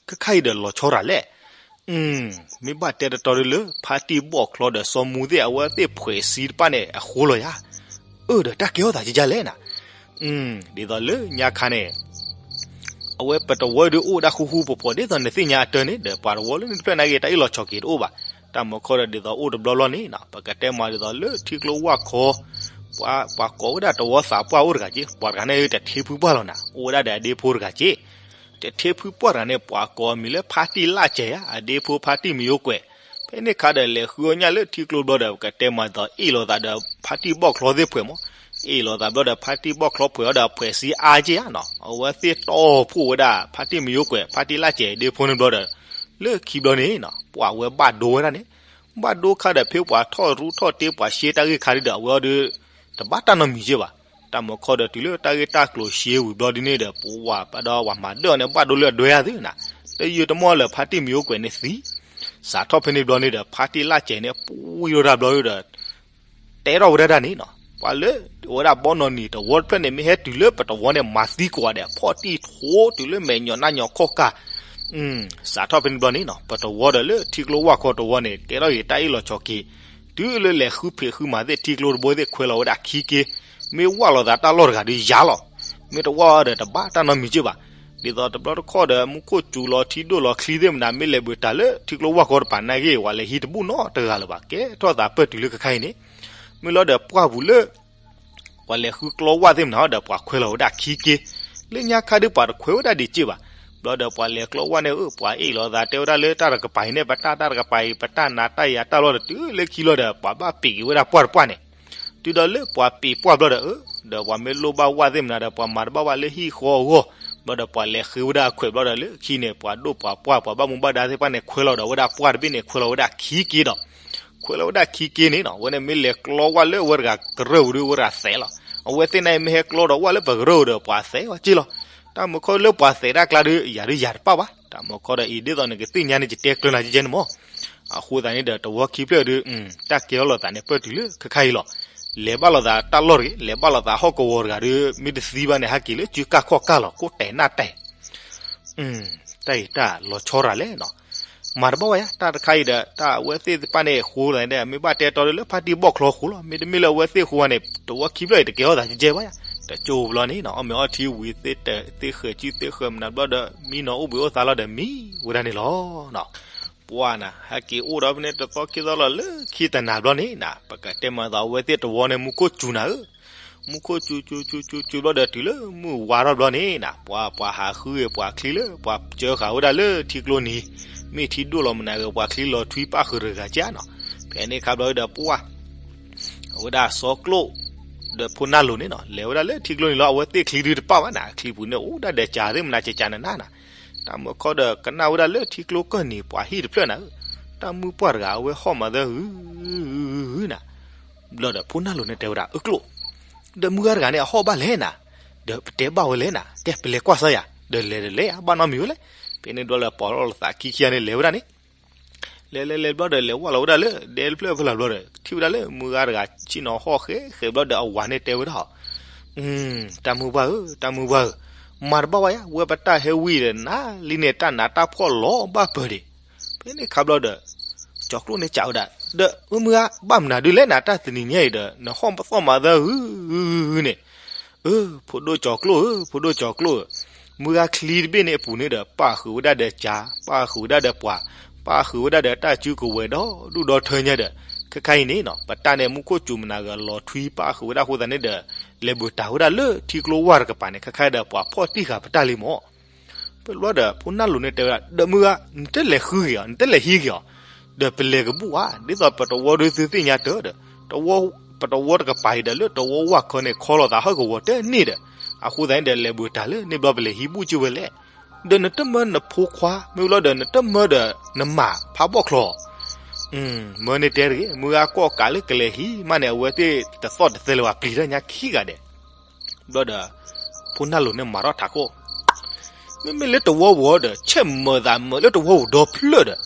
ခဲခါအံၤဒီးလီၤဆီရၤလဲၣ်. မ့ၢ်ဘၣ်တဲတတီဒီးလၢ ဖါတံၢ်ဘီၣ်ချီဒီးစီၤမူသ့ၣ် အဝဲသ့ၣ်ဖှဲးစံတဖၣ်န့ၣ်အဃိလီၤယါ. အၢ ဒီးတၢ်ကဲထီၣ်သးကဲကဲလဲၣ်နၤ. ဒ်သိးလၢညါခါန့ၣ် အဝဲပတဝီဒုးအိၣ်ဝဲဒၣ်ဃူဃူဖိးဖိး ဒ်သိးနသ့ၣ်ညါအတၢ်န့ၣ်ဒီး ပှၤတဝီလၢန့ၣ်တဖျၢၣ်နာ်ဂ့ၤ တၢ်အ့ၣ်လိာ်ဆိးက့တအိၣ်ဘၣ်. တၢ်မုၢ်ခီဒီးဒ်သိးအိၣ်တဘျီဘျီန့ၣ်နီၤ, ပကတဲမးဒ်သိးလၢထံကျိဝၢ်ခီ ပှၤ ပှၤကိးဝဲဒၣ်တဝီသးပှၢ်အိၣ်တဂၤက့, ပှၤတဂၤန့ၣ်တထ့ဖုပှၢ်လီၤနၤ, အိၣ်ဝဲဒၣ်ဒီးအဒ့ဖိတဂၤက့. တထ့ဖုပှၢ်တဂၤန့ၣ် ပှၤကိးအမံၤလၢဖါတံၢ်လၢ်စဲးဧါ, အဒ့ဖိဖါတံၢ်မံယိကွဲး. ဖဲန့ၣ်ခါဒီးလဲၤဃုအီၣ်ညၣ်လၢထံကျိဘျီဒီး ပကတဲမးဒ်သိးအ့ၣ်လိာ်သးဒီးဖါတံၢ်ဘီၣ်ချီသ့ၣ်ဖှဲးမး, အ့ၣ်လိာ်သးဘျီဒီးဖါတံၢ်ဘီၣ်ချီဖှဲးအီၤဒီးဖှဲးစံအါက့ဧါနီၤ, အဝဲသ့ၣ်တီၢ်ဖှိၣ်ဝဲဒၣ် ဖါတံၢ်မံယိကွဲး ဖါတံၢ်လၢ်စဲးအဒ့ဖိန့ၣ်ဘျီဒီး လၢခံဘျီန့ၣ်နီၤ ပှၤဝဲဘၣ်ဒိဝဲဒၣ်န့ၣ်, ဘၣ်ဒိခါဒီးဖဲပှၤထီၣ်ရူထီၣ်တ့ပှၤရှဲတၢ်ဂ့ၢ်ခါဒုဒီး အဝဲအီၤဒီး တဘၣ်တၢ်နီတမံၤက့ဘၣ်. တၢ်မုၢ်ခီဒီးတုၤလၢတၢ်ဂ့ၢ်တၢ်ကျိၤရှဲဝံၤဘျီဒ်န့ၣ်ဒီး ပှၤဘၣ်ဒီးပှၤမၤဒၢၣ်အီၤန့ၣ် ဘၣ်ဒိလၢအဒွဲဧါသ့ၣ်နၤ, တယုၢ်တမီၢ်လၢဖါတံၢ်မံယိကွဲးန့ၣ်သံ. စးထီၣ်ဖဲန့ၣ်ဘျီန့ၣ်ဒီး ဖါတံၢ်လၢ်စဲးန့ၣ် ပှံၤထီၣ်တၢ်ဘျီဒီး တဲထီၣ်ဝဲဒၣ်ဒၣ်န့ၣ်နီၤ, ပှၤလၢအဝဲဒၣ်ဘီနီၢ်နံၤတဝီတဖျၢၣ်န့ၣ် မ့ၢ်ဟဲတုၤလၢပတဝီန့ၣ် မၤသံကွၢ်ဒီး ဖီၣ်တံၢ်ထိတုၤလၢမဲာ်ညိးနါညိးခီၣ်ကၢ်. စးထီၣ်ဖဲန့ၣ်ဘျီန့ၣ်နီၤ ပတဝီဒီးလၢထံကျိဝၢ်ခီတဝီန့ၣ် ကဲထီၣ်က့ၤတၢ်အ့ၣ်လိာ်ဆိးက့, တုၤလၢလဲၤဃုဖံးဃုမၤသ့ၣ် ထံကျိတဘိသ့ၣ်ခွဲးလီၤဝဲဒၣ်ခံက့, မ့ၢ်ဝၢ်လိာ်သးတၢ်လီၢ်တဂၤဒီးယၤလီၤ, မ့ၢ်တဝၢ်အီၤဒီးတဘၣ်တၢ်နီတမံၤက့ဘၣ်. ဒ်သိးတဘျီတခီၣ်ဒီး မူခိၣ်စူၤလီၤထံဒိၣ်လီၤချံသ့ၣ်မနုၤ မ့ၢ်လဲၤဘုးတၢ်လၢထံကျိဝၢ်ခီတပၤနာ်ဂ့ၤ ပှၤလဲၤဟံးတဘူၣ်နီတဂၤလၢၤဘၣ်, ကဲထီၣ်သးပၢၢ်တုၤလၢခဲခါအံၤန့ၣ်, မ့ၢ်လီၤဒီးပှၢ်ပူၤလၢ ပှၤလဲၤဃုကျီဝၢ်သ့ၣ်မနုၤဒီး ပှၤခွဲးလီၤဝဲဒၣ်ခံက့, လၢညါခါဒုးပှၤတခွဲးဝဲဒၣ်ဒံးက့ဘၣ်. ဘျီဒီးပှၤလဲၤကျီဝၢ်န့ၣ်ဧၢ ပှၤအ့ၣ်လိာ်သးတဲဝဲဒၣ်လၢတၢ်တကပၤအံၤန့ၣ် ပတၢ်တၢ်တကပၤအံၤ ပတၢ်နးတၢ်ယၤတၢ်လီၢ်ဒီး တုၤလၢခံလီၤဒီး ပှၤဘၣ်ပံးက့ၤဝဲဒၣ်ပှၢ်တပှၢ်န့ၣ်, တုၤဒီးလၢပှၤပံးပှၢ်ဘျီဒီးဧၢ, ဒီးပှၤမ့ၢ်လိၣ်ဘၣ်ဝၢ်သ့ၣ်မနုၤဒီး ပှၤမၤတဘၣ်ဘၣ်လၢဟံၣ်ဃီအဂီၢ်, ဘျီဒီးပှၤလဲၤဃ့ဝဲဒၣ်အခွဲးဘျီဒီး လၢခံန့ၣ် ပှၤဒိၣ်ပှၤပှၢ် ပှၤဘၣ်မူဘၣ်ဒါသ့ၣ်တဖၣ်န့ၣ် ခွဲးလီၤဒီးဝဲဒၣ်ပှၢ်တဘ့ၣ်န့ၣ် ခွဲးလီၤဝဲဒၣ်ခံက့ဒီး ခွဲးလီၤဝဲဒၣ်ခံက့န့ၣ်နီၤ, အဝဲန့ၣ်မ့ၢ်လဲၤကျီဝၢ်လၢအဝဲတဂၤကရၢၢ်ပူၤဒီး အဝဲတဂၤသဲးလီၤ. အဝဲသ့ၣ်န့ၣ်မ့ၢ်ဟဲကျီဒီးဝၢ်လၢပကရၢၢ်ပူၤဒီး ပှၤသဲးဝဲက့လီၤ. တၢ်မုၢ်ခီလၢပှၤသဲးတၢ်ကျါဒီး ယၤဒုးယၤတပၣ်ဘၣ်. တၢ်မုၢ်ခီဒီးအံၤ ဒ်သိးနကသ့ၣ်ညါန့ၣ် ယတဲကျၢၤနၤကဲကဲန့ၣ်မး. အဃိသတးန့ၣ်ဒီး တဝီခံဖျၢၣ်ဒီး တၢ်ကဲထီၣ်လိာ်သးန့ၣ် ပၢၢ်တုၤလၢခဲခါအံၤလီၤ. လဲၤဘၣ်လိာ်သးတၢ်လီၢ်တဂ့ၤ, လဲၤဘၣ်လိာ်သးဟီၣ်ကဝီၤတဂၤဒီး မ့ၢ်တသံဘၣ်န့ၣ် ဟဲက့ၤလၢစုကၢ်ခီၣ်ကၢ်လီၤ ကိးတဲာ်နၢ်တဲာ် တၢ်အံၤတၢ်လီၤဆီရၤလဲၣ်နီၤ. မၤတဘၣ်ဝဲယါ တၢ်တခါအံၤဒီး တၢ်အဝဲသ့ၣ်တဖၣ်န့ၣ်အဃိသတးန့ၣ် မ့ၢ်ဘၣ်တဲတီဒီးလၢဖါတံၢ်ဘီၣ်ချီအဃိလီၤ. မ့တမ့ၢ်လၢအဝဲသ့ၣ်အဃိန့ၣ် တဝီခံဖျၢၣ်အံၤတကဲထီၣ်သးကဲကဲဘၣ်ယါ. တကၠိဘျီန့ၣ်နီၤ အီၣ်မ့ၤအီထံဝံၤသ့ၣ်ဃဲၤစုသ့ၣ်ဃဲၤမနုၤဘျီဒီး မံနီၤအိၣ်ဘှံးအိၣ်သါလီၤဒီးမံဝဲဒၣ်န့ၣ်လီၤ. ပှၢ်နၤ ဟဲက့ၤအိၣ်ဒီးဖဲန့ၣ်တသီခံသီလီၤ လၢခံတနၤဘျီန့ၣ်နၤ ပကတဲမၤသးအဝဲသ့ၣ်တဝီန့ၣ် မူခိၣ်စူၤနၤဧၢ မူခိၣ်စူၤစူၤစူၤစူၤဘျီဒီးတုၤလၢမုၢ်ဝါထီၣ်ဘျီန့ၣ်နၤ ပှၤ ပှၤဟးဃုဂ့ၤပှၤချံလၢ ပှၤစၢဃာ်ဝဲဒၣ်လၢထံကျိနံၤ မ့ၢ်ထံဒိၣ်လီၤမနုၤဂ့ၤ ပှၤချံလီၤထွံပၣ်ဃုာ်တဂၤကါနီၤ. ဖဲန့ၣ်ခါဘျီဒီးပှၢ် အဝဲဒၣ်စီၤကျိၣ် ဒီးဖိနၢ်လိၤန့ၣ်နီၤ လဲၤဝဲဒၣ်လၢထံကျိနံၤလီၤ. အဝဲသ့ၣ်ချံဒုးတပၣ်ဘၣ်နၤ ချံပူၤန့ၣ်အိၣ်ဒၣ်ဒီးကၠးသ့ၣ်မနၤကၠးကၠးနးနးနၤ. တၢ်မုၢ်ခီဒီးကနၣ်ဝဲဒၣ်လၢထံကျိကၢၢ်နံၤပှၤဟံၣ်တဖျၢၣ်နၤဧၢ တၢ်မုၢ်ပှၢ်တဂၤအဝဲဟီၣ်မၤသၢဂုၤဂုၤဂုၤဂုၤဂုၤနၤ. ဘျီဒီးဖိနၢ်လိၤန့ၣ်တဲဝဲဒၣ် အၢကျိၣ် ဒီးမုၢ်ဂၤတဂၤန့ၣ် အဟီၣ်ဘၣ်လဲၣ်နၤ, ဒီးပတဲဘၣ်ဝဲလဲၣ်နၤ, ကဲပလဲၤကွၢ်စၢ်ယၤ, ဒီးလဲၤဒီးလဲၤယၤ ဘၣ်နီတမံၤဝဲလဲၣ်. ဖဲန့ၣ်ဘျီလၢပှၤလီၢ်လီၤသးခံခံဂၤန့ၣ် လဲၤဝဲဒၣ်န့ၣ်, လဲၤလဲၤလဲၤဘျီဒီး လဲၤဝဲလီၤဝဲဒၣ်လၢဒဲတဖျၢၣ်ဖဲလီၤဘျီဒီး ထံၣ်ဝဲဒၣ်လၢမုၢ်ဂၤတဂၤ ဆ့ၣ်နီၤဟီၣ်ဃဲဃဲဘျီဒီး အဝၤန့ၣ်တဲဝဲဒၣ်, တၢ်မုၢ်ပှၢ်ဧၢ, တၢ်မုၢ်ပှၢ်ဧၢ, မၤတဘၣ်ဝဲယါ, ဝဲပတၢ်ဟဲဝံၤဒီး နၤလံန့ၣ် တၢ်နးတၢ်ဖှီၣ်လီၤဘၣ်ပၢၤဒံး. ဖဲန့ၣ်ခါဘျီဒီး ကၠီၤကျိၣ်န့ၣ်စံးဝဲဒၣ်, ဒီးမုၢ်ဂၤ ဘၣ်မနုၤဒုလဲၣ် နၤတၢ်တနံၤညါအံၤဒီး နဟီၣ်ပသီၣ်မၤသၢဂုၤဂုၤဂုၤဂုၤန့ၣ်, အၢ ဖိဒိၣ်ကၠီၤကျိၣ်ဧၢ, ဖိဒိၣ်ကၠီၤကျိၣ်ဧၢ, မုၢ်ဂၤချံတဘ့ၣ်န့ၣ်အပူၤန့ၣ်ဒီး ပၣ်ဃုာ်ဝဲဒၣ်ဒီးကၠါ, ပၣ်ဃုာ်ဝဲဒၣ်ဒီးပှၤ, ပၣ်ဃုာ်ဝဲဒၣ်ဒီးတၢ်စုကဝဲၤဒီဒူၣ်ဒီထၢညါဒီး, ခဲခါအံၤန့ၣ်နီၤ ပတၢ်န့ၣ်မူခိၣ်စူၤမနၤဂၤလီၤထွံပၣ်ဃုာ်ဝဲဒၣ်အဃိသတးန့ၣ်ဒီး လဲၤဘုးတၢ်ဝဲဒၣ်လၢထံကျိဝၢ်တကပၤန့ၣ် ခဲခါအံၤဒီး ပှၤဖီၣ်တံၢ်ဃာ်ပတၢ်လံမၢ်. ဖဲဘျီဒီး ဖိနၢ်လိၤန့ၣ်တဲဝဲဒၣ်, ဒီးမုၢ်ဂၤ နတလဲၤဃုက့ၤအီၤ, နတလဲၤဟံးက့ၤအီၤ, ဒီးပလဲၤကဘူၣ်ဧါ, ဒ်သိးပတဝီဒုးသုသ့ၣ်ညါတၢ်ဒီး တဝီ, ပတဝီတကပၤအံၤဒီး လၢတဝီဝၢ်ခီန့ၣ် ခီလိာ်သးဟီၣ်ကဝီၤတန့ၢ်ဒီး, အဃိသတးန့ၣ်ဒီး လဲၤဘုးတၢ်လၢန့ၣ်ဘျီ ပလဲၤဟံးဘူၣ်က့ၤဝဲလဲၣ်. ဒီးနတမၢနဖိခွါ မ့ၢ်ဘျီဒီး နတမၢဒီးနမၤဖးဘီၣ်ချီ, မၢန့ၣ်တဲတဂ့ၤ, မုၢ်ဂၤကိးကးလၢကလဲၤဟံးမးန့ၣ် အဝဲသ့ၣ်တသီၣ်တသဲလၢၤဘၣ် ပျံၤတၢ်ညါခံဂၤဒဲး. ဘျီဒီး ဖိနၢ်လိၤန့ၣ်မၤထီၣ်ထးခိၣ်, မ့မ့ၢ်လၢတဝီပူၤဒီး ဆဲးမၤသးမၤလၢတဝီပူၤဒီဖျၢၣ်ဒီး,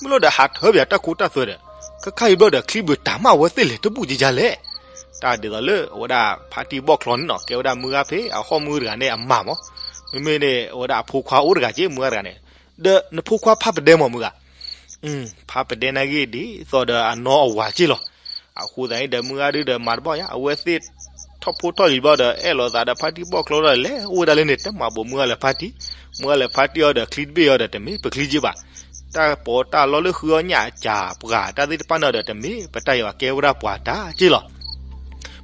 မ့ၢ်လီၤဒီးဟးထၢပၠးတၢ်ခိတၢ်သွဲဒီး, ခဲခါအံၤဘျီဒီး ချံဘုးတၢ်မး အဝဲသ့ၣ်လဲၤတဘူၣ်ကကလဲၣ်. တၢ်ဒ်သိးလၢအဝဲဒၣ်ဖါတံၢ်ဘီၣ်ချီန့ၣ်နီၤ ကဲဝဲဒၣ်မုၢ်ဂၤဖဲအဟီၣ်မုၢ်တဂၤန့ၣ်အမါမၢ်, မ့မ့ၢ်န့ၣ် အဝဲဒၣ်အဖိခွါအိၣ်တဂၤက့ မုၢ်ဂၤတဂၤန့ၣ်, ဒီးနဖိခွါဖးပဒဲမၢ်မုၢ်ဂၤ ဖးပဒဲနာ်က့ဒ်သိးဒီးအနီၢ်အဝၤက့လီၤ. အဃိသတးန့ၣ်ဒီး မုၢ်ဂၤဒုဒီးမၤတဘၣ်ယါ အဝဲသ့ၣ်ထီၣ်ဖိထီၣ်လံၤဘျီဒီး အဲၣ်လိာ်သးဒီးဖါတံၢ်ဘီၣ်ချီဒီး လဲၤအိၣ်ဝဲဒၣ်လၢန့ၣ် တမၤဘူးမုၢ်ဂၤလဲၤဖါတံၢ်, မုၢ်ဂၤလဲၤဖါတံၢ်အီၤဒီး ချံတဘ့ၣ်အီၤဒီး တမ့ၢ်ပချံက့ဘၣ်. တၢ်ပီးတၢ်လီလၢဃုအီၣ်ညၣ်အစၢ်ပှၤ တၢ်သ့ၣ်တဖၣ်န့ၣ်ဒီး တမ့ၢ်ပတၢ်ယွၤ ကဲဝဲဒၣ်ပှၤတၢ်က့လီၤ.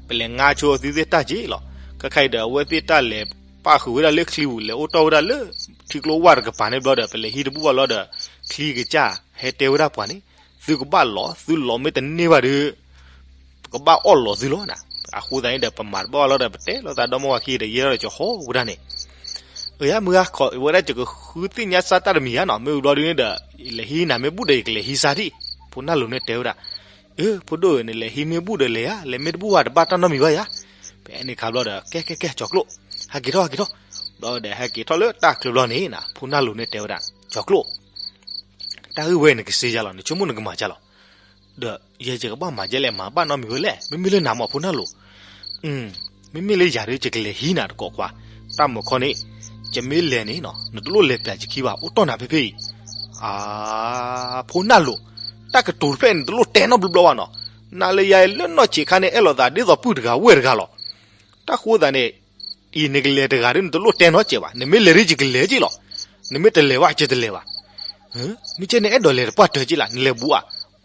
ပလဲၤငါဆိသုသ့ၣ်တၢ်က့လီၤ. ခဲခါအံၤဒီး အဝဲသ့ၣ်တၢ်လဲၤပၣ်ဃုာ်ဝဲဒၣ်လၢချံပူၤ လဲၤအိၣ်တီၢ်ဝဲဒၣ်လၢထံကျိဝၢ်တကပၤန့ၣ်ဘျီဒီး ပလဲၤဟံးတဘူၣ်ဘၣ်လီၤဒီး ချံကစၢ်ဟဲတဲဝဲဒၣ်ပှၤန့ၣ်, သုကဘၣ်လီၤ, သုလီၤမ့ၢ်တန့ၢ်ဘၣ်ဒီး ပကဘၣ်အီၣ်လီၤသုလီၤနၤ. အဃိသတးန့ၣ်ဒီး ပမၤတဘၣ်ဘၣ်လီၤဒီး ပတဲလိာ်သးဒီမါဝၤခံဒီး ယဲထီၣ်ဒီးကဟီၣ်ဝဲဒၣ်န့ၣ်, အၢ ယါမုၢ်ဂၤ ခိးဝဲဒၣ် ယကဃုသ့ၣ်ညါစၢ်တၢ်တမံၤယါနီၤ, မ့ၢ်ဘျီဒုန့ၣ်ဒီး လဲၤဟံးနၤမ့ၢ်ဘူၣ်ဒီး ယကလဲၤဟံးစၢ်ဒံး. ဖိနၢ်လိၤန့ၣ်တဲဝဲဒၣ်, အၢ ဖိဒိၣ်ဧၢ နလဲၤဟံးမ့ၢ်ဘူၣ်ဒီးလဲၤဧါ, လဲၤမ့ၢ်တဘူၣ်ဘၣ် တဘၣ်တၢ်နီတမံၤဘၣ်ယါ. ဖဲန့ၣ်ခါဘျီဒီး ကဲကဲကဲ ကၠီၤကျိၣ်, ဟဲက့ၤထီၣ် ဟဲက့ၤထီၣ်. ဘျီဒီး ဟဲက့ၤထီၣ်လၢတၢ်ချၢဘျီန့ၣ်နီၤ ဖိနၢ်လိၤန့ၣ်တဲဝဲဒၣ်, ကၠီၤကျိၣ် တၢ်ဂ့ၢ်ဝဲန့ၣ်ကစ့ယါလီၤ, နဆိကမိၣ်နကမၤကၢ်လီၤ. ဒီးယဲယကဘၣ်မၤကၢ်လဲၣ် မၤဘၣ်နီတမံၤဝဲလဲၣ်, မ့မ့ၢ်လၢနၤမၢ်ဖိနၢ်လိၤ, မ့မ့ၢ်လၢယၤဒီး ယကလဲၤဟံးနၤတကိးကွၢ်, တၢ်မုၢ်ခီန့ၣ် ယမ့ၢ်လဲၤန့ၣ်နီၤ နတလိၣ်လဲၤပျးယခံဘၣ် အိၣ်တီၢ်နၤဖဲဖဲအံၤ. အါ ဖိနၢ်လိၤ, တၢ်ကတိၤတဖျၢၣ်န့ၣ် နတလိၣ်တဲနီတဘျီဘျီဘၣ်နီၤ, နၤလၢယၤလၢနီၢ်ဆံးခါန့ၣ် အဲၣ်လိာ်သးဒ်သိးပုၢ်တဂၤဝဲၢ်တဂၤလီၤ. တၢ်ဃိသးန့ၣ် အံၤနကလဲၤတဂၤဒီး နတလိၣ်တဲနီတစဲးဘၣ်, နမ့ၢ်လဲၤဒီးယကလဲၤက့လီၤ, နမ့ၢ်တလဲၤဘၣ် ယတလဲၤဘၣ်. မ့ၢ်ကဲန့ၣ်အဲၣ်ဒိးလဲၤတပှၢ်တၢၢ်က့လီၤ, နလဲၤဘူးဧါ,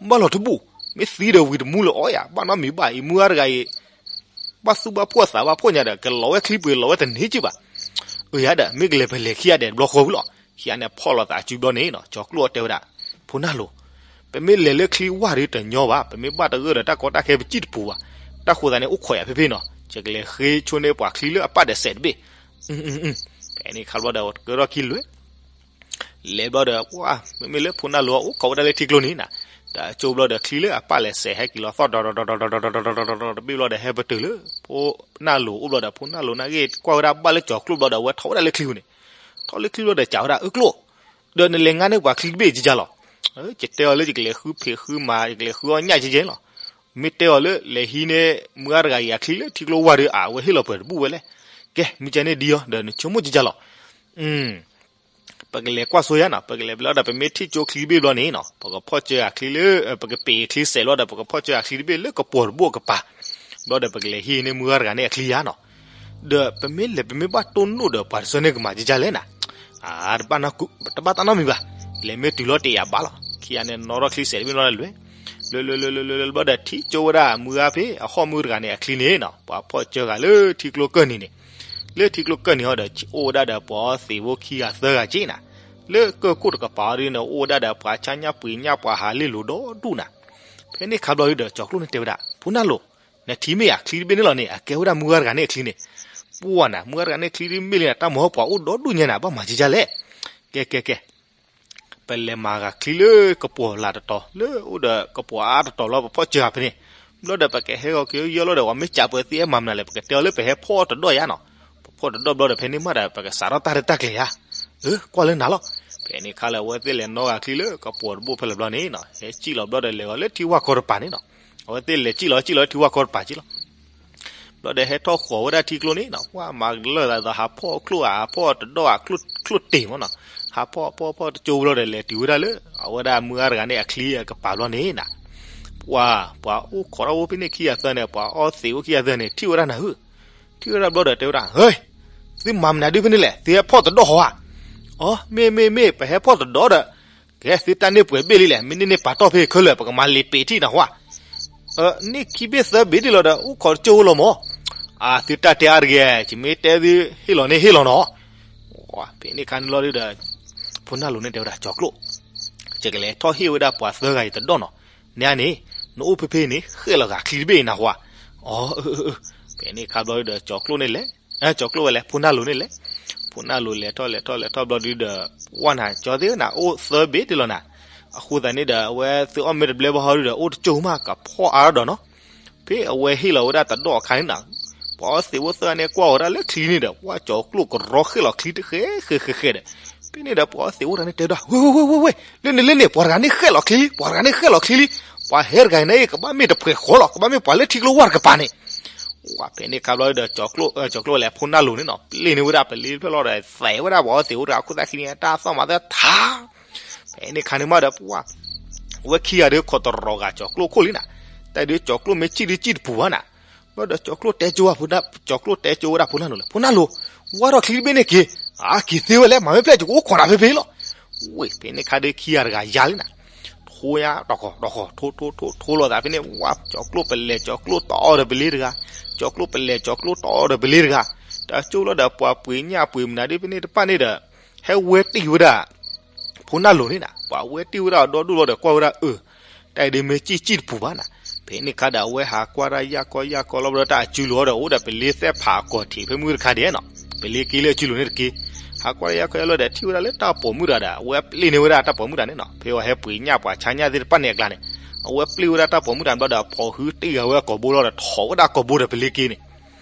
ဘၣ်လီၤတဘူး, မ့ၢ်သံဒီးဝံၤတမူလၢၤအီယၤ, ဘၣ်နီတမံၤဘၣ်, အံၤမုၢ်ဂၤတဂၤအံၤ ဘၣ်သူၣ်ဘၣ်ဖှီၣ်သးဘၣ်ဖှီၣ်ညါဒီး ကလီၤဝဲချံပှ့ၤလီၤဝဲတန့ၢ်က့ဘၣ်. အၢယၤဒီး မ့ၢ်ကလဲၤပလဲၤခံဂၤဒဲးတဘျီဃီဝံၤလီၤ. ခံဂၤန့ၣ်ဖီၣ်လိာ်သးစုဘျီန့ၣ်နီၤ ကၠီၤကျိၣ်တဲဝဲဒၣ်, ဖိနၢ်လိၤ, ပမ့ၢ်လဲၤလၢချံဝၢ်ဒီးတညီဘၣ်, ပမ့ၢ်ဘၣ်တဂၢၢ်ဒီးတၢ်ကီတၢ်ခဲပစံၣ်တပူၤဘၣ်, တၢ်ဃိသးန့ၣ်အိၣ်ခိးယၤဖဲဖဲနီၤ, ယကလဲၤဃ့ဆိန့ၢ်ပှၤချံလၢအပၣ်ဒီးစဲးတဘ့ၣ်. ဖဲန့ၣ်ခါဘျီဒီး ကၢထီၣ်ခံလွဲၢ် လဲၤဘျီဒီး ပှၤ မ့မ့ၢ်လၢဖိနၢ်လိၤ အိၣ်ခိးဝဲဒၣ်လၢထံကျိန့ၣ်နီၤ, တၢ်ကၠိဘျီဒီး ချံလၢအပၣ်လဲၤစဲးဟဲက့ၤလီၤသီၣ် တဘ့ၣ်ဘျီဒီး ဟဲပတုာ်လၢ ဖိနၢ်လိၤအိၣ်ဘျီဒီး ဖိနၢ်လိၤနာ်က့ ကွၢ်ဝဲဒၣ်ဘၣ်လၢကၠီၤကျိၣ်ဘျီဒီး အဝဲထီၣ်ဝဲဒၣ်လၢချံပူၤန့ၣ်, ထီၣ်လၢချံဘျီဒီး စံးဝဲဒၣ် အၢကျိၣ်, ဒီးနလဲၤငါန့ၢ်ပှၤချံတဘ့ၣ်ကကလီၤ. ယတဲအီၤလၢယကလဲၤဃုဖံးဃုမၤ ယကလဲၤဃုအီၣ်ညၣ်ကကလီၤ. မ့ၢ်တဲအီၤလၢလဲၤဟံးန့ၢ် မုၢ်ဂၤတဂၤအံၤအချံလၢထံကျိဝၢ်ဒီး အဝဲဟ့ၣ်လီၤပှဲၤတဘူၣ်ဝဲလဲၣ်. ကဲ မ့ၢ်ကဲန့ၣ်ဒ်အံၤဒီး နဆိကမိၣ်ကကလီၤ. ပကလဲၤကွၢ်စိယါနီၤ, ပကလဲၤဘျီဒီး ပမ့ၢ်ထံၣ်ကၠိချံတဘ့ၣ်ဘျီန့ၣ်နီၤ, ပကဖီၣ်စၢဂၤချံလၢ ပကပ့ၤချံစဲးဘျီဒီး ပကဖီၣ်စၢဂၤချံတဘ့ၣ်လၢကပီၤတဘိအကပၤ, ဘျီဒီး ပကလဲၤဟံးန့ၢ်မုၢ်ဂၤတဂၤန့ၣ်အချံယါနီၤ. ဒီးပမ့ၢ်လဲၤ ပမ့ၢ်ဘၣ်တိၢ်နီၣ်ဒီး ပှၤတဆၢန့ၣ်ကမၤကကလဲၣ်နီၤ. အါ တဘၣ်တၢ်နီတမံၤဘၣ်, လဲၤမ့ၢ်တုၤလီၤတ့ၢ်ယၤဘၣ်လီၤ. ခံဂၤန့ၣ် နီၣ်ထီၣ်ချံစဲးတဘ့ၣ်လီၤလဲၤလွဲၢ်, လဲၤလဲၤလဲၤလဲၤလဲၤလဲၤဘျီဒီး ထံၣ်ကၠိဝဲဒၣ် မုၢ်ဂၤဖဲအဟီၣ်မုၢ်တဂၤန့ၣ်အချံန့ၣ်နီၤ, ပှၤဖီၣ်စၢဂၤလၢထံကျိကၢၢ်နံၤန့ၣ်, လၢထံကျိကၢၢ်နံၤဟီဒီး အိၣ်ဝဲဒၣ်ဒီးပှၤသ့ၣ်ဖိခံဂၤသၢဂၤက့နၤ, လၢကၢၢ်ခိၣ်တကပၤအီၤဒ်န့ၣ် အိၣ်ဝဲဒၣ်ဒီးပှၤဆါညၣ်ပှ့ၤညၣ်ပှၤဟးလ့လိၤဒီဒူၣ်နၤ. ဖဲန့ၣ်ခါဘျီဒုဒီး ကၠီၤကျိၣ်န့ၣ်တဲဝဲဒၣ် ဖိနၢ်လိၤ, နထံၣ်မ့ၢ်ဧါ ချံတဘ့ၣ်န့ၣ်လီၤန့ၣ် အကဲဝဲဒၣ်မုၢ်ဂၤတဂၤန့ၣ်အချံန့ၣ်, ပှၢ်နၤ မုၢ်ဂၤတဂၤန့ၣ်ချံဒ်မ့ၢ်လံနၤ တၢ်မၤဟီၣ်ပှၤအိၣ်ဒီဒူၣ်ညါနၤ ဘၣ်မၤကကလဲၣ်. ကဲကဲကဲ ပလဲၤမၤဂၤချံလၢကပီၤလၢ်တတီၤ လၢအိၣ်ဒီးကပီၤအါတတီၤလီၤ ပဖီၣ်စၢဂၤဖဲန့ၣ်, ဘျီဒီးပကဟဲဂီၤက့ၤယီၤလီၤဒီး ပှၤမ့ၢ်စံးပှဲၤသ့အဲၣ်မၤမနုၤလဲၣ် ပကတဲအီၤလၢပဟဲဖီၣ်တဒီၣ်ယါနီၤ, ပဖီၣ်တဒီၣ်ဘျီဒီး ဖဲန့ၣ်မးဒီး ပကစးထီၣ်တၢ်ရဲၣ်တၢ်ကျဲၤယါ, အၢ ကွၢ်လၢနၤလီၤ. ဖဲ ဖဲန့ၣ်ခါလၢအဝဲသ့ၣ်လဲၤနီၣ်ဂၤချံလၢကပိာ်တဘိဖဲလဲၣ်ဘျီန့ၣ်နီၤ, ဟဲစံၣ်လီၤဘျီဒီးလဲၤဂီၤလၢထံဝၢ်ကီၢ်တပၤန့ၣ်နီၤ, အဝဲသ့ၣ်လဲၤစံၣ်လီၤစံၣ်လီၤလၢထံဝၢ်ကီၢ်တပၤက့လီၤ. ဘျီဒီးဟဲထီၣ်ဃီၤဝဲဒၣ်ထံကျိန့ၣ်နီၤ, ပှၤမၤကလၢာ်သးဒီးဟးဖီၣ်ချိၣ်ဧါ, ဟးဖီၣ်တဒီၣ်ဧါ, ချိၣ်တ့ၢ်မးနီၤ, ဟးဖီၣ်ဖီၣ်ဖီၣ်တကၠိဘျီဒီးလဲၤတုၤဝဲဒၣ်လၢ အဝဲဒၣ်မုၢ်ဂၤတဂၤန့ၣ်အချံအကပၤဘျီန့ၣ်နီၤ, ပှၤ ပှၤအိၣ်ခိးထီၣ်အိၣ်ဖဲန့ၣ်ခံဂၤသၢန့ၣ်, ပှၤအီသံးအိၣ်ခံဂၤသၢန့ၣ် ထံၣ်ဝဲဒၣ်နၤဧၢ, ထံၣ်ဝဲဒၣ်ဘျီဒီးတဲဝဲဒၣ်, ဟ့, သုမၤမနုၤဒ်ဖဲန့ၣ်လဲၣ်, သုဟဲဖီၣ်တဒီၣ်ဟီဧါ. အီ, မ့ၢ်မ့ၢ်မ့ၢ် ပဟဲဖီၣ်တဒီၣ်ဒီး ကဲ သုတၢ်န့ၢ်ပှဲၤဘ့ၣ်လံလဲၣ်, မ့ၢ်န့ၢ်န့ၢ်ပာ်တီၢ်ဖဲခဲလၢာ် ပကမၤလံာ်ပ့ၤထံၣ်နၤဟီဧါ. န့ၢ်ခံဘ့ၣ်သၢဘ့ၣ်ဒ်လီၤဒီး အိၣ်ခိးတကၠိလီၤမး. အါ, သုတၢ်တဲအါတဂ့ၤ, ယမ့ၢ်တဲသုဟ့ၣ်လီၤန့ၣ်ဟ့ၣ်လီၤနီၤ. ဖဲန့ၣ်ခါန့ၣ်လီၤဒီး ဖိနၢ်လိၤန့ၣ်တဲဝဲဒၣ် ကၠီၤကျိၣ်, ယကလဲၤထီၣ်ဟ့ၣ်ဝဲဒၣ်ပှၤသၢဂၤအံၤတဒီၣ်နီၤ, နဲန့ၣ် နအိၣ်ဖဲဖဲန့ၣ် ဃဲၣ်လီၤဂာ်ချံတဘ့ၣ်အံၤနၤဟီဧါ. အီ, ဖဲန့ၣ်ခါဘျီဒီး ကၠီၤကျိၣ်န့ၣ်လဲၤ ကၠီၤကျိၣ်ဝဲလဲၤ ဖိနၢ်လိၤန့ၣ်လဲၤ, ဖိနၢ်လိၤလဲၤထီၣ်လဲၤထီၣ်လဲၤထီၣ်ဘျီဒုဒီး ဝဲနၤ ကၠီၤသ့ၣ်နၤ အိၣ်သၢဘ့ၣ်ဒ်လီၤနၤ, အဃိသတးန့ၣ်ဒီး အဝဲသုအီၣ်မ့ၢ်တဘျဲဘီဟီဒုဒီး အိၣ်တကၠိမး ကဖီၣ်အါထီၣ်ဒီးနီၤ. ဖဲအဝဲဟ့ၣ်လီၤဝဲဒၣ်တဒီၣ်အခါန့ၣ်နီၤ, ပှၤအီသံးအိၣ်သၢဂၤန့ၣ်ကွၢ်အီၤဒၣ်လၢချံန့ၣ်ဒီး ပှၤကၠီၤကျိၣ်ကရီဃဲၣ်လီၤချံတဃဲဃဲဃဲဃဲဒီး, ဖဲန့ၣ်ဒီးပှၤအီသံးအိၣ်တဂၤန့ၣ်တဲဒၣ် ဝဲဝဲဝဲဝဲဝဲ, လၢန့ၣ်လၢန့ၣ် ပှၤတဂၤန့ၣ်ဃဲၣ်လီၤချံလံ, ပှၤတဂၤန့ၣ်ဃဲၣ်လီၤချံလံ, ပှၤဟဲတဂၤအံၤန့ၣ် ကဘၣ်မ့ၢ်တဖှဲးဃီလီၤ, ကဘၣ်မ့ၢ်ပှၤလၢထံကျိဝၢ်တကပၤန့ၣ်. ဝဲဖဲန့ၣ်ခါဘျီဒီး ကၠီၤကျိၣ်လဲၤ ဖိနၢ်လိၤန့ၣ်နီၤ ပျ့ၢ်န့ၢ်ဝဲဒၣ်ပလ့ဖျၢၣ်လီၤဒီး သဲးဝဲဒၣ်ပှၤအီသံးအိၣ်တဂၤ ခိၣ်သၣ်ခံန့ၣ် တၢ်သီၣ်မၤသၢထါ ဖဲန့ၣ်ခါန့ၣ်မးဒီး ပှၤ ဝဲခံဂၤဒီးခိးတရီၤဂာ်ကၠီၤကျိၣ်ခိၣ်လံနၤ, တၢ်ဒုးကၠီၤကျိၣ်မ့ၢ်စံၣ်ဒုးစံၣ်တပူၤဘၣ်နၤ. ဘျီဒီးကၠီၤကျိၣ်တဲကၠိဝဲ, ကၠီၤကျိၣ်တဲကၠိဝဲဒၣ်ဖိနၢ်လိၤလဲၣ်, ဖိနၢ်လိၤ, ဝါထီၣ်ချံတဘ့ၣ်န့ၣ်က့ၤ, အါက့ၤသ့ဝဲလဲၣ်, မၤမ့ၢ်ဖျဲၣ် ယကအိၣ်ခိးနၤဖဲဖဲလီၤ. ဝဲဖဲန့ၣ်ခါဒီးခံဂၤတဂၤယါလံနၤ, ထိညါတီၢ်ကီၢ်တီၢ်ကီၢ် ထိထိထိထိလိာ်သးဖဲန့ၣ်, ဝဲကၠီၤကျိၣ်ပလဲၤ ကၠီၤကျိၣ်တီအီၤဒီးပလ့တဂၤ, ကၠီၤကျိၣ်ပလဲၤ ကၠီၤကျိၣ်တီအီၤဒီးပလ့တဂၤ, တၢ်ကၠိလီၤဒီးပှၤပှ့ၤညၣ်ပှ့ၤမနုၤဒ်ဖဲန့ၣ်တဖၣ်န့ၣ်ဒီး ဟဲဝဲတံၢ်ဝဲဒၣ် ဖိနၢ်လိၤန့ၣ်နၤ, ပှၤဝဲတံၢ်ဝဲဒၣ်အဒီဒိၣ်လီၤဒီးကွၢ်ဝဲဒၣ်အၢ, တၢ်အံၤဒ်မ့ၢ်စံၣ်စံၣ်တပူၤဘၣ်နၤ. ဖဲန့ၣ်ခါဒီးအဝဲဟးကွၢ်တၢ်ယၢ်ကီယၢ်ကီလီၤဘျီတၢ်အစုလိၤအီၤဒီး အိၣ်ဒီးပလ့သဲဖးအကီၢ်ထံးဖဲမုၢ်တခါဒဲးနီၤ, ပလ့က့လၢအစုလိၤန့ၣ်တက့ၢ်. ဟးကွၢ်တၢ်ယၢ်ကီယၢ်လီၤဒီးထံၣ်ဝဲဒၣ်လၢတၢ်ပိာ်မုၣ်တဂၤဒီး အဝဲပျ့ၢ်န့ၢ်ဝဲဒၣ်တၢ်ပိာ်မုၣ်တဂၤန့ၣ်နီၤ, ဖဲအီၤဟဲပှ့ၤညၣ်ပှၤဆါညၣ်သ့ၣ်တဖၣ်န့ၣ်အကျါန့ၣ်, အဝဲပျ့ၢ်ဝဲဒၣ်တၢ်ပိာ်မုၣ်တဂၤန့ၣ်ဘျီဒီး ဖီၣ်ဟုတ့ၢ်ဂၤဝဲအကိာ်ဘိလီၤဒီး ထိးဝဲဒၣ်ကိာ်ဘိဒီးပလ့က့န့ၣ်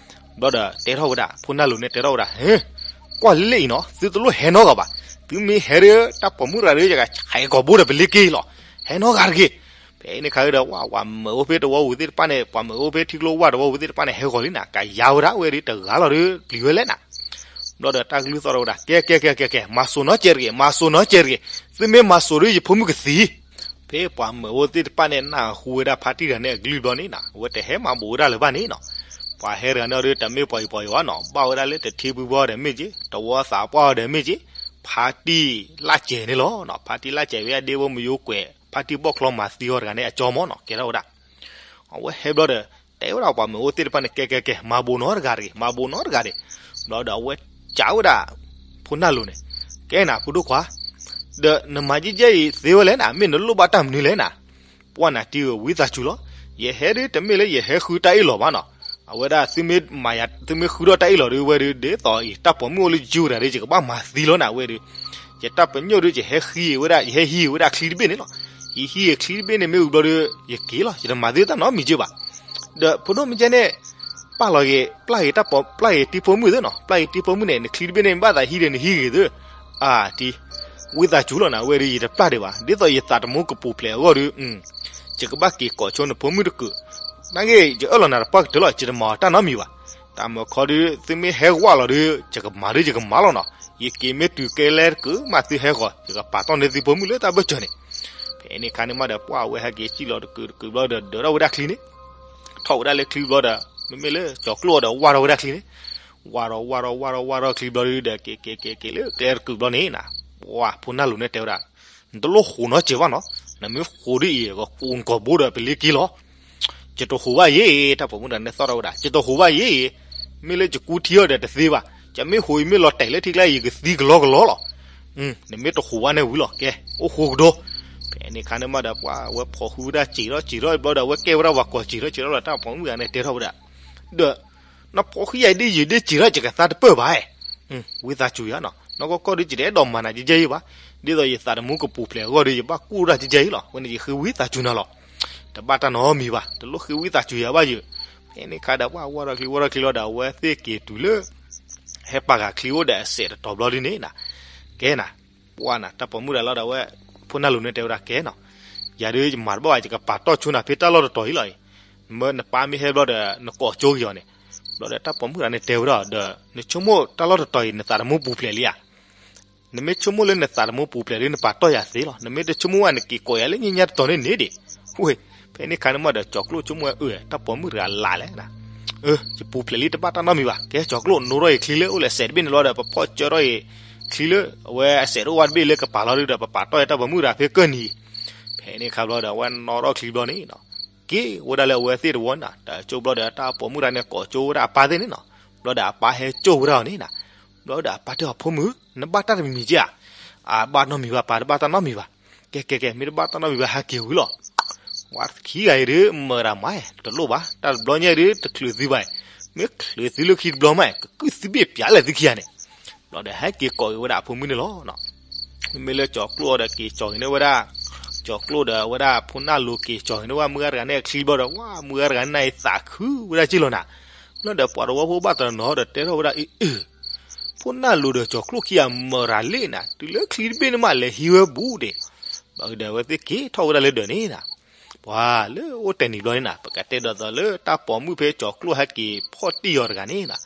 ဘျီဒီးတဲထီၣ်ဝဲဒၣ် ဖိနၢ်လိၤန့ၣ်တဲထီၣ်ဝဲဒၣ်, ဟ့, ကွၢ်လၢလၢအံၤနီၤ သုတလိၣ်ဟဲနီတဂၤဘၣ်. သုမ့ၢ်ဟဲဒီး တၢ်ပိာ်မုၣ်တဂၤဒီး ယကဆဲးကိာ်ဘိဒီးပလ့က့လီၤ. ဟဲနီတဂၤတဂ့ၤ. ဖဲန့ၣ်ခါဒီး ဝဲ ပှၤမုာ်အိၣ်ဖဲတဝီပူၤသ့ၣ်တဖၣ်န့ၣ်, ပှၤမုာ်အိၣ်ဖဲထံကျိဝၢ်တဝီပူၤသ့ၣ်တဖၣ်န့ၣ် ဟဲဂီၤလံနၤ, ကယါဝဲဒၣ်ဝဲဒီးတဂၤလီၤဒီး ပျံၤဝဲလဲၣ်နၤ. ဘျီဒီးတၢ်ကလုၢ်သီၣ်ထီၣ်ဝဲဒၣ်, ကဲ ကဲ ကဲ ကဲ ကဲ, မၤစိာ်နီတစဲးတဂ့ၤ, မၤစိာ်နီတစဲးတဂ့ၤ. သုမ့ၢ်မၤစိာ်ဒီး ယဖိမုၣ်ကသံ. ဖဲပှၤမုာ်အိၣ်သ့ၣ်တဖၣ်န့ၣ် နၢ်ဟူဝဲဒၣ်ဖါတံၢ်တဂၤန့ၣ်အကလုၢ်ဘျီန့ၣ်နီၤ, အဝဲတဟဲမၤဘူးဝဲဒၣ်လၢၤဘၣ်န့ၣ်နီၤ. ပှၤဟဲတဂၤန့ၣ်ဒီး တမ့ၢ်ပှၤအံၤပှၤအံၤဘၣ်နီၤ, ဘၣ်ဝဲဒၣ်လၢတထံဖုဘီဒီးမ့ၢ်က့, တဝီသးပှၢ်ဒီးမ့ၢ်က့, ဖါတံၢ်လၢ်စဲးန့ၣ်လီၤနီၤ. ဖါတံၢ်လၢ်စဲးဝဲဒၣ်ဒ့ဖိမယိကွဲး ဖါတံၢ်ဘီၣ်ချီမၤသံအီၤတဂၤန့ၣ် အကၠီမးနီၤ, ကဲထီၣ်ဝဲဒၣ်. အဝဲဟဲဘျီဒီး တဲဝဲဒၣ်ပှၤမုာ်အိၣ်သ့ၣ်တဖၣ်န့ၣ် ကဲ ကဲ ကဲ မၤဘူးနီတဂၤတဂ့ၤ, မၤဘူးနီတဂၤတဂ့ၤ. ဘျီဒီးအဝဲကးဝဲဒၣ် ဖိနၢ်လိၤန့ၣ်, ကဲနၤ ဖိဒိၣ်ခွါ, ဒီးနမၤကဲကဲအံၤသ့ဝဲလဲၣ်နၤ, မ့ၢ်နလိၣ်ဘၣ်တၢ်မနုၤလဲၣ်နၤ. ပှၢ်နၤတံၢ်ဧၢ ဝံသးစူၤလီၤ. ယဟဲဒီးတမ့ၢ်လၢယဟဲဃုတၢ်အ့ၣ်လိာ်ဘၣ်နီၤ. အဝဲဒၣ်သုမ့ၢ်မၤယၤ သုမ့ၢ်ဃုထီၣ်တၢ်အ့ၣ်လိာ်ဒီးဝဲဒီး ဒ်သိးအံၤ တၢ်ပိာ်မုၣ်အိၣ်လၢယစုတဂၤဒီး ယကဘၣ်မၤသံလီၤနၤဝဲဒီး, ယတၢ်ပညိၣ်ဒီး ယဟဲဟံးဝဲဒၣ် ယဟဲဟံးဝဲဒၣ်ချံတဘ့ၣ်န့ၣ်လီၤ. ယဟံးချံတဘ့ၣ်န့ၣ်မ့ၢ်ဝံၤဘျီဒီး ယက့ၤလီၤ, ယတမၤသုတၢ်နီတမံၤက့ဘၣ်. ဒီးဖိဒိၣ်မ့ၢ်ကဲန့ၣ် ပာ်လီၤဂ့ၤ ပျၢ်ဂ့ၤတၢ်ပိာ် ပျၢ်ဂ့ၤတံၤဖိမုၣ်သ့နီၤ, ပျၢ်ဂ့ၤတံၤဖိမုၣ်န့ၣ် နချံတဘ့ၣ်န့ၣ် ဘၣ်သးဟံးဒီးနဟံးဂ့ၤသ့. အါတံၢ်, ဝံသးစူၤလီၤနၤ ဝဲဒီး ယတပျၢ်ဒံးဘၣ်, ဒ်သိးယသးတမူကပူၤဖျဲးအဂီၢ်ဒီး ယကဘၣ်က့ၤကိးဆိနဖိမုၣ်တကုး. နာ်က့ ယအၢၣ်လီၤနၤတပှၢ်ကတၢၢ်လီၤ, ယတမၤအီၤတၢ်နီတမံၤဘၣ်. တၢ်မၢခီဒီး သုမ့ၢ်ဟဲဝးလီၤဒီး ယကမၤဒီးယကမၤလီၤနီၤ. ယက့ၤမ့ၢ်တုၤကဲလဲၣ်တကုးမး သုဟဲဃီၤ ယကပာ်တီၢ်န့ၢ်သုဖိမုၣ်လၢတၢ်ဘၢၣ်စၢၤန့ၣ်. ဖဲန့ၣ်ခါန့ၣ်မးဒီး ပှၢ်ဝဲဟဲက့ၤစံၣ်လီၤတကုးတကုးဘျီဒီး ဒၢးထီၣ်ဝဲဒၣ်ချံန့ၣ်, ထီၣ်ဝဲဒၣ်လၢချံဘျီဒီး မ့မ့ၢ်လၢကၠီၤကျိၣ်ဒီး ဝးထီၣ်ဝဲဒၣ်ချံန့ၣ်, ဝးထီၣ်ဝးထီၣ်ဝးထီၣ်ဝးထီၣ်ချံဘျီဒီး က့ၤက့ၤက့ၤက့ၤလၢကျဲတကုးဘျီန့ၣ်နီၤ, ပှၢ်ဖိနၢ်လိၤန့ၣ်တဲဝဲဒၣ်, နတလိၣ်ဃိးနီတစဲးဘၣ်နီၤ, နမ့ၢ်ဃိးဒီးအံၤ ကကိးနကိာ်ဘိဒီးပလ့က့လီၤ. ယတဃိးဘၣ်ယဲ, တၢ်ပိာ်မုၣ်တဂၤန့ၣ်သီၣ်ထီၣ်ဝဲဒၣ်, ယတဃိးဘၣ်ယဲ, မ့ၢ်လၢယကူထံအီၤဒီးတသ့ဘၣ်, ယမ့ၢ်ဃိးအံၤမ့ၢ်လီၤတဲာ်လၢထံကျါအံၤ ယကသံကလီကလီလီၤ. နမ့ၢ်တဃိးဘၣ်န့ၣ်ဝံၤလီၤ, ကဲ, အိၣ်ဃိကဒီး. ဖဲန့ၣ်ခါန့ၣ်မးဒီး ပှၢ်ဝဲဖီၣ်ဃုဝဲဒၣ်စံးထီၣ်စံးထီၣ်ဘျီဒီး အဝဲကဲဝဲဒၣ်ပှၤကိးစံးထီၣ်စံးထီၣ်လီၤ, တၢ်ပိာ်မုၣ်တဂၤန့ၣ်တဲထီၣ်ဝဲဒၣ်, ဒီး နဖီၣ်ဃုယၤအံၤဒ်ယံၤဒ်စံးထီၣ် ယကသါတပၢၢ်ဘၣ်, ဝံသးစူၤယၤနီၤ, နီၢ်ကီၢ်ကီၢ်ဒီး ယတအဲၣ်ဒိးမၤနၤကဲကဲအံၤဘၣ်, ဒ်သိးယသးတမူကပူၤဖျဲးအဂီၢ်ဒီး ယဘၣ်ကူၣ်တၢ်ကဲကဲအံၤလီၤ, ဝဲန့ၣ်ယဃ့ဝံသးစူၤနၤလီၤ. တဘၣ်တၢ်နီတမံၤဘၣ်, တလိၣ်ဃ့ဝံသးစူၤယၤဘၣ်ယၤ. ဖဲန့ၣ်ခါဒီး ပှၢ်ဝးထီၣ်ချံဝးထီၣ်ချံလီၤဒီး အဝဲသ့ၣ်က့ၤတုၤလၢ ဟဲပာ်ဃာ်ချံအိၣ်ဒီးအစဲးတတီၤဘျီဒ်န့ၣ်နီၤ, ကဲနၤ ပှၢ်နၤ တၢ်ပိာ်မုၣ်တဂၤလီၤဒီး အဝဲ ဖိနၢ်လိၤန့ၣ်တဲဝဲဒၣ်ကဲနီၤ, ယၤဒုးယမၤတဘၣ်ဘၣ် ယကပာ်တီၢ်ဆိနၤဖဲတၢ်လီၢ်တတီၤအံၤလီၤအံၤ, နမ့ၢ်နပၢ်မ့ၢ်ဟဲဘျီဒီး နကိးကၠိက့ၤအီၤန့ၣ်, ဘျီဒီးတၢ်ပိာ်မုၣ်တဂၤန့ၣ်တဲဝဲဒၣ်ဒီး နဆိကမိၣ်တၢ်လီၢ်တတီၤအံၤ နသးတမူပူၤဖျဲးလံဧါ. နမ့ၢ်ဆိကမိၣ်လၢနသးတမူပူၤဖျဲးဒီး နပာ်တီၢ်ယၤသ့လီၤ. နမ့ၢ်တဆိကမိၣ်ဘၣ် နက့ၤကိးယၤလၢညါညါတတီၤန့ၣ်န့ၣ်ဒံး, ဝ့ၢ်, ဖဲန့ၣ်အခါန့ၣ်မးဒီး ကၠီၤကျိၣ်ဆိကမိၣ်ဝဲ အၢ တၢ်ပိာ်မုၣ်တဂၤလၢ်လဲၣ်နၤ, အၢ ယပူၤဖျဲးလံ တဘၣ်တၢ်နီတမံၤဘၣ်. ကဲ ကၠီၤကျိၣ် နိထီၣ်အံၤချံလၢအိၣ်လၢအစဲးတဘ့ၣ်န့ၣ်လီၤဒီး ပဖီၣ်ကၢထီၣ်အံၤချံလၢ အဝဲအစဲးတအိၣ်ဘၣ်တဘ့ၣ်လၢကပာ်လီၤဒုဒီး ပပာ်တီၢ်ယတၢ်ပိာ်မုၣ်တဂၤဖဲကၢၢ်နံၤ ဖဲန့ၣ်အခါဘျီဒီး အဝဲနိထီၣ်ချံဘျီန့ၣ်နီၤ, က့ၤဝဲဒၣ်လၢအဝဲသ့ၣ်တဝီန့ၣ်နီၤ, တၢ်ကၠိဘျီဒီး တၢ်ပိာ်မုၣ်တဂၤန့ၣ်ကိးကၠိဝဲဒၣ်အပၢ်သ့ၣ်န့ၣ်နီၤ, ဘျီဒီးအပၢ်ဟဲကၠိဝဲဒၣ်အီၤန့ၣ်နီၤ, ဘျီဒီးအပၢ်တဲအီၤ ဖိမုၣ် နဘၣ်တၢ်တမံၤမံၤက့ဧါ. အဘၣ်နီတမံၤဘၣ် ပၢ်တဘၣ်တၢ်နီတမံၤဘၣ်. ကဲ ကဲ ကဲ မ့ၢ်တဘၣ်တၢ်နီတမံၤဘၣ် ဟဲက့ၤဝံၤလီၤ. ဝဲခံဂၤအံၤဒုး မၢဒၣ်မး တလိၣ်ဘၣ် တၢ်တဘျီညါအံၤဒုး တချုးသုဘၣ်, မ့ၢ်ချုးသုလၢခံတဘျီမး ကကုၢ်သုဘ့ၣ်ပျးလဲၣ်သုခံဂၤန့ၣ်. ဘျီဒီးဟဲက့ၤကိးက့ၤဝဲဒၣ်အဖိမုၣ်န့ၣ်လီၤ. မ့မ့ၢ်လၢကၠီၤကျိၣ်အီၤဒီးက့ၤကၠီၤက့ၤန့ၢ်ဝဲဒၣ်, ကၠီၤကျိၣ်ဒီးဝဲဒၣ်ဖိနၢ်လိၤက့ၤကၠီၤက့ၤန့ၢ်ဝဲမုၢ်ဂၤတဂၤန့ၣ်အချံဘျီဒီး ဝဲမုၢ်ဂၤတဂၤန့ၣ်အသးခုဝဲဒၣ်က့ၢ်လီၤနၤ. ဘျီဒီးပှၤတဝီဖိဘၣ်တနီၤဒီးတဲထီၣ်ဝဲဒၣ်အံၤ အ့ၣ် ဖိနၢ်လိၤဒီးကၠီၤကျိၣ်ခံဂၤမၢဒၣ်လံနၤ တုၤလၢချံတဘ့ၣ်န့ၣ်မး လဲၤဟံးဝဲဘူးဒံး. ဘျီဒီးအဝဲသ့ၣ်က့ၤထီၣ်ဝဲဒၣ်လၢဒၢးန့ၣ်နၤ, ပှၤလၢအိၣ်တ့ၢ်နံၤဘျီန့ၣ်နၤ ပကတဲဒ်သိးလၢတၢ်ပိာ်မုၣ်ဖဲကၠီၤကျိၣ်ဟဲက့ၤဖီၣ်တံၢ်အီၤတဂၤန့ၣ်နၤ,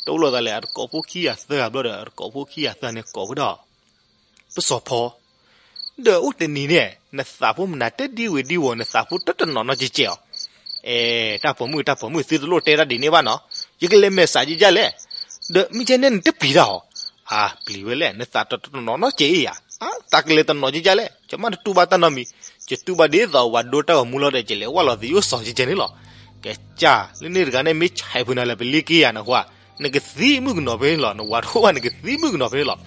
တအိၣ်လီၤသးလဲၣ် အတကိးဖိခံဂၤသၢဂၤဘျီဒီး အတကိးဖိခံဂၤသၢဂၤန့ၣ်ကိးဝဲဒၣ် ပစီၤဖီ, ဒီးအိၣ်တ့ၢ်နံၤန့ၣ် နသးဖိမနုၤတဲဒ်ဝဲဒ်ဝီၤ နသးဖိတတနီၤနီၤကဲးကဲးအီၤ. အဲ တၢ်ပိာ်မုၣ် တၢ်ပိာ်မုၣ် သုတလိၣ်တဲတၢ်ဒ်န့ၣ်ဘၣ်နီၤ, ယကလဲၤမဲာ်ဆှးကဲးကဲးလဲၣ်. ဒီးမ့ၢ်ကဲန့ၣ်နတပျံၤတၢ်အီၤ. အါ ပျံၤဝဲလဲၣ် နသးတတနီၤနီၤကဲးအံၤဧါ. အါ သးကလဲၤတနီၤကဲးကဲးလဲၣ် ယမ့ၢ်တတူၢ်ဘၣ်တၢ်နီတမံၤ, ယတူၢ်ဘၣ်ဒ်သိးဝၤဒိတၢ်ဂီၤမူလီၤဒီး ယလဲၤဝဲလီၤသယိၣ်စီၤကဲးကဲးန့ၣ်လီၤ. ကဲကၢ် လၢန့ၣ်တဂၤန့ၣ် မ့ၢ်ဆဲးဖုးနၤလၢပလ့က့ယၤနကွၢ်, နကသံမုၣ်ကနီၤဖဲန့ၣ်လီၤ, နဝၤတအိၣ်ဘၣ် နကသံမုၣ်ကနီၤဖဲန့ၣ်လီၤ.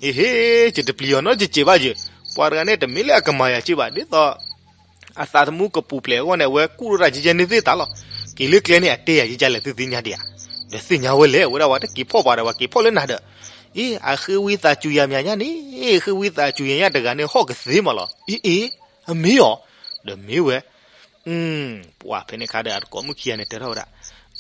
အ့ဟ့ ယတပျံၤအီၤနီတစဲးဘၣ်ယဲ, ပှၤတဂၤန့ၣ် တမ့ၢ်လၢအကမၤယၤက့ဘၣ် ဒ်သိး အသးသမူကပူၤဖျဲးအဂီၢ်န့ၣ် အဝဲကူၣ်ထီၣ်တၢ်ကဲကဲန့ၣ်သ့ၣ်တၢ်လီၤ. က့ၤလၢကျဲန့ၣ် အတဲယၤကဲကဲလဲၣ် သုသ့ၣ်ညါဒံးဧါ. ဒီးသ့ၣ်ညါဝဲလဲၣ် အဝဲဒၣ်ဝဲတက့ၤဖီၣ်ပှၤဒီး ပှၤက့ၤဖီၣ်လၢနၤဒီး, အ့ အဃ့ဝံသးစူၤယၤမးညါန့ၣ်, ဃ့ဝံသးစူၤယၤညါတဂၤန့ၣ် ဟီၣ်ကသ့မးလီၤ. အ့ အ့ အမ့ၢ်အီၤ, ဒီးမ့ၢ်ဝဲ ပှၤဖဲန့ၣ်အခါဒီး အတကိးမုၣ်ခံဂၤန့ၣ် တဲထီၣ်ဝဲဒၣ်,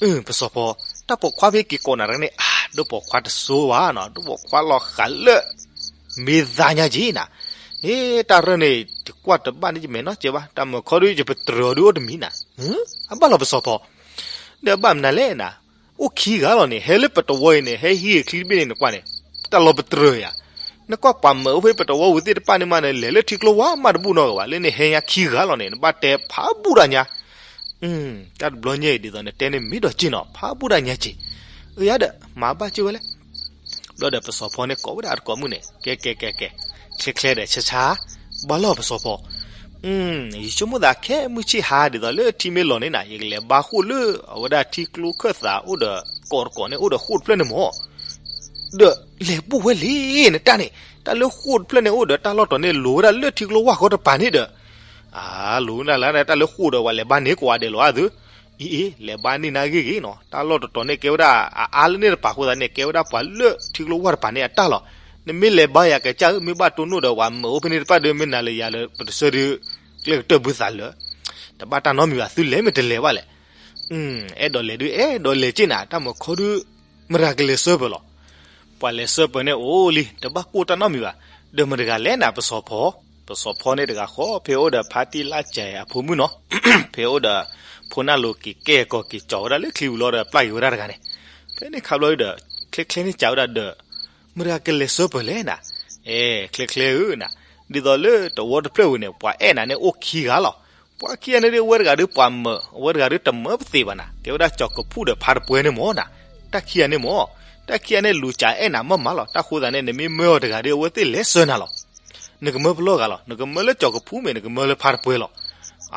အၢ ပစီၤဖီ, တၢ်ပိာ်ခွါဖဲက့ၤကိးနၤတဂၤန့ၣ် အါ ဒိၣ်ပိာ်ခွါတစိဘၣ်နီၤ, ဒိၣ်ပိာ်ခွါလီၤဃာ်လၢ မ့ၢ်သးညါက့နၤ, အ့ တၢ်ရၢၢ်န့ၣ် ယကွၢ်တဘၣ်န့ၣ် ယမဲာ်နီၢ်ကဲဘၣ်, တၢ်မုၢ်ခီဒု ယပတြၢၤအီၤဒုအိၣ်တမံၤနၤ, အဘၣ်လီၤပစီၤဖီ, ဒီးဘၣ်မနုၤလဲၣ်နၤ, အိၣ်ခံဂၤလီၤန့ၣ် ဟဲလၢပတဝီအံၤန့ၣ် ဟဲဟံးဂ့ၤချံတဘ့ၣ်န့ၣ် နကွၢ်န့ၣ်, တၢ်လီၤပတြၢၤယၤ, နကွၢ်ပှၤမၢအိၣ်ဖဲပတဝီဝံၤသ့ၣ်တဖၣ်န့ၣ်မးန့ၣ် လဲၤလၢထံကျိဝါမးတဘူၣ်နီတဂၤဘၣ်, လၢန့ၣ်ဟဲညါခံဂၤလီၤန့ၣ် နဘၣ်တဲဖးဘူၣ်တၢ်ညါ တၢ်တဘျီညါအံၤ ဒ်သိးနတဲန့ၣ်မ့ၢ်ဒီးက့နီၤ ဖးဘူၣ်တၢ်ညါက့, အၢ ယၤဒီး မၤဘၣ်က့ဝဲလဲၣ်. ဘျီဒီးပစီၤဖီန့ၣ်ကိးဝဲဒၣ်အတကိးမုၣ်န့ၣ် ကဲ ကဲ ကဲ ကဲ, ချ့ချ့ဒီးဆါဆါ, ဘၣ်လီၤပစီၤဖီ, ယဆိကမိၣ်သးခဲမုၢ်ဆ့ၣ်ဟါဒ်သိးလၢထံမ့ၢ်လီၤန့ၣ်နၤ ယကလဲၤဘါဃိၣ်လၢ အဝဲဒၣ်ထံကျိခၢၣ်သးအိၣ်ဒီး ကိးတကိးန့ၣ်အိၣ်ဒီးဃိၣ်တဖျၢၣ်န့ၣ်မး ဒီးလဲၤဘူၣ်ဝဲလံနတၢ်န့ၣ်, တၢ်လၢဃိၣ်တဖျၢၣ်န့ၣ်အိၣ်ဒီးတၢ်လီၢ်တတီၤန့ၣ် လိၤဝဲဒၣ်လၢထံကျိဝါဃီတပၤန့ၣ်ဒီး, အါ လိၤဝဲဒၣ်လၢ တၢ်လၢဃိၣ်ဒီး ပှၤလဲၤဘါန့ၢ်ကိးဂၤဒဲးလီၤအါသု, အံၤအံၤ လဲၤဘါန့ၢ်နၤဂ့ၤဂ့ၤနီၤ, တၢ်လီၢ်တတီၤန့ၣ်ကဲဝဲဒၣ်အအါလၢန့ၣ်တပၤအဃိသတးန့ၣ် ကဲဝဲဒၣ်ပှၤလၢထံကျိဝါတပၤန့ၣ်အတၢ်လီၤ, နမ့ၢ်လဲၤဘါယၤကစၢ်ဧၢ မ့ၢ်ဘၣ်တိၢ်နီၣ်ဒီးပှၤမၢအိၣ်ဖဲန့ၣ်တဖၣ်ဒီး မ့ၢ်နၤလၢယၤလၢပတဆၢဒုး ကျဲကတၢၢ်ဘုသးလၢာ်, တဘၣ်တၢ်နီတမံၤဘၣ် သုလဲၤမ့ၢ်တလဲၤဘၣ်လဲၣ် အဲၣ်ဒိးလဲၤဒုး အဲၣ်ဒိးလဲၤက့နၤ တၢ်မုၢ်ခီဒုး မတၤကလဲၤဆှၢပၢၤလီၤ. ပှၤလဲၤဆှၢပၢၤန့ၣ်အိၣ်လံ တဘၣ်ကိၢ်တၢ်နီတမံၤဘၣ်. ဒီးမတၤတဂၤလဲၣ်နၤ ပစီၤဖီ, ပစီၤဖီန့ၣ်တဂၤဃီ ဖဲအိၣ်ဒီးဖါတံၢ်လၢ်စဲးအဖိမုၣ်နီၤ, ဖဲအိၣ်ဒီး ဖိနၢ်လိၤက့ၤကဲကီၤက့ၤကၠီၤဝဲဒၣ်လၢချံဝံၤလီၤဒီးပျၢ်က့ၤဝဲဒၣ်တဂၤန့ၣ်, ဖဲန့ၣ်ခါဘျီဒီး ချ့ချ့န့ၣ်စံးဝဲဒၣ်ဒီး မတၤကလဲၤဆှၢပၢၤလဲၣ်နၤ, အဲ ချ့ချ့ဧၢနၤ, ဒ်သိးလၢတဝီတဖျၢၣ်ဝံၤန့ၣ် ပှၤအဲၣ်နၤန့ၣ်အိၣ်ခံဂၤလီၤ. ပှၤခံဂၤန့ၣ်ဒုး အဝဲတဂၤဒုးပှၤမၢ အဝဲတဂၤဒုးတမၢပသ့ဘၣ်နၤ, ကဲဝဲဒၣ်ကၠီၤကဖူၣ်ဒီးဖါတပှဲၤန့ၣ်မၢ်နၤ, တၢ်ခံဂၤန့ၣ်မၢ်, တၢ်ခံဂၤန့ၣ်လူၤစးအဲၣ်နၤမးမးလီၤ. တၢ်ဃိသးန့ၣ် နမ့ၢ်မၢအီၤတဂၤဒုး အဝဲသ့ၣ်လဲၤဆှၢနၤလီၤ. နကမၢပလီၢ်ဂၤလီၤ, နကမၢလၢကၠီၤကဖူၣ်မ့ၢ် နကမၢလၢဖါတပှဲၤလီၤ.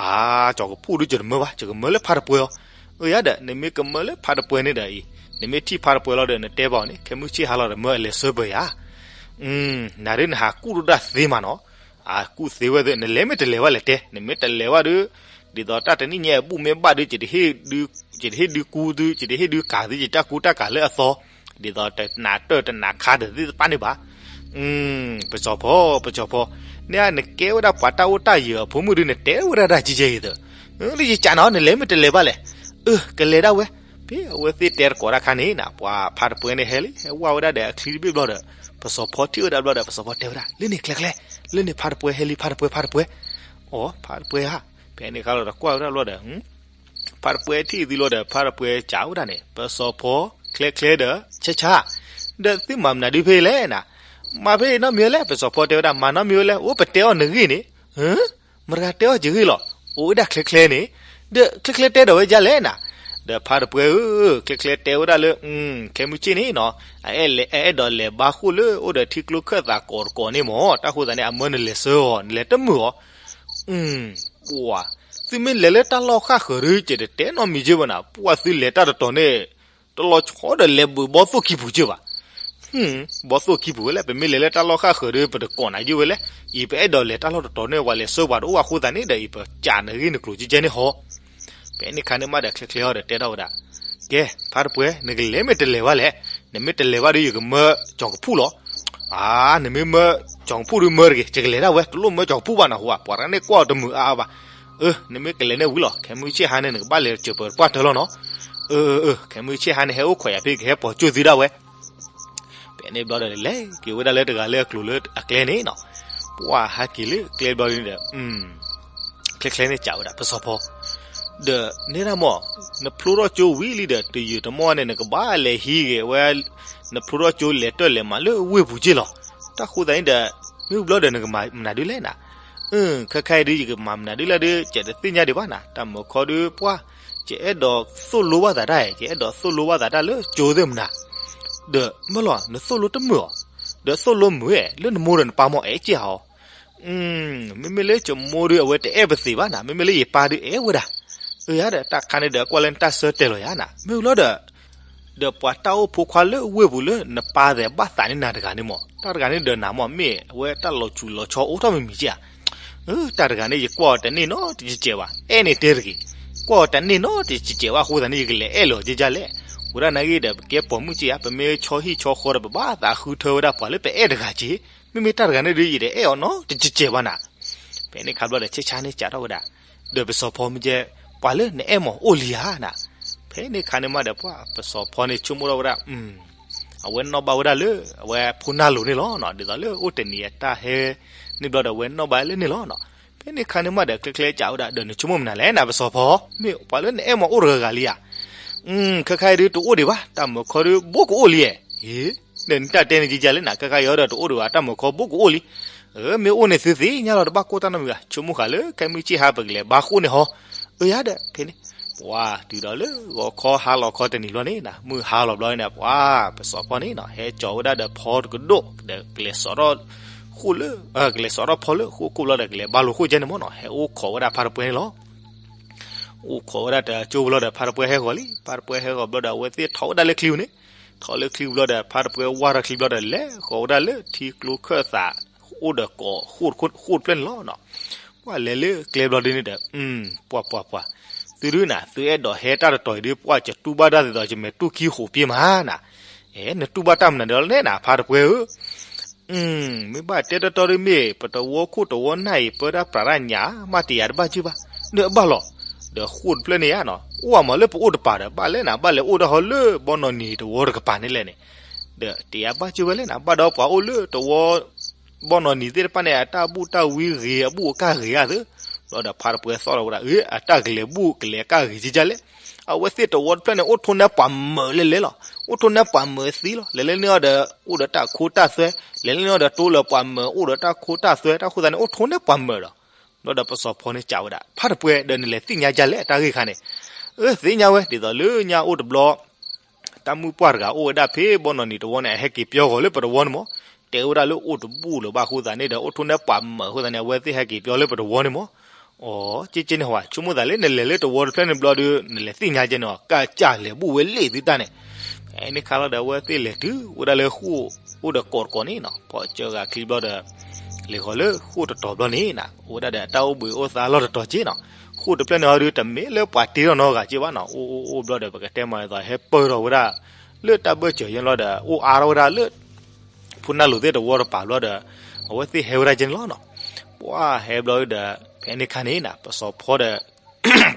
အါ ကၠီၤကဖူၣ်ဒုးယတမၢဘၣ်, ယကမၢလၢဖါတပှဲၤအီၤ. အၢ ယၤဒီး နမ့ၢ်ကမၢလၢဖါတပှဲၤန့ၣ်ဒီးအံၤ နမ့ၢ်ထံၣ်ဖါတပှဲၤလီၤဒီး နတဲဘၣ်အီၤန့ၣ် ခဲမုၢ်ဆ့ၣ်ဟါလီၤဒီး မၢအလဲၤဆှၢပၢၤယၤ နၤဒုးနဟးကူၣ်ထီၣ်တၢ်သ့မးနီၤ, အကူၣ်သ့ဝဲသ့ နလဲၤမ့ၢ်တလဲၤဘၣ်လဲၣ်တဲ, နမ့ၢ်တလဲၤဘၣ်ဒုး ဒ်သိးတၢ်တနံၣ်ညါအဘူၣ်မ့ၢ်ဘၣ်ဒုး ယတဟ့ၣ်ဒုးကူသု ယတဟ့ၣ်ဒုးကၤသု ယတၢ်ကူတၢ်ကၤလၢအသီ, ဒ်သိးတနးတၢၢ်တနးခါတသ့ၣ်တဖၣ်န့ၣ်ဘၣ်. ပစီၤဖီ ပစီၤဖီ, န့ၣ်နကဲဝဲဒၣ်ပှၤတၢ်အိၣ်တၢ်ယၢၤအဖိမုၣ်ဒုး နတဲဝဲဒၣ်တၢ်ကဲကဲအံၤသၢ, လၢယကးနၤ နလဲၤမ့ၢ်တလဲၤဘၣ်လဲၣ်, အၢ ကလဲၤဒၣ်ဝဲ ဖဲအဝဲသ့ၣ်တဲတကိးတၢ်ခါန့ၣ်နၤ ပှၤဖါတပွဲန့ၣ်ဟဲလံ ဟဲဝဲဝဲဒၣ်ဒီးအချံတဘ့ၣ်ဘျီဒီး ပစီၤဖီထံၣ်ဝဲဒၣ်ဘျီဒီး ပစီၤဖီတဲဝဲဒၣ် လၢန့ၣ်ချ့ချ့, လၢန့ၣ်ဖါတပွဲဟဲလံ ဖါတပွဲ ဖါတပွဲ. အိ ဖါတပွဲဧါ. ဖဲန့ၣ်ခါလီၤဒီးကွၢ်ဝဲဒၣ်ဘျီဒီး ဖါတပွဲထံၣ်သုလီၤဒီး ဖါတပွဲစံးဝဲဒၣ်န့ၣ် ပစီၤဖီ ချ့ချ့ဒီး ဆၢဆၢ, ဒီးသုမၤမနုၤဒုဖဲလဲၣ်နၤ. မၤဖဲအံၤနီတမံၤဝဲလဲၣ် ပစီၤဖီတဲဝဲဒၣ် မၤနီတမံၤဝဲလဲၣ် အိ ပတဲအီၤနဂ့ၢ်န့ၣ် မတၤတဂၤတဲအီၤယဂ့ၢ်လီၤ. အိၣ်ဝဲဒၣ်ချ့ချ့န့ၣ်, ဒီးချ့ချ့တဲဒီးဝဲဒ်လဲၣ်နၤ. ဒီးဖါတပွဲဧၢ, ချ့ချ့တဲဝဲဒၣ်လၢ ခဲမုၢ်ဆ့ၣ်န့ၣ်နီၤ, အအဲၣ်ဒိးလဲၤဘါဃိၣ်လၢအိၣ်ဒီးထံကျိခၢၣ်သးကိးတကိးန့ၣ်မၢ်, တၢ်ဃိသးန့ၣ် အမၢနလဲၤဆှၢအီၤ နလဲၤတမုာ်အီၤ. ပှၤ, သုမ့ၢ်လဲၤလၢတၢ်လီၢ်ဃၣ်ဃၢၤဒီး ကတတဲနီတမံၤက့ဘၣ်နၤ, ပှၤသုလဲၤတၢ်တတီၤန့ၣ် တလီၤဆီဒီးလဲၤဘုးဘီသိၣ်ခံပူၤက့ဘၣ်. ဘီသိၣ်ခံပူၤဝဲလဲၣ်, ပမ့ၢ်လဲၤလၢတၢ်လီၢ်ဃၣ်ဃၢၤဒီး ပတကိးနၤယုၢ်ဝဲလဲၣ်. အံၤပအဲၣ်ဒိးလဲၤတၢ်လီၢ်တတီၤန့ၣ် ပှၤလဲၤဆှၢပှၤတအိၣ်အဃိသတးန့ၣ်ဒီး အံၤပစံးနဂ့ၢ်နကျိၤကဲကဲန့ၣ်ဟီ. ဖဲန့ၣ်ခါန့ၣ်မးဒီး ချ့ချ့ဟီဒီးတဲထီၣ်ဝဲဒၣ်, ကဲ, ဖါတပွဲ, နကလဲၤမ့ၢ်တလဲၤဘၣ်လဲၣ်. နမ့ၢ်တလဲၤဘၣ်ဒီး ယကမၢကၠီၤကဖူၣ်လီၤ. အါ, နမ့ၢ်မၢကၠီၤကဖူၣ်ဒီးမၢတဂ့ၤ, ယကလဲၤဒၣ်ဝဲ, တလိၣ်မၢကၠီၤကဖူၣ်ဘၣ်နဟူဧါ, ပှၤတဂၤန့ၣ်ကွၢ်အီၤတမုာ်အါအါဘၣ်. အၢ, နမ့ၢ်ကလဲၤန့ၣ်ဝံၤလီၤ, ခဲမုၢ်ဆ့ၣ်ဟါန့ၣ် နကဘၣ်လဲၤစၢၤပၢၤတပှၢ်တၢၢ်လီၤနီၤ. အၢ, အၢ, ခဲမုၢ်ဆ့ၣ်ဟါန့ၣ် ဟဲအိၣ်ခိးယၤဖဲ ကဟဲပိာ်ကၠိၣ်သုဒၣ်ဝဲ. ဖဲန့ၣ်ဘျီဒီး လဲၤက့ၤဝဲဒၣ်လၢတဂၤလၢအကျိၤလၢအကျဲန့ၣ်နီၤ. ပှၤဟဲက့ၤလၢကျဲဘျီန့ၣ်ဒီး ချ့ချ့န့ၣ်စံးဝဲဒၣ် ပစီၤဖီ, ဒီးနဲဒၣ်မၢ်, နဖျိထီၣ်ကၠိဝံၤလံဒီး တယုာ်တမီၢ်န့ၣ် နကဘၣ်လဲၤဟံးဂ့ၤဝဲ, နဖျိထီၣ်ကၠိလဲၤတၢ်လဲၤမၤလၢဝ့ၢ်ပူၤက့လီၤ. တၢ်ဃိသတးန့ၣ်ဒီး မ့ၢ်ဘျီဒီးနကမၤမနုၤဒုလဲၣ်နၤ. အၢ, ခဲခါအံၤဒု ယကမၤမနုၤဒုလဲၣ်ဒု ကတသ့ၣ်ညါဒံးဘၣ်နၤ, တၢ်မုၢ်ခီဒုပှၤ, ယအဲၣ်ဒိးသိၣ်လိဘၣ်သးတၢ်, ယအဲၣ်ဒိးသိၣ်လိဘၣ်သးတၢ်လၢကၠိသ့ၣ်မနၤ. ဒီးမၢ်လီၤ နသိၣ်လိတမုာ်အီၤ, ဒီးသိၣ်လိမုာ်ဝဲ လၢနမိၢ်ဒီးနပၢ်မၢ် အဲၣ်က့ၢ်ဧါအီၤ. မ့မ့ၢ်လၢယမိၢ်ဒု အဝဲတအဲၣ်ပသ့ဘၣ်နၤ, မ့မ့ၢ်လၢယပၢ်ဒု အဲၣ်ဝဲဒၣ်. အၢယၤဒီး တၢ်ခါန့ၣ်ဒီး ကွၢ်လၢနတၢ်ဆၢတဲာ်လီၤယၤနၤ, မ့ၢ်လီၤဒီး ဒီးပှၤတၢ်အိၣ်ဖိခွါလၢဝ့ၢ်ပူၤလၢနပၢ်သဲးဘၣ်သးန့ၢ်နၤတဂၤန့ၣ်မၢ်, တၢ်တဂၤန့ၣ်ဒီးနၤမၢ် မ့ၢ်အဝဲတၢ်လီၤဆူးလီၤဆီအိၣ်ထီၣ်မံၤမံၤက့ဧါ. တၢ်တဂၤန့ၣ် ယကွၢ်အီၤတန့ၢ်နီတစဲးဘၣ်, အဲၣ်န့ၣ်တဲတဂ့ၤ, ကွၢ်အီၤတန့ၢ်နီတစဲးဘၣ်အဃိသတးန့ၣ် ယကလဲၤအဲၣ်လီၤက့ဒ်လဲၣ်. ဝဲဒၣ်နာ်ဂ့ၤဒီး ပကဲပိာ်မုၣ်က့ဧါ, ပမ့ၢ်ဆီဟံၣ်ဆီဃီဒီး ပဘၣ်သးဃုထၢဝဲဒၣ်ပှၤလၢပအဲၣ်တဂၤက့, မ့မ့ၢ်တၢ်တဂၤန့ၣ်ဒီး ယတအဲၣ်အီၤနီတစဲးဘၣ်နၤ. ဖဲန့ၣ်ခါဘျီဒီး ဆ့ဆါန့ၣ်စံးထီၣ်ဝဲဒၣ်, ဒီးပစီၤဖီမ့ၢ်ကဲ, ပှၤလၢနအဲၣ်မၢ်အိၣ်လံဧါနၤ. ဖဲန့ၣ်ခါန့ၣ်မးဒီး ပှၤပစီၤဖီန့ၣ်ဆိကမိၣ်ထီၣ်ဝဲဒၣ်, အဝဲနီၣ်ဘၣ်ဝဲဒၣ်လၢ အဝဲဖိနၢ်လိၤန့ၣ်လီၤ, ဒ်သိးလၢအိၣ်တနံၤအတၢ်ဟဲန့ၣ်ဘျီဒီး အဝဲနီၣ်ဘၣ်လၢန့ၣ်လီၤ. ဖဲန့ၣ်ခါန့ၣ်မးဒီး ချ့ချ့စံးဝဲဒၣ်, ဒီးနဆိကမိၣ်မနုၤလဲၣ်နၤ ပစီၤဖီ, မ့ၢ်ပှၤလၢနအဲၣ်မၢ်အိၣ်တဂၤဂၤလံဧါ. ခဲခါအံၤဒုတအိၣ်ဒံးဘၣ်, တၢ်မုၢ်ခီဒု ဘိးကအိၣ်လံဧါ. အ့, ဒီးနတၢ်တဲန့ၣ်ကဲကဲလၢနၤ, ခဲခါအံၤဒီးတအိၣ်ဒံးဘၣ်, တၢ်မုၢ်ခီဘိးကအိၣ်လံ. အၢ မ့ၢ်အိၣ်န့ၣ်သုသ့ၣ်ညါလီၤ, တဘၣ်ကိၢ်တၢ်နီတမံၤဘၣ်, ဆိကမိၣ်ဃာ်လၢခဲမုၢ်ဆ့ၣ်ဟါပကလဲၤဘါဃိၣ်န့ၣ်ဟီ. အၢယၤဒီး ဖဲန့ၣ် ပှၤတုၤဒီးလၢဂီၤခီဟါလီၤခီတနံၤဘျီန့ၣ်နၤ, မုၢ်ဟါလီၤဘျီန့ၣ် ပှၤပစီၤဖီန့ၣ်နၤ ဟဲကၠီၤဝဲဒၣ်ဒီးဖီတကဒိၣ်ဒီး ကလဲၤစိာ်ထီၣ်ဃိၣ်လၢ, ကလဲၤစိာ်ထီၣ်ဖီလၢဃိၣ်ခိၣ်ဘျီဒီး ကလဲၤဘါလိာ်ဃိၣ်ကဲန့ၣ်မၢ်နၤ, ဟဲအိၣ်ခိးဝဲဒၣ်ဖါတပွဲန့ၣ်လီၤ. အိၣ်ခိးဝဲဒၣ်တကၠိဘျီဒီး ဖါတပွဲဟဲဂီၤလံ, ဖါတပွဲဟဲဂီၤဘျီဒီး အဝဲသ့ၣ်ထီၣ်ဝဲဒၣ်လၢချံပူၤန့ၣ်, ထီၣ်လၢချံပူၤဘျီဒီး ဖါတပွဲဝၢ်ထီၣ်ချံဘျီဒီး လဲၤဃီၤဝဲဒၣ်လၢထံကျိခၢၣ်သး အိၣ်ဒီးကိးဃိၣ်တဖျၢၣ်န့ၣ်လီၤ. ပှၤလဲၤလၢကျဲဘျီဒုန့ၣ်ဒီး, ပှၤပှၤပှၤ, သုဒုနၤ သုအဲၣ်ဒိးဟဲတၢ်တတီၤအံၤဒု ပှၤကတူၢ်ဘၣ်တၢ်ဒ်သိး ယမဲာ်တူၢ်ခံဃိးပ့ၤမးနၤ. အဲ နတူၢ်ဘၣ်တၢ်မနုၤဒီးလဲၣ်နၤ ဖါတပွဲဧၢ. မ့ၢ်ဘၣ်တဲတီတီဒုမ့ၢ် ပတဝီခိၣ်တဝီနၢ်အံၤ ပၢတၢ်ပြးတၢ်ညၣ်မး တယၤတဘၣ်စုဘၣ်, ဒီးဘၣ်လီၤ. ဒီးဃိၣ်တဖျၢၣ်န့ၣ်ဧါနီၤ အိၣ်အမးလၢပအိၣ်တပၤဒီး ဘၣ်လဲၣ်နၤ ဘၣ်လဲၤအိၣ်ဒၣ်ဟီလၢဘီနီၢ်နံၤတဝီတကပၤန့ၣ်လဲၣ်န့ၣ်, ဒီးတယၤဘၣ်စုဝဲလဲၣ်နၤ ဘၣ်ဒီးပှၤအိၣ်လၢတဝီ ဘီနီၢ်နံၤသ့ၣ်တဖၣ်န့ၣ် အတၢ်ဘူၣ်တၢ်ဝံဂ့ၤ အဘူၣ်အကၢ်ဂ့ၤဧါသ့. ဘျီဒီးဖါတပွဲသီၣ်လီၤဝဲဒၣ် အၢ အတၢ်ကလဲၤဘူၣ်ကလဲၤကၢ်ဂ့ၤကကလဲၣ်. အဝဲသ့ၣ်တဝီတဖျၢၣ်န့ၣ် အိၣ်ထိးန့ၢ်ပှၤမၢၤလဲၣ်လဲၣ်လီၤ. အိၣ်ထိးန့ၢ်ပှၤမၢၤသံလီၤ. လဲၤလၢန့ၢ်အီၤဒီး အိၣ်ဒီးတၢ်ခိတၢ်သွဲ, လဲၤလၢန့ၢ်အီၤဒီး တိလၢပှၤမၢၤ အိၣ်ဒီးတၢ်ခိတၢ်သွဲ, တၢ်ဃိသတးန့ၣ် အိၣ်ထိးန့ၢ်ပှၤမၢၤဒီး ဘျီဒီးပစီၤဖီန့ၣ်စံးဝဲဒၣ် ဖါတပွဲ ဒီးနလဲၤသ့ၣ်ညါဒ်လဲၣ် တၢ်ဂ့ၢ်ခါန့ၣ်. အၢ သ့ၣ်ညါဝဲ ဒ်သိးလၢညါအိၣ်တဘျီ တၢ်မုၣ်ပှၢ်တဂၤအိၣ်ဝဲဒၣ်ဖဲဘီနီၢ်နံၤတဝီန့ၣ် အဟဲက့ၤပျီဂီၤလၢပတဝီန့ၣ်မး, တဲဝဲဒၣ်လၢအိၣ်တဘူၣ်လၢၤဘၣ်အဃိသတးန့ၣ်ဒီး အိၣ်ထိးန့ၢ်ပှၤမၢၤအဃိသတးန့ၣ် အဝဲသ့ၣ်ဟဲက့ၤပျီလၢပတဝီန့ၣ်မး. အိ က့က့န့ၣ်ဟီ ဆိကမိၣ်သးလၢနလဲၤလၢတဝီတဖျၢၣ်န့ၣ်ဘျီဒီး နလဲၤသ့ၣ်ညါကဲန့ၣ် ကစၢ်လဲၤဘူၣ်ဝဲလ့ၣ်သုတၢ်န့ၣ်. ဖဲန့ၣ်ခါလီၤဒီး အဝဲသ့ၣ်လဲၤတုၤဝဲဒၣ်လၢဃိၣ်အိၣ်ဒီးကိးတကိးန့ၣ်နီၤ, ဖီၣ်စၢဂၤချံဘျီဒီး လဲၤဃီၤလၢဃိၣ်တတီၤဘျီန့ၣ်နၤ အိၣ်ဝဲဒၣ်ဒီးအတၢ်အိၣ်ဘှံးအိၣ်သါလီၢ်တတီၤက့နီၤ. ဃိၣ်တဖျၢၣ်န့ၣ်ဟီဒု တမ့ၢ်လၢပှၤတ့ထီၣ်နီတဂၤက့ဘၣ်နီၤ, အိၣ်အိၣ်အိၣ်ဘျီဒီး ပကတဲမၤအသး ဟဲပၢၢ်ထီၣ်ဝဲဒၣ် လၢတၢ်ဘၢၣ်စၢၤယဲၢ်လီၤဒီး အိၣ်အါထီၣ်ဝဲဒၣ်လၢ ဖုနၢ်လိၤသ့ၣ်တဝီတပၤဘျီဒီး အဝဲသ့ၣ်ဟဲဝဲဒၣ်ကဲန့ၣ်လီၤနီၤ. ပှၤဟဲဘျီဒီး ဖဲန့ၣ်ခါန့ၣ်နၤ ပစီၤဖီဒီး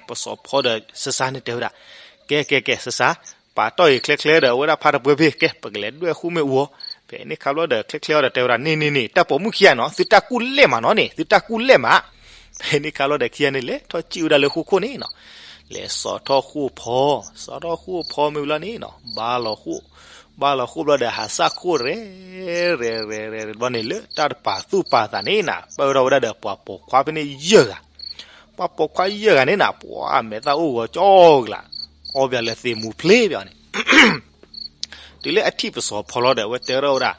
ပစီၤဖီဒီးစၢ်စၢ်န့ၣ်တဲဝဲဒၣ်, ကဲကဲကဲ စစါ, ပာ်တီၢ်အံၤချ့ချ့ဒီး အဝဲဒၣ်ဖါတပှဲၤဖဲ ကဲ ပကလဲၤဒွဲၣ်ဃိၣ်မ့ၣ်အူအီၤ. ဖဲန့ၣ်ခါဘျီဒီး ချ့ချ့အီၤဒီးတဲဝဲဒၣ် န့ၣ်န့ၣ်န့ၣ် တၢ်ပိာ်မုၣ်ခံဂၤနီၤ သုတၢ်ကူၣ်လဲၢ်မးနီၤန့ၣ် သုတၢ်ကူၣ်လဲၢ်မး. ဖဲန့ၣ်ခါဘျီဒီး ခံဂၤန့ၣ် လဲၤထီၣ်စံၣ်ဝဲဒၣ်လၢဃိၣ်ခိၣ်န့ၣ်နီၤ, လဲၤစိာ်ထီၣ်ဃိၣ်ဖီ, စိာ်ထီၣ်ဃိၣ်ဖီမ့ၢ်ဝံၤလီၤန့ၣ်နီၤ ဘါလီၤဃိၣ်, ဘါလီၤဃိၣ်ဘျီဒီး ဟးစၢ်ခိၣ်ရဲၣ် ရဲၣ်ရဲၣ်ရဲၣ်ဘျီန့ၣ် လၢတၢ်တပာ်သူၣ်ပာ်သးန့ၣ်နီၤ ပၢၢ်ထီၣ်ဝဲဒၣ်ဒီးပှၤပိာ်ခွါဖဲန့ၣ်ယဲၢ်ဂၤ ပှၤပိာ်ခွါယဲၢ်ဂၤန့ၣ်နီၤ ပှၤမဲာ်သၣ်အိၣ်ဂီၤကၠီကလာ်, အီၣ်ပၠးလၢသ့ၣ်မူဖျ့ပၠးန့ၣ် တုၤလၢအထံၣ်ပစီၤဖီလီၤဒီး အဝဲတဲထီၣ်ဝဲဒၣ်,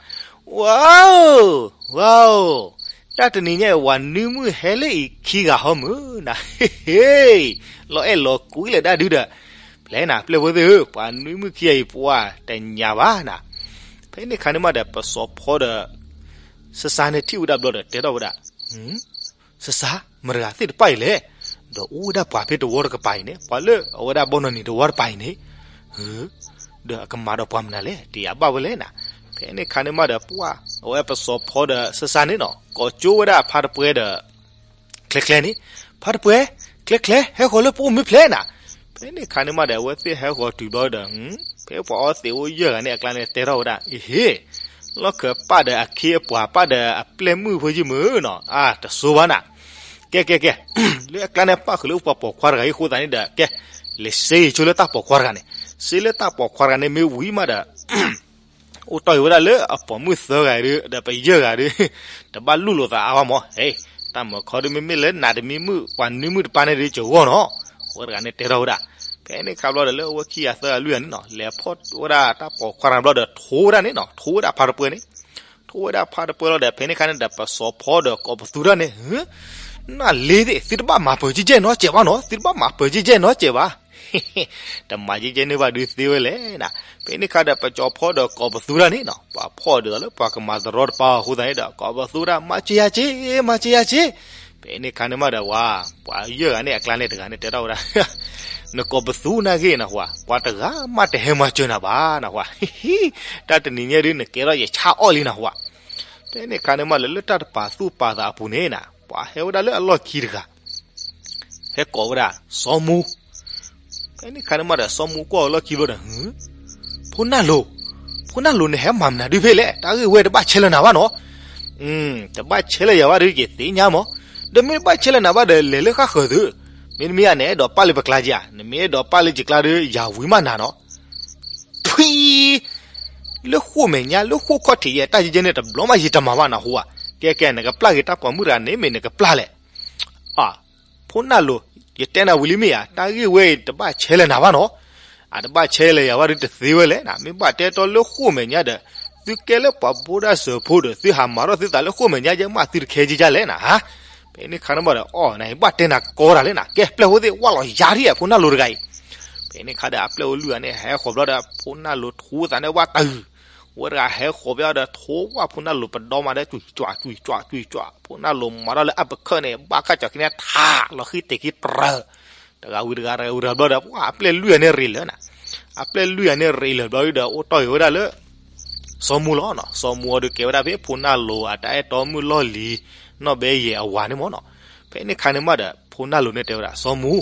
ဝါဧၢ, ဝါဧၢ, တၢ်တနံၤညါအံၤ ပှၤနွံမုၣ်ဟဲလၢအံၤခံဂၤဟီမုၢ်နၤ, ဟ့ၣ်ဟ့ၣ်, လီၤအဲၣ်လီၤကွံလၢာ်ဒၣ်ဒုဒီး, ပျဲနၤ ပျဲၢ်ဖိသ့ၣ်ဧၢ, ပှၤနွံမုၣ်ခံဂၤအံၤ ပှၤတညးဘၣ်နၤ. ဖဲန့ၣ်ခါန့ၣ်မးဒီး ပစီၤဖီဒီး စစါန့ၣ်ထံၣ်ဝဲဒၣ်ဘျီဒီး တဲထီၣ်ဝဲဒၣ် စစါ, မတၤတဂၤသ့ၣ်တဖၣ်အံၤလဲၣ်, ဒီးအိၣ်ဝဲဒၣ်ပှၤဖဲတဝီတကပၤအံၤန့ၣ် ပှၤလၢအဝဲဒၣ်ဘီနီၢ်နံၤတဝီတကပၤအံၤန့ၣ်, ဒီးအကမၤဒီးပှၤမနုၤလဲၣ်, တယာ်ဘၣ်ဝဲလဲၣ်နၤ. ဖဲန့ၣ်ခါန့ၣ်မးဒီး ပှၤအဝဲပစီၤဖီဒီးစစါန့ၣ်နီၤ ကိးကၠိဝဲဒၣ်ဖါတပှဲၤဒီး ချ့ချ့န့ၣ်, ဖါတပှဲၤ, ချ့ချ့ ဟဲဃီၤလၢပအိၣ်မ့ၢ်ဖျဲးနၤ. ဖဲန့ၣ်ခါန့ၣ်မးဒီး အဝဲသ့ၣ်ဟဲဃီၤတုၤဘျီဒီး ဖဲပှၤအီသံးအိၣ်ယဲၢ်ဂၤန့ၣ်အကျါန့ၣ် တဲထီၣ်ဝဲဒၣ် အဟ့ၣ်, လီၢ်ခၢၣ်ပၣ်ဒီးအခ့အပှၤပၣ်ဒီးအပျဲၢ်မုၣ်ဖိယံၢ်မုၢ်နီၤ အါ တစိဘၣ်နၤ. ကဲကဲကဲ, လၢအကျါန့ၣ်ပၣ်ဃုာ်လၢပှၤပိာ်ခွါတဂၤအံၤအဃိသတးန့ၣ်ဒီး ကဲ, လဲၤစ့ဆိလၢတၢ်ပိာ်ခွါတဂၤန့ၣ်, စ့လၢတၢ်ပိာ်ခွါတဂၤန့ၣ်မ့ၢ်ဝံၤမးဒီး အိၣ်တီၢ်အံၤဝဲဒၣ်လၢအပိာ်မုၣ်သၢဂၤဒီး ဒီးပယဲၢ်ဂၤဒီး တဘၣ်လူၢ်လိာ်သးအါဘၣ်မး, ဟဲ, တၢ်မုာ်ခီဒုမ့မ့ၢ်လၢနးတမံၤမုၣ် ပှၤနွံမုၣ်တပၤန့ၣ်ဒီး ကဂီၢ်နီၤ, အဝဲတဂၤန့ၣ်တဲထီၣ်ဝဲဒၣ်. ဖဲန့ၣ်ခါဘျီဒီး လၢအဝဲခံဂၤသၢဂၤလွံၢ်ဂၤန့ၣ်နီၤ လဲၤဖီၣ်ဝဲဒၣ်တၢ်ပိာ်ခွါတဂၤဘျီဒီး ထိဝဲဒၣ်န့ၣ်နီၤ ထိဝဲဒၣ်ဖါတပှဲၤန့ၣ်, ထိဝဲဒၣ်ဖါတပှဲၤလီၤဒီး ဖဲန့ၣ်ခါန့ၣ်ဒီး ပစီၤဖီဒီးကိးပသူတၢ်န့ၣ် နလ့သ့ၣ် သုတဘၣ်မၤပၢၤကဲကဲနီတစဲးဘၣ်နီၤ သုတဘၣ်မၤပၢၤကဲကဲနီတစဲးဘၣ် တမၤကဲကဲန့ၢ်ဘၣ်ဒုးသ့ဝဲလဲၣ်နၤ. ဖဲန့ၣ်ခါဒီး ပစီၤဖီဒီးကိးပသူတၢ်န့ၣ်နီၤ ပှၤဖီၣ်ဒ်သိးလၢပှၤကမၤတရီတပါအဃိသတးန့ၣ်ဒီး ကိးပသူတၢ် မၤစ့ယၤစ့, မၤစ့ယၤစ့. ဖဲန့ၣ်ခါန့ၣ်မးဒီးဝဲ ပှၤယဲၢ်ဂၤန့ၣ်အကျါန့ၣ်တဂၤန့ၣ်တဲထီၣ်ဝဲဒၣ် နကိးပသူနာ်ဂ့ၤနဟူဧါ, ပှၤတဂၤမးတဟဲမၤစၢၤနၤဘၣ်နဟူဧါ, တၢ်တနံၤညါဒုး နကဲထီၣ်ယဆါအီၣ်လံနဟူဧါ. ဖဲန့ၣ်ခါန့ၣ်မးဒီး လၢတၢ်တပာ်သူၣ်ပာ်သးအပူၤန့ၣ်နၤ ပှၤဟဲဝဲဒၣ်လၢအလီၢ်ခံတဂၤ ဟဲကိးဝဲဒၣ် စီၤမူ ဖဲန့ၣ်ခါန့ၣ်မးဒီး စီၤမူကွၢ်အလီၢ်ခံဘျီဒီး ဖိနၢ်လိၤ, ဖိနၢ်လိၤ နဟဲမၤမနုၤဒုးဖဲလဲၣ်, တၢ်ဂ့ၢ်ဝဲတဘၣ်ဆဲးလၢနၤဘၣ်နီၤ. တဘၣ်ဆဲးလၢယၤဘၣ်ဒုး ယသ့ၣ်ညါမး, ဒီးမ့ၢ်တဘၣ်ဆဲးလၢနၤဘၣ်ဒီး လဲၤလၢဃၣ်ဃၢၤသု, မ့တမ့ၢ်ဧါ နအဲၣ်ဒိးပာ်လၢပကျါက့ၤဧါ, နမ့ၢ်အဲၣ်ဒိးပာ်လၢယကျါဒီး ယၤဝံၤမးနၤနီၤ. ထွံၣ် လၢဃိာ်မဲာ်ညါ လၢဃိာ်ခီၣ်ထံးယဲ တၢ်ယဲန့ၣ် တဘျီမးယတမၤဘၣ်နဟူဧါ. ကဲကဲ နကပျၢ်က့ၤတၢ်ပိာ်မုၣ်တဂၤန့ၣ် မ့ၢ်နကပျၢ်လဲၣ်. အၢ ဖိနၢ်လိၤ ယတဲနၤဝံၤလံမ့ၢ်ဧါ, တၢ်ဂ့ၢ်ဝဲအံၤတဘၣ်ဆဲးလၢနၤဘၣ်နီၤ. အတဘၣ်ဆဲးလၢယၤဘၣ်ဒုးတသ့ဝဲလဲၣ်နၤ, မ့ၢ်ဘၣ်တဲတီလၢဃိာ်မဲာ်ညါဒီး သုကဲလၢပှၤဘိးဒၣ်စၢၤဖိဒီး သုဟးမၤထီၣ်သုသးလၢဃိာ်မဲာ်ညါယဲ မ့ၢ်သုတခဲက့ၤဒ်လဲၣ်နၤဧါ. ဖဲန့ၣ်ခါန့ၣ်မးဒီး အီၣ် နဘၣ်တဲနၤကီတၢ်လဲၣ်နၤ, ကဲ ပျဲၢ်ဖိသ့ၣ် ဝၢ်လီၤယၤထံၣ်ဧါ ဖိနၢ်လိၤတဂၤအံၤ. ဖဲန့ၣ်ခါဒီး အပျဲၢ်ဖိလွံၢ်ဂၤန့ၣ် ဟဲဃီၤဘျီဒီး ဖိနၢ်လိၤထူသးန့ၣ် ဝၢ်တၢ်ဂုာ် ဝဲတဂၤဟဲဃီၤဘျီဒီး ထိဝၣ်ဖိနၢ်လိၤပဒီမးဒီး ကွံာ်ကွၢ် ကွံာ်ကွၢ် ကွံာ်ကွၢ်, ဖိနၢ်လိၤမၤထီၣ်လၢအပခၢၣ်န့ၣ် ဘၣ်ခၣ်ကၠီၤခံန့ၣ် ထးလီၤဃံတ့ၢ်ခံပြၢၤ, တဂၤဝံၤတဂၤ တဂၤဝံၤတဂၤဘျီဒီး ပှၤအပျဲၢ်လွံၢ်ဂၤန့ၣ်ရ့လၢာ်နၤ, အပျဲၢ်လွံၢ်ဂၤန့ၣ်ရ့လၢာ်ဘျီဒီး အိၣ်တီၢ်ဂ့ၤဝဲဒၣ်လၢ စီၤမူလီၤနီၤ. စီၤမူအီၤဒုးကဲဝဲဒၣ်ဖဲဖိနၢ်လိၤအတၢ်အဲၣ်တီမုၣ်လီၢ်လံၤ နီၢ်ဘဲယဲၢ်အဝၤန့ၣ်မးနီၤ. ဖဲန့ၣ်ခါန့ၣ်မးဒီး ဖိနၢ်လိၤန့ၣ်တဲဝဲဒၣ် စီၤမူ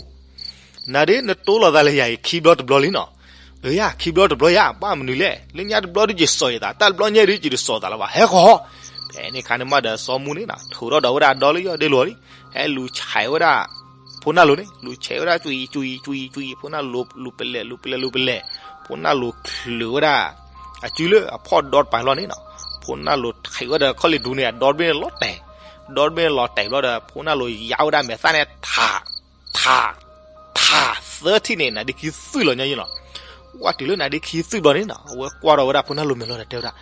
နၤဒ်နတိလိာ်သးလၢယၤအံၤ ခံဘျီတဘျီလံနီၤ. အၢယၤ ခံဘျီတဘျီယၤ ဘၣ်မနုၤလဲၣ်, လၢညါတဘျီဒုးယစိာ်ယသး, တၢ်တဘျီညါဒုးယတစိာ်သးလၢၤဘၣ်, ဟဲဃီၤ. ဖဲန့ၣ်ခါန့ၣ်မးဒီး စီၤမူန့ၣ်နီၤ ထုးထီၣ်ဒီးဝဲဒၣ်အဒီလၢယီၢ်ဒ့လိၤလံ, ဟဲလူၤဆဲးဝဲဒၣ် ဖိနၢ်လိၤန့ၣ် လူၤဆဲးဝဲဒၣ် ကွံာ်ကွံာ်ကွံာ်ကွံာ်, ဖိနၢ်လိၤလူၤပလဲၤလူၤပလဲၤလူၤပလဲၤ, ဖိနၢ်လိၤချုးဝဲဒၣ် အစုလၢအဖီၣ်ဒီတပၤလီၤန့ၣ်နီၤ. ဖိနၢ်လိၤထံးဝဲဒၣ်ခီၣ်လံၤဒူန့ၣ် အဒီတဘ့ၣ်န့ၣ်လီၤတဲာ်, ဒီတဘ့ၣ်န့ၣ်လီၤတဲာ်ဘျီဒီး ဖိနၢ်လိၤယါဝဲဒၣ်မဲာ်သၣ်န့ၣ် ထး ထး ထး သၢထံၣ်န့ၣ် နါဒ့ခံသွံၣ်လီၤညါယံလီၤ. ဝဲတုၤလၢနါဒ့ခံသွံၣ်ဘျီန့ၣ်နီၤ အဝဲကွၢ်ထီၣ်ဝဲဒၣ်ဖိနၢ်လိၤမဲာ်လီၤဒီးတဲဝဲဒၣ်,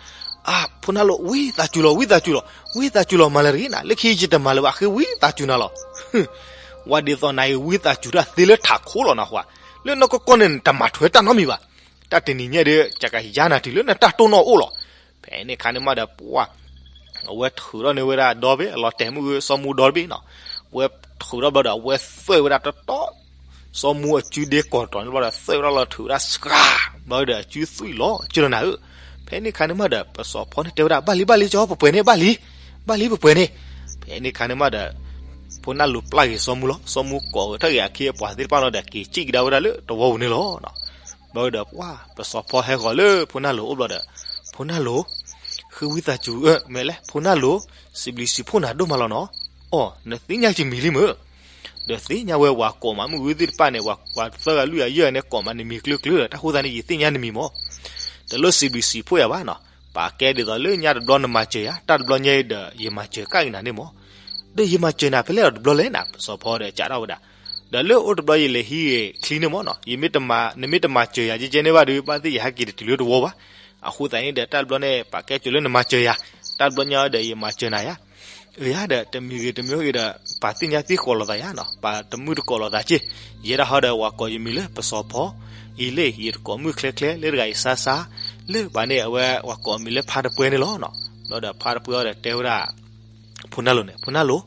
အၢ ဖိနၢ်လိၤ ဝံသးစူၤလီၤ ဝံသးစူၤလီၤ ဝံသးစူၤလီၤ မၤလၢတဂ့ၤနၤ, လၢခံယတမၤလၢၤဘၣ် ဃ့ဝံသးစူၤနၤလီၤ. ဝဲဒ်သိးနၤအံၤ ဝံသးစူၤတၢ်သ့လၢထးခိၣ်လီၤနဟူဧါ, လၢနီၢ်ကီၢ်ကီၢ်န့ၣ် နတမၤထွဲတၢ်နီတမံၤဘၣ်. တၢ်တနံၤညါဒီး ကကယါနၤတုၤလၢနတၢ်တိၢ်နီၣ်အိၣ်လီၤ. ဖဲန့ၣ်ခါန့ၣ်မးဒီး ပှၤ အဝဲထုးထီၣ်န့ၢ်ဝဲဒၣ်ဒီဘ့ၣ် အလီၤတဲာ်မုၣ်ဂ့ၤ စီၤမူဒီတဘ့ၣ်နီၤ, အဝဲထုးထီၣ်ဘျီဒီး အဝဲသွဲၣ်ဝဲဒၣ်တတီ, စီၤမူအစုဒ့ကီၢ်တတီၤန့ၣ်ဘျီဒီး သွဲၣ်ဝဲဒၣ်လီၤထုးဝဲဒၣ်စှၤ, ဘျီဒီးအစုသွံၣ်လီၤ ကလၢနၤဧၢ. ဖဲန့ၣ်ခါန့ၣ်မးဒီး ပစီၤဖီန့ၣ်တဲဝဲဒၣ် ဘၣ်လံ ဘၣ်လံ ကၠီ ပှဲၤန့ၣ် ဘၣ်လံ, ဘၣ်လံ ပှဲၤန့ၣ်. ဖဲန့ၣ်ခါန့ၣ်မးဒီး ဖိနၢ်လိၤပျၢ်က့ၤစီၤမူလီၤ, စီၤမူကိးထီၣ်က့ၤအခ့အပှၤသ့ၣ်တဖၣ်လီၤဒီး က့ၤစံၣ်ကဒါဝဲဒၣ်လၢတဝီပူၤန့ၣ်လီၤ. ဘျီဒီး ပှၤပစီၤဖီဟဲဃီၤလၢဖိနၢ်လိၤအိၣ်ဘျီဒီး, ဖိနၢ်လိၤ, ဃ့ဝံသးစူၤဧၢ, မ့ၢ်လဲၣ် ဖိနၢ်လိၤ, စံးဘျုးစံးဖှိၣ်နၤဒိၣ်မးလီၤနီၤ. အိ, နသ့ၣ်ညါယမံၤလံမ့ၢ်. ဒီးသ့ၣ်ညါဝဲပှၤကိးမးမုၢ်ဂုၢ်သ့ၣ်တဖၣ်န့ၣ်, ပှၤသၢဂၤလွံၢ်ဂၤယဲၢ်ဂၤန့ၣ် ကိးမးနမံၤကျၢၤကျၢၤဒီး တၢ်ဃိသတးန့ၣ် ယသ့ၣ်ညါနမံၤမ့ၢ်. တလိၣ်စံးဘျုးစံးဖှိၣ်ယၤဘၣ်နီၤ. ပာ်ကဲဒ်သိးလၢညါတဘျီနမၤစၢၤယၤ, တၢ်တဘျီညါအံၤဒီး ယမၤစၢၤကၣ်က့ၤနၤန့ၣ်မ့ၢ်. ဒီးယမၤစၢၤနၤဖဲလဲၣ်ဒီးတဘျီလဲၣ်နၤ, ပစီၤဖီဒီးကးထီၣ်ဝဲဒၣ်. ဒီးလၢအိၣ်တဘျီယလဲၤဟံးဂ့ၤချံန့ၣ်မ့ၢ်နီၤ, ယမ့ၢ်တမၤ, နမ့ၢ်တမၤစၢၤယၤကဲကဲန့ၣ်ဘၣ်ဒီး ဘၣ်သ့ၣ်ယဟဲက့ၤတတုၤလၢတဝီဘၣ်. အဃိသတးန့ၣ်ဒီး တၢ်တဘျီန့ၣ် ပာ်ကဲစိၤလၢနမၤစၢၤယၤ, တၢ်တဘျီညါဒီးယမၤစၢၤနၤယၤ. အၢယၤဒီး တမံၤဂ့ၤတမံၤဂ့ၤဒီး ပာ်သ့ၣ်ညါသ့ကိးလိာ်သးယၤနီၤ, ပာ်တမုၢ်တကိးလိာ်သးက့ၢ်. ယဲဒၣ်ဟီဒီး ပှၤကိးယမံၤလၢပစီၤဖီ, အံၤလၢယတကိးမုၢ်ချ့ချ့လၢတဂၤအံၤစါစါ, လၢဘၣ်န့ၣ် အဝဲပှၤကိးမံၤလၢဖါတပွဲန့ၣ်လီၤနီၤ. ဘျီဒီးဖါတပွဲအံၤဒီးတဲဝဲဒၣ် ဖိနၢ်လိၤန့ၣ်, ဖိနၢ်လိၤ,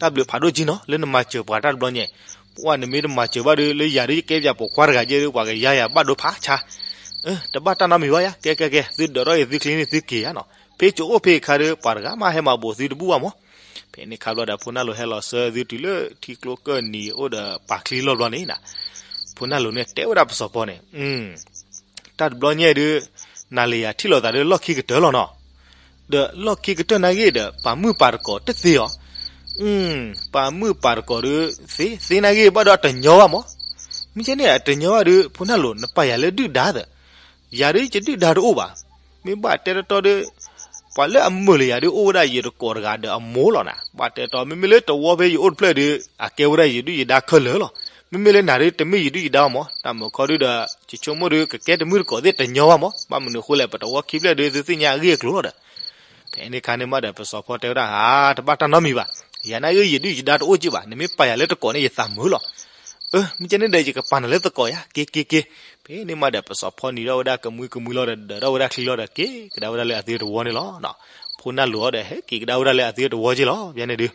တၢ်ဘျုးဖးဒိၣ်က့နီၤ လၢနမၤစၢၤပှၤတၢ်တဘျီညါ. ပှၤနမ့ၢ်တမၤစၢၤဘၣ်ဒီး လၢယၤဒ်ယကဲပၠးပိာ်ခွါတဂၤကဲဒီး ပှၤကယါယၤဘၣ်ဒိဖးဆါ. တဘၣ်တၢ်နီတမံၤဘၣ်ယၤ, ကဲကဲကဲ, သုဒၢးထီၣ်ဂ့ၤသုချံန့ၣ်သုက့ၤယၤနီၤ. ဖဲကအိၣ်ဖဲအခါဒီး ပှၤတဂၤမးဟဲမၤဘိးသုတဘူၣ်ဘၣ်မ့ၢ်. ဖဲန့ၣ်အခါဘျီဒီး ဖိနၢ်လိၤဟဲလီၤဆှၢသုတုၤလၢ ထံကျိကၢၢ်နံၤအိၣ်ဒီးပာ်ချံလီၢ်ဘျီန့ၣ်နီၤ. ဖိနၢ်လိၤန့ၣ်တဲဝဲဒၣ်ပစီၤဖီန့ၣ်, တၢ်တဘျီညါဒီး နၤလၢယၤထံၣ်လိာ်သးဒီးလီၢ်ခံကတၢၢ်လီၤနီၤ. ဒီးလီၢ်ခံကတၢၢ်နာ်ဂ့ၤဒီး ပာ်မုၣ်ပာ်တကိးတသ့အီၤ. ပာ်မုၣ်ပာ်တကိးဒီး သ့သ့နာ်ဂ့ၤဘၣ်ဒီးအတညီဘၣ်မ့ၢ်. မ့ၢ်ကဲန့ၣ်အတညီဘၣ်ဒီး ဖိနၢ်လိၤ နပာ်ယၤလၢဒုၣ်ဒါသၢ. ယၤဒ်ယဒုၣ်ဒါတအိၣ်ဘၣ်. မ့ၢ်ဘၣ်တဲတီတီဒီး ပှၤလၢအမုာ်လၢယၤဒ်အိၣ်ဝဲဒၣ်ယတကိးတဂၤဒီးအမိၢ်လီၤနၤ. ဘၣ်တဲတီ မ့မ့ၢ်လၢတဝီဖဲယအိၣ်တဖျၢၣ်ဒီး အကဲဝဲဒၣ်ယဒုၣ်ယဒါခဲလၢာ်လီၤ. မ့မ့ၢ်လၢနၤဒီးတမ့ၢ်ယဒုၣ်ယဒါဘၣ်မ့ၢ်. တၢ်မုာ်ခီဒုဒီး ယဆိကမိၣ်ဒီး ကကဲတမုၢ်တကိးသ့ၣ်တညီဘၣ်မ့ၢ်. ဘၣ်မနုၤအဃိလဲၣ် ပတဝီခံဖျၢၣ်ဒီး သုသ့ၣ်ညါအဂ့ၢ်အကျိၤလီၤဒီး ဖဲန့ၣ်အခါန့ၣ်မးဒီး ပစီၤဖီတဲဝဲဒၣ်, အါ, တဘၣ်တၢ်နီတမံၤဘၣ်. ယၤနာ်ဂ့ၤ ယဒုၣ်ယဒါတအိၣ်က့ဘၣ်. နမ့ၢ်ပာ်ယၤလၢတကိးန့ၣ် ယသးမုာ်လီၤ. အၢ, မ့ၢ်ကဲန့ၣ်ဒီး ယကပာ်နၤလၢသကိးယၤ, က့ၤက့ၤက့ၤ. ဖဲန့ၣ်မးဒီး ပစီၤဖီနံၤထီၣ်ဝဲဒၣ်ကမှံကမှံလီၤဒီး ဒၢးထီၣ်ဝဲဒၣ်ချံလီၤဒီး က့ၤကဒါဝဲဒၣ်လၢအသုတဝီန့ၣ်လီၤ. ဖိနၢ်လိၤအီၤဒီး ဟဲက့ၤကဒါဝဲဒၣ်လၢအသုတဝီက့လီၤ. ယၤန့ၣ်ဒုး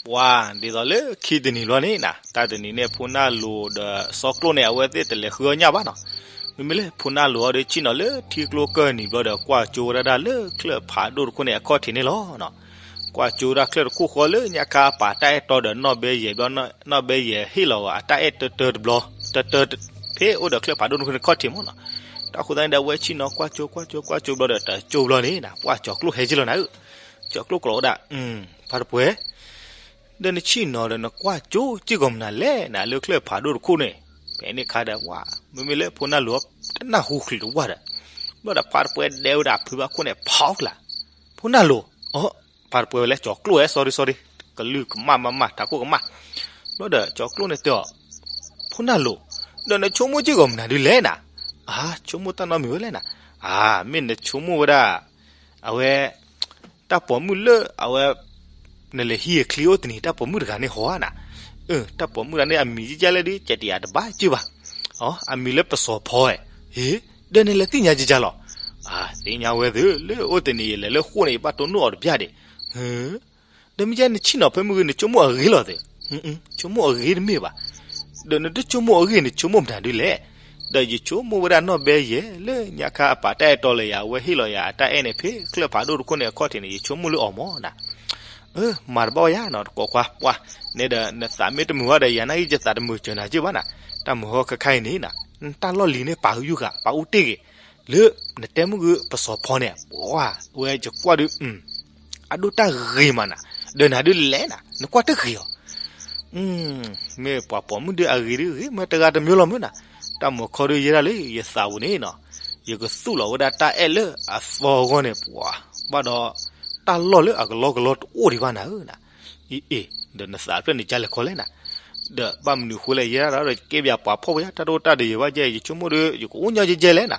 ပှၤဒ်သိးလၢခံတနံၤလီၤန့ၣ်နၤ, တၢ်တနံၤန့ၣ် ဖိနၢ်လိၤဒီးစီၤကျိၣ်န့ၣ် အဝဲသ့ၣ်တလဲၤဃုအီၣ်ညၣ်ဘၣ်နီၤ. မ့မ့ၢ်လၢဖိနၢ်လိၤအီၤဒီး ဆ့ၣ်နီၤလၢထံကျိကၢၢ်နံၤဘျီဒီး ကွၢ်ကၠိဝဲဒၣ်လၢချၢၣ်ဖးဒိၣ်တခိၣ်န့ၣ် အခီၣ်ထံးန့ၣ်လီၤ. ကွၢ်ကၠိဝဲဒၣ်ချၢၣ်တခိၣ်ဃီလၢညါခါအပာ်တၢ်အဲၣ်တီဒီးနီၢ်ဘဲယဲၢ်ဘျီ, နီၢ်ဘဲယဲၢ်ဟ့ၣ်လီၤအတၢ်အဲၣ်တၢတၢတဘျီ, တၢတၢ, ဖဲအိၣ်ဒီးချၢၣ်ဖးဒိၣ်တခိၣ်န့ၣ်ခီၣ်ထံးမ့ၢ်နီၤ. တၢ်ဃိသတးန့ၣ်ဒီး အဝဲဆ့ၣ်နီၤကွၢ်ကၠိကွၢ်ကၠိကွၢ်ကၠိဘျီဒီး တၢ်ကၠိဘျီန့ၣ်နၤ ပှၤကၠီၤကျိၣ်ဟဲက့လီၤနၤဧၢ. ကၠီၤကျိၣ်ကျိးဝဲဒၣ်, ဖါတပှဲၤ ဒီးနဆ့ၣ်နီၤဒီးနကွၢ်ကၠိစ့ၢ်ကီးမနုၤလဲၣ်နၤ လၢချၢၣ်ဖးဒိၣ်တခိၣ်န့ၣ်. ဖဲန့ၣ်အခါဒီး ဝဲ, မ့မ့ၢ်လၢဖိနၢ်လိၤတနၢ်ဟူချုးတဝၢ်ဒီး, ဘျီဒီးဖါတပှဲၤဒဲဝဲဒၣ်ဖုဘၣ်ခိၣ်န့ၣ် ဖီကလာ်, ဖိနၢ်လိၤ, အ, ဖါတပှဲၤဝဲလဲၣ် ကၠီၤကျိၣ်ဧဲ sorry sorry, ကလုၢ်ကမၣ်မးမး ထးခိၣ်ကမၣ်. ဘျီဒီးကၠီၤကျိၣ်န့ၣ်တဲအီၤ, ဖိနၢ်လိၤ, ဒီးနဆိကမိၣ်စ့ၢ်ကီးမနုၤဒ်လဲၣ်နၤ. အါ, ဆိကမိၣ်တၢ်နီတမံၤဝဲလဲၣ်နၤ. အါ, မ့ၢ်နဆိကမိၣ်ဝဲဒၣ် အဝဲ တၢ်ပိာ်မုၣ်လၢအဝဲ နလဲၤဟံးအချံအိၣ်တနံၤ တၢ်ပိာ်မုၣ်တဂၤန့ၣ်ဟီဧါနၤ. အၢ, တၢ်ပိာ်မုၣ်တဂၤန့ၣ် အမံၤကကလဲၣ်ဒီး ကဲတယၤတဘၣ်က့ဘၣ်. အီ, အမံၤလၢပစီၤဖီဧါ. ဟ့, ဒီးနလဲၤသ့ၣ်ညါကကလီၤ. အါ, သ့ၣ်ညါဝဲသ့ၣ် လၢအိၣ်တနံၤ ယလဲၤလၢဃိန့ၣ် ယဘၣ်တိၢ်နီၣ်အီၤတဘျီဒီး. ဟ့ ဒီးမ့ၢ်ကဲနဆ့ၣ်နီၤဖဲမုၢ်ဂ့ၤ နဆိကမိၣ်အဂ့ၤလီၤသ့ၣ်. ဆိကမိၣ်အဂ့ၤတမ့ၢ်ဘၣ်. ဒီးနတဆိကမိၣ်အဂ့ၢ် နဆိကမိၣ်မတၤဒ်လဲၣ်. ဒီးယဆိကမိၣ်ဝဲဒၣ်နီၢ်ဘဲယဲၢ် လၢညါခါအပာ်တၢ်အဲၣ်တီလၢယၤ အဝဲဟ့ၣ်လီၤယၤအတၢ်အဲၣ်န့ၣ် ဖဲချၢၣ်ဖးဒိၣ်တခိၣ်န့ၣ် အခီၣ်ထံးန့ၣ် ယဆိကမိၣ်လၢအီၤမ့ၢ်နၤ. အၢ, မၤတဘၣ်ဝဲယၤနီၤ တကိးခွါ ပှၤ, န့ၣ်ဒီးနသးမ့ၢ်တမုာ်ဘၣ်ဒီး ယၤနာ်က့ ယသးတမုာ်စၢၤနၤက့ဘၣ်နၤ. တၢ်မုာ်ဟီခဲခါအံၤန့ၣ်နၤ, တၢ်လီၢ်လံၤန့ၣ် ပာ်ကယူၢ်ဃာ် ပာ်အူတ့ၢ်ဂ့ၤ လၢနတဲမုၢ်ဂ့ၤ ပစီၤဖီန့ၣ် ပှၤ, ဝဲယကွၢ်ဒုး အဒိၣ်တၢ်ဂ့ၤမးနၤ, ဒီးနၤဒုးလဲၣ်နၤ နကွၢ်တဂ့ၤအီၤ. မ့ၢ်ပှၤပိာ်မုၣ်ဒုးအဂ့ၤဒုးဂ့ၤ မ့ၢ်တဂၤတမံၤလီၤမ့ၢ်နၤ, တၢ်မုာ်ခီဒုးယဲဒၣ်လၢ ယသးပူၤန့ၣ်နီၤ, ယကသူၣ်လီၤဝဲဒၣ်တၢ်အဲၣ်လၢအသီအဂီၢ်န့ၣ် ပှၤ, ဘၣ်ဒီး တၢ်လီၢ်လၢအကလီကလီတအိၣ်ဒံးဘၣ်နၤဧၢနၤ. အ့ အ့, ဒီးနသးဖျၢၣ်န့ၣ်ကလဲၤခီလဲၣ်နၤ, ဒီးဘၣ်မနုၤဃိလဲၣ် ယဲဒၣ်ဒီး ယကဲပၠးပှၤဖှီၣ်ဝဲယါ တၢ်တအိၣ်တၢ်ဒီးယဘၣ်ကဲ ယဆိကမိၣ်ဒီး ယကအိၣ်ညီကဲကဲလဲၣ်နၤ,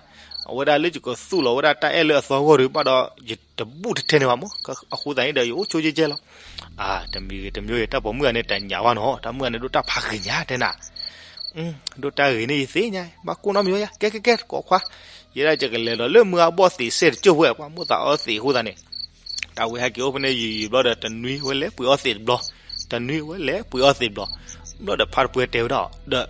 အဝဲဒၣ်လၢယကသူၣ်လီၤဝဲဒၣ်တၢ်အဲၣ်လၢအသီအဂီၢ်ဒီး ဘၣ်ဒီး ယတဘူၣ်တထဲန့ၣ်ဘၣ်မး, အဃိသတးန့ၣ်ဒီး ယအိၣ်ဆိကဲကဲလီၤ. အါ တမံၤဂ့ၤတမံၤဂ့ၤ တၢ်ပိာ်မုၣ်ဂၤန့ၣ် တညးဘၣ်နီၤ, တၢ်မုၣ်ဂၤန့ၣ် ဒိၣ်တၢ်ဖးဂ့ၤညါတဲနၤ, ဒိၣ်တၢ်ဂ့ၤန့ၣ် ယသ့ၣ်ညါ, ဘၣ်ကိၢ်နီတမံၤဘၣ်ယါ, ကဲကဲကဲ တကိးခွါ, ယဲဒၣ်ယကလဲၤဒီးလၢမုၢ်အဘီၣ်သံးစဲတကၠိၢ်ဝဲ ပှၤမိၣ်သးအီသံးအဃိသတးန့ၣ်, တၢ်ဝဲဟဲက့ၤအိၣ်ဖဲန့ၣ်ယံာ်ယံာ်ဘျီဒီး တနွံဝဲလဲၤပှ့ၤအီသံးတဘျီ, တနွံဝဲလဲၤပှ့ၤအီသံးတဘျီ, ဘျီဒီးဖါတပှဲၤတဲဝဲဒၣ်အီၤ, ဒီး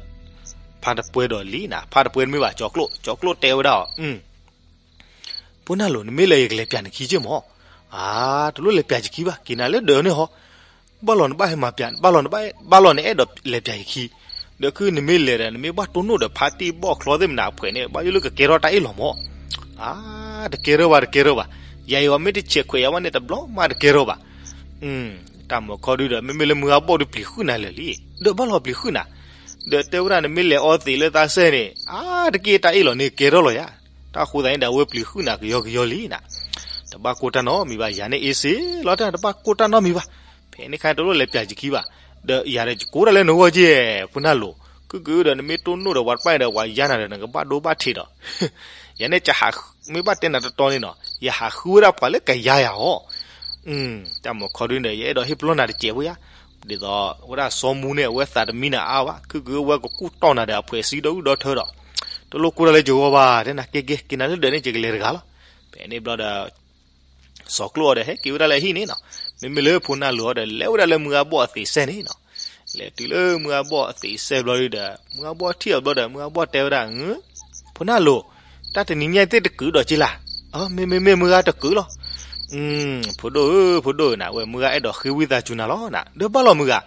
ဖါတပှဲၤဒီးလံနၤ, ဖါတပှဲၤတမ့ၢ်ဘၣ် ကၠီၤကျိၣ်, ကၠီၤကျိၣ်တဲဝဲဒၣ်အီၤ, ဖိနၢ်လိၤ နမ့ၢ်လဲၤယကလဲၤပၠးနခံက့ၢ်မး, အါ တလိၣ်လဲၤပၠးယခံဘၣ် က့ၤနၤလၢဒၢးန့ၣ်ဟီ, ဘၣ်လီၤနဘၣ်ဟဲမၤပၠး, ဘၣ်လီၤနဘၣ်, ဘၣ်လီၤနအဲၣ်ဒိးလဲၤပၠးယခံ, ဒီးခုနမ့ၢ်လဲၤဒီး နမ့ၢ်ဘၣ်တိၢ်နီၣ်ဒီးဖါတံၢ်ဘီၣ်ချီသ့ၣ်မနၤအဖှဲးန့ၣ် ဘၣ်ယိၣ်လၢကကဲထီၣ်တၢ်အ့ၣ်လိာ်မး. အါ, တကဲထီၣ်ဘၣ် တကဲထီၣ်ဘၣ်. ယၤအံၤအီၤမ့ၢ်တဆဲးခွဲးယၤဘၣ်န့ၣ် တဘျီမးတကဲထီၣ်ဘၣ်. တၢ်မၤခီဒုဒီး မ့မ့ၢ်လၢမုၢ်ဂၤဘီၣ်ဒုပျံၤဃုာ်နၤလၢာ်လံ. ဒီးဘၣ်လီၤပျံၤဃုာ်နၤ. ဒီးတဲဝဲဒၣ်နမ့ၢ်လဲၤအီသံးလၢသးစဲန့ၣ် အါတက့ၢ်တၢ်အ့ၣ်လိာ်န့ၣ်ကဲထီၣ်လီၤယၤ. တၢ်ဃိသတးန့ၣ်ဒီး အဝဲပျံၤဃုာ်နၤကယီကယီလံနၤ. တဘၣ်ကိၢ်တၢ်နီတမံၤဘၣ်, ယၤန့ၣ်အ့ၣ်စ့လီၤတၢ် တဘၣ်ကိၢ်တၢ်နီတမံၤဘၣ်. ဖဲန့ၣ်ခါတလိၣ်လဲၤပျးယခံဘၣ်. ဒီးယၤဒီးယကိးတၢ်လၢနဂီၢ်က့ၢ် ဖိနၢ်လိၤ, ခုၣ်ကုဒီးနမ့ၢ်တိၢ်နီၣ်ဒီးပှၤတဖၣ်န့ၣ်ဒီး ပှၤယါနၤဒီးနကဘၣ်ဒိဘၣ်ထံးဒီး ယၤန့ၣ် မ့ၢ်ဘၣ်တဲနၤတတီန့ၣ်နီၤ ယဟးဃုဝဲဒၣ်ပှၤလၢကယါယၤအီၤ. တၢ်မၤခီဒုန့ၣ်ဒီး ယအဲၣ်ဒိးဟ့ၣ်ပလီၢ်နၤတစဲးဖိယါ. ဒ်သိးဝဲဒၣ်စီမူန့ၣ် အဝဲသးတမံနၤအါဘၣ်, ခုၣ်ကုဝဲကကူၣ်တီၢ်နၤဒီးအဖှဲးစံဒီဒူၣ်ဒီထၢဒီး တလိၣ်ကိၢ်တၢ်လၢယဂီၢ်ဘၣ်, တဲနၤကဲကဲ က့ၤနၤလၢဒၢးန့ၣ် ယကလဲၤတဂၤလီၤ. ဖဲန့ၣ်ဘျီဒီး စီၤကျိၣ်အီၤဒီးဟဲက့ၤဝဲဒၣ်လၢဟံၣ်န့ၣ်နီၤ. မ့မ့ၢ်လၢဖိနၢ်လိၤအီၤဒီး လဲၤဝဲဒၣ်လၢမုၢ်ဂၤဘီၣ်အသံးစဲန့ၣ်နီၤ. လဲၤတုၤလၢမုၢ်ဂၤဘီၣ်အသံးစဲဘျီဒုဒီး မုၢ်ဂၤဘီၣ်ထံၣ်အီၤဘျီဒီး မုၢ်ဂၤဘီၣ်တဲဝဲဒၣ်, ဖိနၢ်လိၤ, တၢ်တနံၤညါသ့ၣ်တကုာ်ဒီးက့လၢ်. မ့မ့ၢ်မ့ၢ်မုၢ်ဂၤတကုာ်လီၤ. ဖိဒိၣ်ဧၢ ဖိဒိၣ်ဧၢနၤ, ဝဲမုၢ်ဂၤအဲၣ်ဒိးဃ့ဝံသးစူၤနၤလီၤနၤ. ဒီးဘၣ်လီၤမုၢ်ဂၤ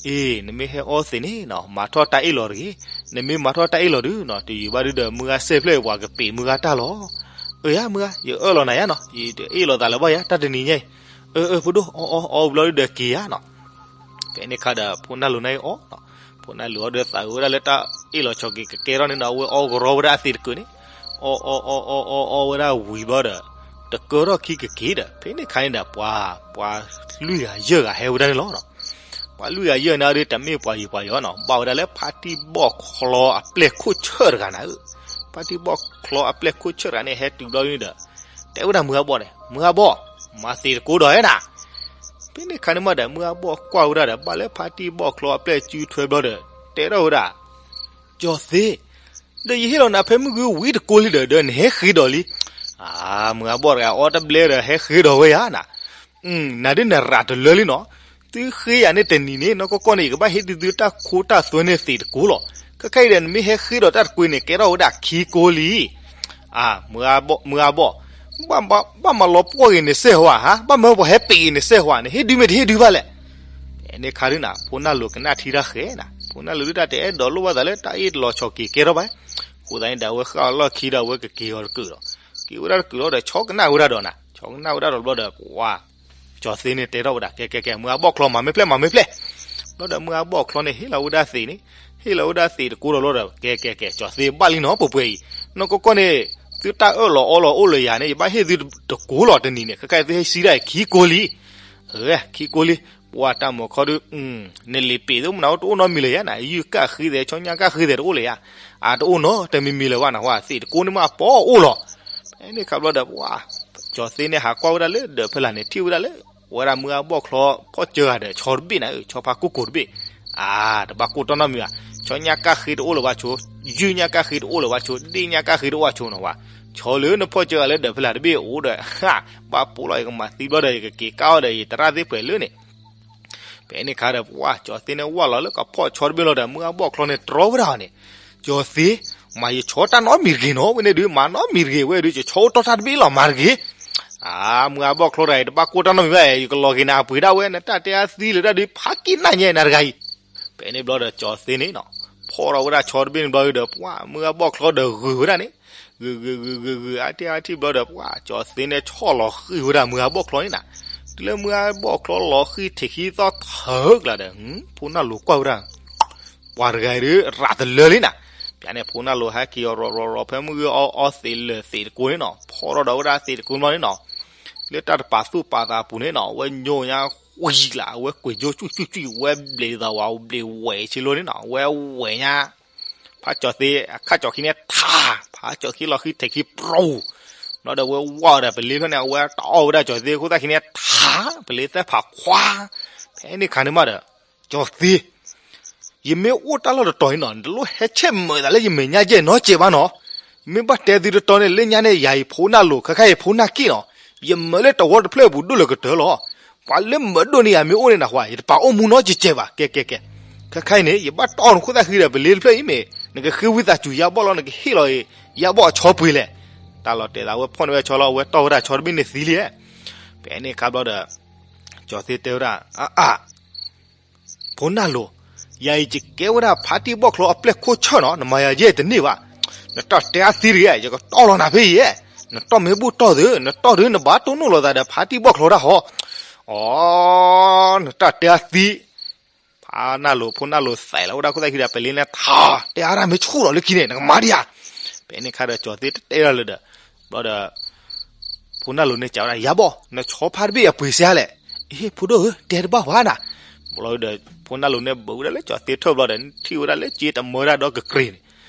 အ့ နမ့ၢ်ဟဲအီသံးန့ၣ်နီၤ မၤထီၣ်တၢ်အ့ၣ်လိာ်တဂ့ၤ. နမ့ၢ်မၤထီၣ်တၢ်အ့ၣ်လိာ်ဒုနီၤ တယံာ်ဘၣ်ဒုဒီး မုၢ်ဂၤစဲးဖျၢၣ်ပှၤကပံာ်မုၢ်ဂၤတၢ်လီၤ. အၢ ယၤမုၢ်ဂၤ ယအၢၣ်လီၤနၤယါနီၤ ယတအ့ၣ်လိာ်သးလၢၤဘၣ်ယါ တၢ်တနံၤညါအံၤ. အၢ အၢ ဖိဒိၣ် အီအီအီဘျီဒုဒီးက့ၤယါနီၤ. ဖဲန့ၣ်ခါဒီး ဖိနၢ်လိၤန့ၣ်အီနီၤ. ဖိနၢ်လိၤအီဒီးသးဝဲဒၣ်လၢတၢ်အ့ၣ်လိာ်ဆိးက့ၤကကဲထီၣ်န့ၣ်ဒီး အဝဲအီကရီဝဲဒၣ်အသံးတကုာ်န့ၣ် အီအီအီအီအီဝဲဒၣ်ဝံၤဘျီဒီး တကၢထီၣ်ခံကက့ၤဒီး ဖဲန့ၣ်ခါန့ၣ်ဒီး ပှၤ ပှၤလွံၢ်ဂၤယဲၢ်ဂၤဟဲဝဲဒၣ်န့ၣ်လီၤ. ပှၤလွံၢ်ဂၤယဲၢ်ဂၤန့ၣ်ဒီး တမ့ၢ်ပှၤယံၤပှၤယီၤနီၤ ဘၣ်ဝဲဒၣ်လၢဖါတံၢ်ဘီၣ်ချီအပျဲၢ်ခိၣ်ဆၢၣ်တဂၤနၤဧၢ. ဖါတံၢ်ဘီၣ်ချီအပျဲၢ်ခိၣ်ဆၢၣ်တဂၤန့ၣ် ဟဲတုၤဘျီန့ၣ်ဒီး တဲဝဲဒၣ်မုၢ်ဂၤဘီၣ်န့ၣ် မုၢ်ဂၤဘီၣ် မၤသံးတကိးဒီးဧါနၤ. ဖဲန့ၣ်ခါန့ၣ်မးဒီး မုၢ်ဂၤဘီၣ်ကွၢ်ဝဲဒၣ်ဒီး ဘၣ်လၢဖါတံၢ်ဘီၣ်ချီအပျဲၢ်စုထွဲဘျီဒီး တဲထီၣ်ဝဲဒၣ် ကၠီၤသ့, ဒီးယဟ့ၣ်လီၤနၤဖဲမုၢ်ဂီၤဝံၤတကိးလံဒီး ဒီးနဟဲဃ့ဒီးလံ. အါ မုၢ်ဂၤဘီၣ်တဂၤအီတဘျဲဒီး ဟဲဃ့ဒီးဝဲယါနၤ. နၤဒ်နရးတလၢလံနီၤ. သုဃ့ယၤန့ၣ်တနံၤန့ၣ် နီၢ်ကီၢ်ကီၢ်န့ၣ် ယကဘၣ်ဟ့ၣ်သုသုတၢ်ခိတၢ်သွဲန့ၣ်သံးတကိးလီၤ. ခဲခါအံၤဒီး နမ့ၢ်ဟဲဃ့ဒီးတၢ်တကွ့န့ၣ် ကဲထီၣ်ဝဲဒၣ်ခံကိးလံ. အါ မုၢ်ဂၤဘီၣ်, ဘၣ်မၤလီၤပှီၢ်ဂ့ၤန့ၣ်စဲးဝါဧါ, ဘၣ်မၤပှၤဟဲပံးဂ့ၤန့ၣ်စဲးဝါန့ၣ် ဟ့ၣ်ဒုးမ့ၢ်တဟ့ၣ်ဒုးဘၣ်လဲၣ်. ဖဲန့ၣ်ခါဒုနီၤ ဖိနၢ်လိၤကနၣ်ထံတၢ်ဃဲနၤ, ဖိနၢ်လိၤဒုတၢ်တအဲၣ်ဒိးလိၣ်ဘၣ်သးလၢတၢ်အ့ၣ်လိာ်ဆိးက့ၤကဲထီၣ်ဘၣ်. အဃိသတးန့ၣ်ဒီး အဝဲဃၣ်အီၤလီၢ်ခံဒီး အဝဲကက့ၤအီၤတကုာ်ဒီး, က့ၤဝဲဒၣ်တကုာ်လီၤဒီး ဆီကနၣ်ဝဲဒၣ်ဒီးနၤ, ဆီကနၣ်ဝဲဒၣ်ဒီးဘျီဒီး ပှၤ ကၠီၤသ့န့ၣ်တဲထီၣ်ဝဲဒၣ် ကဲကဲကဲ မုၢ်ဂၤဘီၣ်ချီ မၤမ့ၢ်ဖျဲၣ် မၤမ့ၢ်ဖျဲၣ်. ဘျီဒီးမုၢ်ဂၤဘီၣ်ချီန့ၣ် ဟ့ၣ်လီၤဝဲဒၣ်သံးန့ၣ်, ဟ့ၣ်လီၤဝဲဒၣ်သံးတကိးဒီးဘျီဒီး ကဲကဲကဲ ကၠီၤသ့ဘၣ်လံနီၤ ပှဲၤပှဲၤအံၤ, နီၢ်ကီၢ်ကီၢ်န့ၣ် သုတၢ်အၢၣ်လီၤအီလီၤအိၣ်လၢယၤန့ၣ် ယဘၣ်ဟ့ၣ်သုတကိးလီၤတနံၤန့ၣ် ခဲခါအံၤသုဟဲစံးဒၣ်အံၤခံကိးလံ. အၢ ခံကိးလံ. ပှၤတၢ်မၤခီဒု နလံာ်ပ့ၤသုမနုၤတအိၣ်နီတမံၤလၢၤယါနၤ, ယုၢ်ကၣ်ဃ့သဲး ဆီညၣ်ကၣ်ဃ့သဲးတအိၣ်လၢၤယါ, အတအိၣ်နီတမံၤမံၤလၢၤဘၣ်နၤ, ပှၤသံးတကိးန့ၣ်မးအပီၣ်အိၣ်လီၤ. ဖဲန့ၣ်ခါဘျီဒီး ပှၤ ကၠီၤသ့န့ၣ်ဟးကွၢ်ဝဲဒၣ်လၢဒၢးဖဲလၢ်န့ၣ် ထံၣ်ဝဲဒၣ်လၢ ဝဲဒၣ်မုၢ်ဂၤဘီၣ်ချီ ဖီၣ်စၢၤဂၤဒီး ဆီတဘ့ၣ်နၤဧၢ, ဆီဖါကိၢ်ကိၢ်တဘ့ၣ်. အါ တဘၣ်ကိၢ်တီၢ်နီတမံၤဘၣ်, ဆီညၣ်ကၣ်ဃ့တအိၣ်လၢၤဘၣ်ဆိ, ယုၢ်ညၣ်ကၣ်ဃ့တအိၣ်လၢၤဘၣ်ဆိ, ဒ့ၣ်ညၣ်ကၣ်ဃ့တအိၣ်ဘၣ်ဆိနီၤဘၣ်. ဆီလၢနဖီၣ်စၢၤဂၤလၢဒၢးဖဲလၢ်တဘ့ၣ်အိၣ်ဒီး ဘၣ်ပိာ်လီၤ ယကမၤသံဘျီဒီး ယကက့ၤကၣ်အီၤဒီး ယသရၣ်သ့ၣ်ပှဲၤလၢန့ၣ် ဖဲန့ၣ်ခါဒီး ပှၤကၠီၤသ့န့ၣ်ဝၢ်လီၤလၢကဖီၣ်ဆီတဘ့ၣ်လီၤဒီး မုၢ်ဂၤဘီၣ်ချီန့ၣ်တြီဝဲဒၣ်အီၤန့ၣ်, ကၠီၤသ့, မၤယဆီတၢ်နီတမံၤတဂ့ၤနီၤ, ဝဲန့ၣ်ဒုး မၤနီတမံၤတဂ့ၤ, ဝဲဒုး ယဆီအိၣ်တီၢ်တၢ်တဘ့ၣ်လီၤ မၤတဂ့ၤ. အါ မုၢ်ဂၤဘီၣ်ချီတဂၤအံၤ တဘၣ်ကိၢ်တၢ်နီတမံၤဘၣ်, ယကလီၤက့ၤနၤအပှ့ၤဒၣ်ဝဲ, နတၢ်တဲအါသံလၢၤတၢ်ဒုး ဖးက့ၢ်နၢ်ညါနၤတဂၤအံၤ. ဖဲန့ၣ်ဘျီဒီး ကၠီၤသ့န့ၣ်နီၤ, ဖီၣ်ထီၣ်ဝဲဒၣ်ဆီတဘ့ၣ်န့ၣ်ဘျီဒီး ပှၤမုၢ်ဂၤဘီၣ်ချီဒီးဂုာ်ဝဲဒၣ်န့ၣ် ဂုာ်ဂုာ်ဂုာ်ဂုာ်ဂုာ် အါတံၢ်အါတံၢ်ဘျီဒီး ပှၤကၠီၤသ့န့ၣ်ဆီၣ်လီၤဃံၤဝဲဒၣ်မုၢ်ဂၤဘီၣ်ချီန့ၣ်နၤ, တုၤလၢမုၢ်ဂၤဘီၣ်ချီလီၤဃံၤထံးခံသီထၢကျါဒီး ဖိနၢ်လိၤကွၢ်ဝဲဒၣ် ပှၤတဂၤအံၤဒီး ရးတလၢလံနၤ, ပျးန့ၣ် ဖိနၢ်လိၤဟဲက့ၤအီၤရီၤရီၤရီၤ ဖဲမုၢ်ဂၤအီအီသံးလၢာ်သံးတကိးန့ၣ်နီၤ, ဖီၣ်ထီၣ်ဒီးဝဲဒၣ်သံးတကိးဘျီန့ၣ်နီၤ, လၢတၢ်တပာ်သူၣ်ပာ်သးအပူၤန့ၣ်နီၤ ဝဲညိညါဝံၤကျါ အဝဲကွံာ်ကၠိကွံာ်ကွံာ်ကွံာ် ဝဲဘျံးသးဝးဘျံးဝဲဆံလိန့ၣ်နီၤ ဝဲဝဲညါ ဖးကၠီၤသ့အခါကၠီၤခံန့ၣ်ထး, ဖးကၠီၤခံလီၤဃံထံးခံပြူၤ, ဘျီဒီးဝဲဝါဒီးပလ့ဖဲန့ၣ် အဝဲတအီၣ်ဝဲဒၣ်ကၠီၤသ့အခိၣ်သၣ်ခံန့ၣ်ထး, ပလ့သဲဖးခွါ, ဖဲန့ၣ်ခါန့ၣ်မးဒီး ကၠီၤသ့, ယမ့ၢ်အိၣ်တၢ်လီၢ်တတီၤအံၤနီၤ နတလိၣ်ဟဲဆဲးမုာ်သးလၢယမဲာ်ညါယဲၢ်နီတစဲးဘၣ်နီၤ, မ့ၢ်ဘၣ်တဲသုတတီန့ၣ် လၢညါန့ၣ် ယၤအံၤဖိနၢ်လိၤ ခဲခါအံၤဖိနၢ်က့ၣ်နီၤ, ယမုာ်လၢတဝီတဖျၢၣ်အပူၤဒိၣ်လၢကတၢၢ်လီၤ. ပှၤလၢမုာ်ဒိၣ်န့ၢ်ယၤမ့ၢ်အိၣ်န့ၣ်နၢ်ဟူဧါ, ယတပာ်အိၣ်မူနီတစဲးဘၣ်, ကဲကဲကဲ, ခဲခါအံၤန့ၣ် ယဘၣ်တီၢ်နခိၣ်သၣ်ဃံဒီးပလ့တဖျၢၣ်အံၤမ့ၢ် နကဃ့ဝံသးစူၤယါဘီၣ်လီၤ နကဟ့ၣ်လီၤအံၤ ယါဘီၣ်အဆီပှ့ၤလဲၣ်. တၢ်လီၤတဲာ်သးဝဲဖီၣ်န့ၢ်ဝဲဆီလီၤ အဝဲတီၢ်ဝဲဒၣ်ဆီတဘ့ၣ်န့ၣ်သံလံ, ဖဲန့ၣ်ခါဘျီဒီး ကၠီၤသ့တဲဝဲဒၣ် အါအါ ဖိနၢ်လိၤ, ယၤအံၤယကဲဝဲဒၣ်ဖါတံၢ်ဘီၣ်ချီအပျဲၢ်ခိၣ်ဆၢၣ်နီၤ, နမၤယၤယဲၢ်တန့ၢ်ဘၣ်. နတၢ်တဲအါသံတဂ့ၤ, ယကတီၢ်လီၤနၤဖဲအံၤ, နတီၢ်မ့ၢ်ဘူၣ်တီၢ်သု, နတီၢ်ဒုး နဘၣ်တိၢ်နီၣ်လိာ်သးဒီးဖါတံၢ်ဘီၣ်ချီတၢ်ဟီ, အီ, နတၢ်တဲအါသံ. ဖါနၢ်လိၤ ဖိနၢ်လိၤသဲးလီၤဝဲဒၣ်ခိၣ်သၣ်ခံဒီး ပလ့နဲထါ, တဲအါတၢ်မ့ၢ်ဆူၣ်လီၤလၢခံန့ၣ် နကမၤဒံးဧါ. ဖဲန့ၣ်အခါဒီးကၠီၤသ့တတဲဒၣ်လၢၤဒီး, ဘျီဒီး ဖိနၢ်လိၤန့ၣ်စံးဝဲဒၣ် ယၤဘီၣ် နဆီဖါတဘ့ၣ်အပှ့ၤစ့လဲၣ်. အ့ ဖိဒိၣ်ဧၢ တဲတဘၣ်ဘၣ်နၤ. ဘျီဒီး ဖိနၢ်လိၤန့ၣ်ဘုးဝဲဒၣ်လၢကၠီၤသ့ထၢၣ်ဘျီဒီး ထံၣ်ဝဲဒၣ်လၢကၠ့တမၢဒၣ်ဒီးကကြ့ၤန့ၣ်,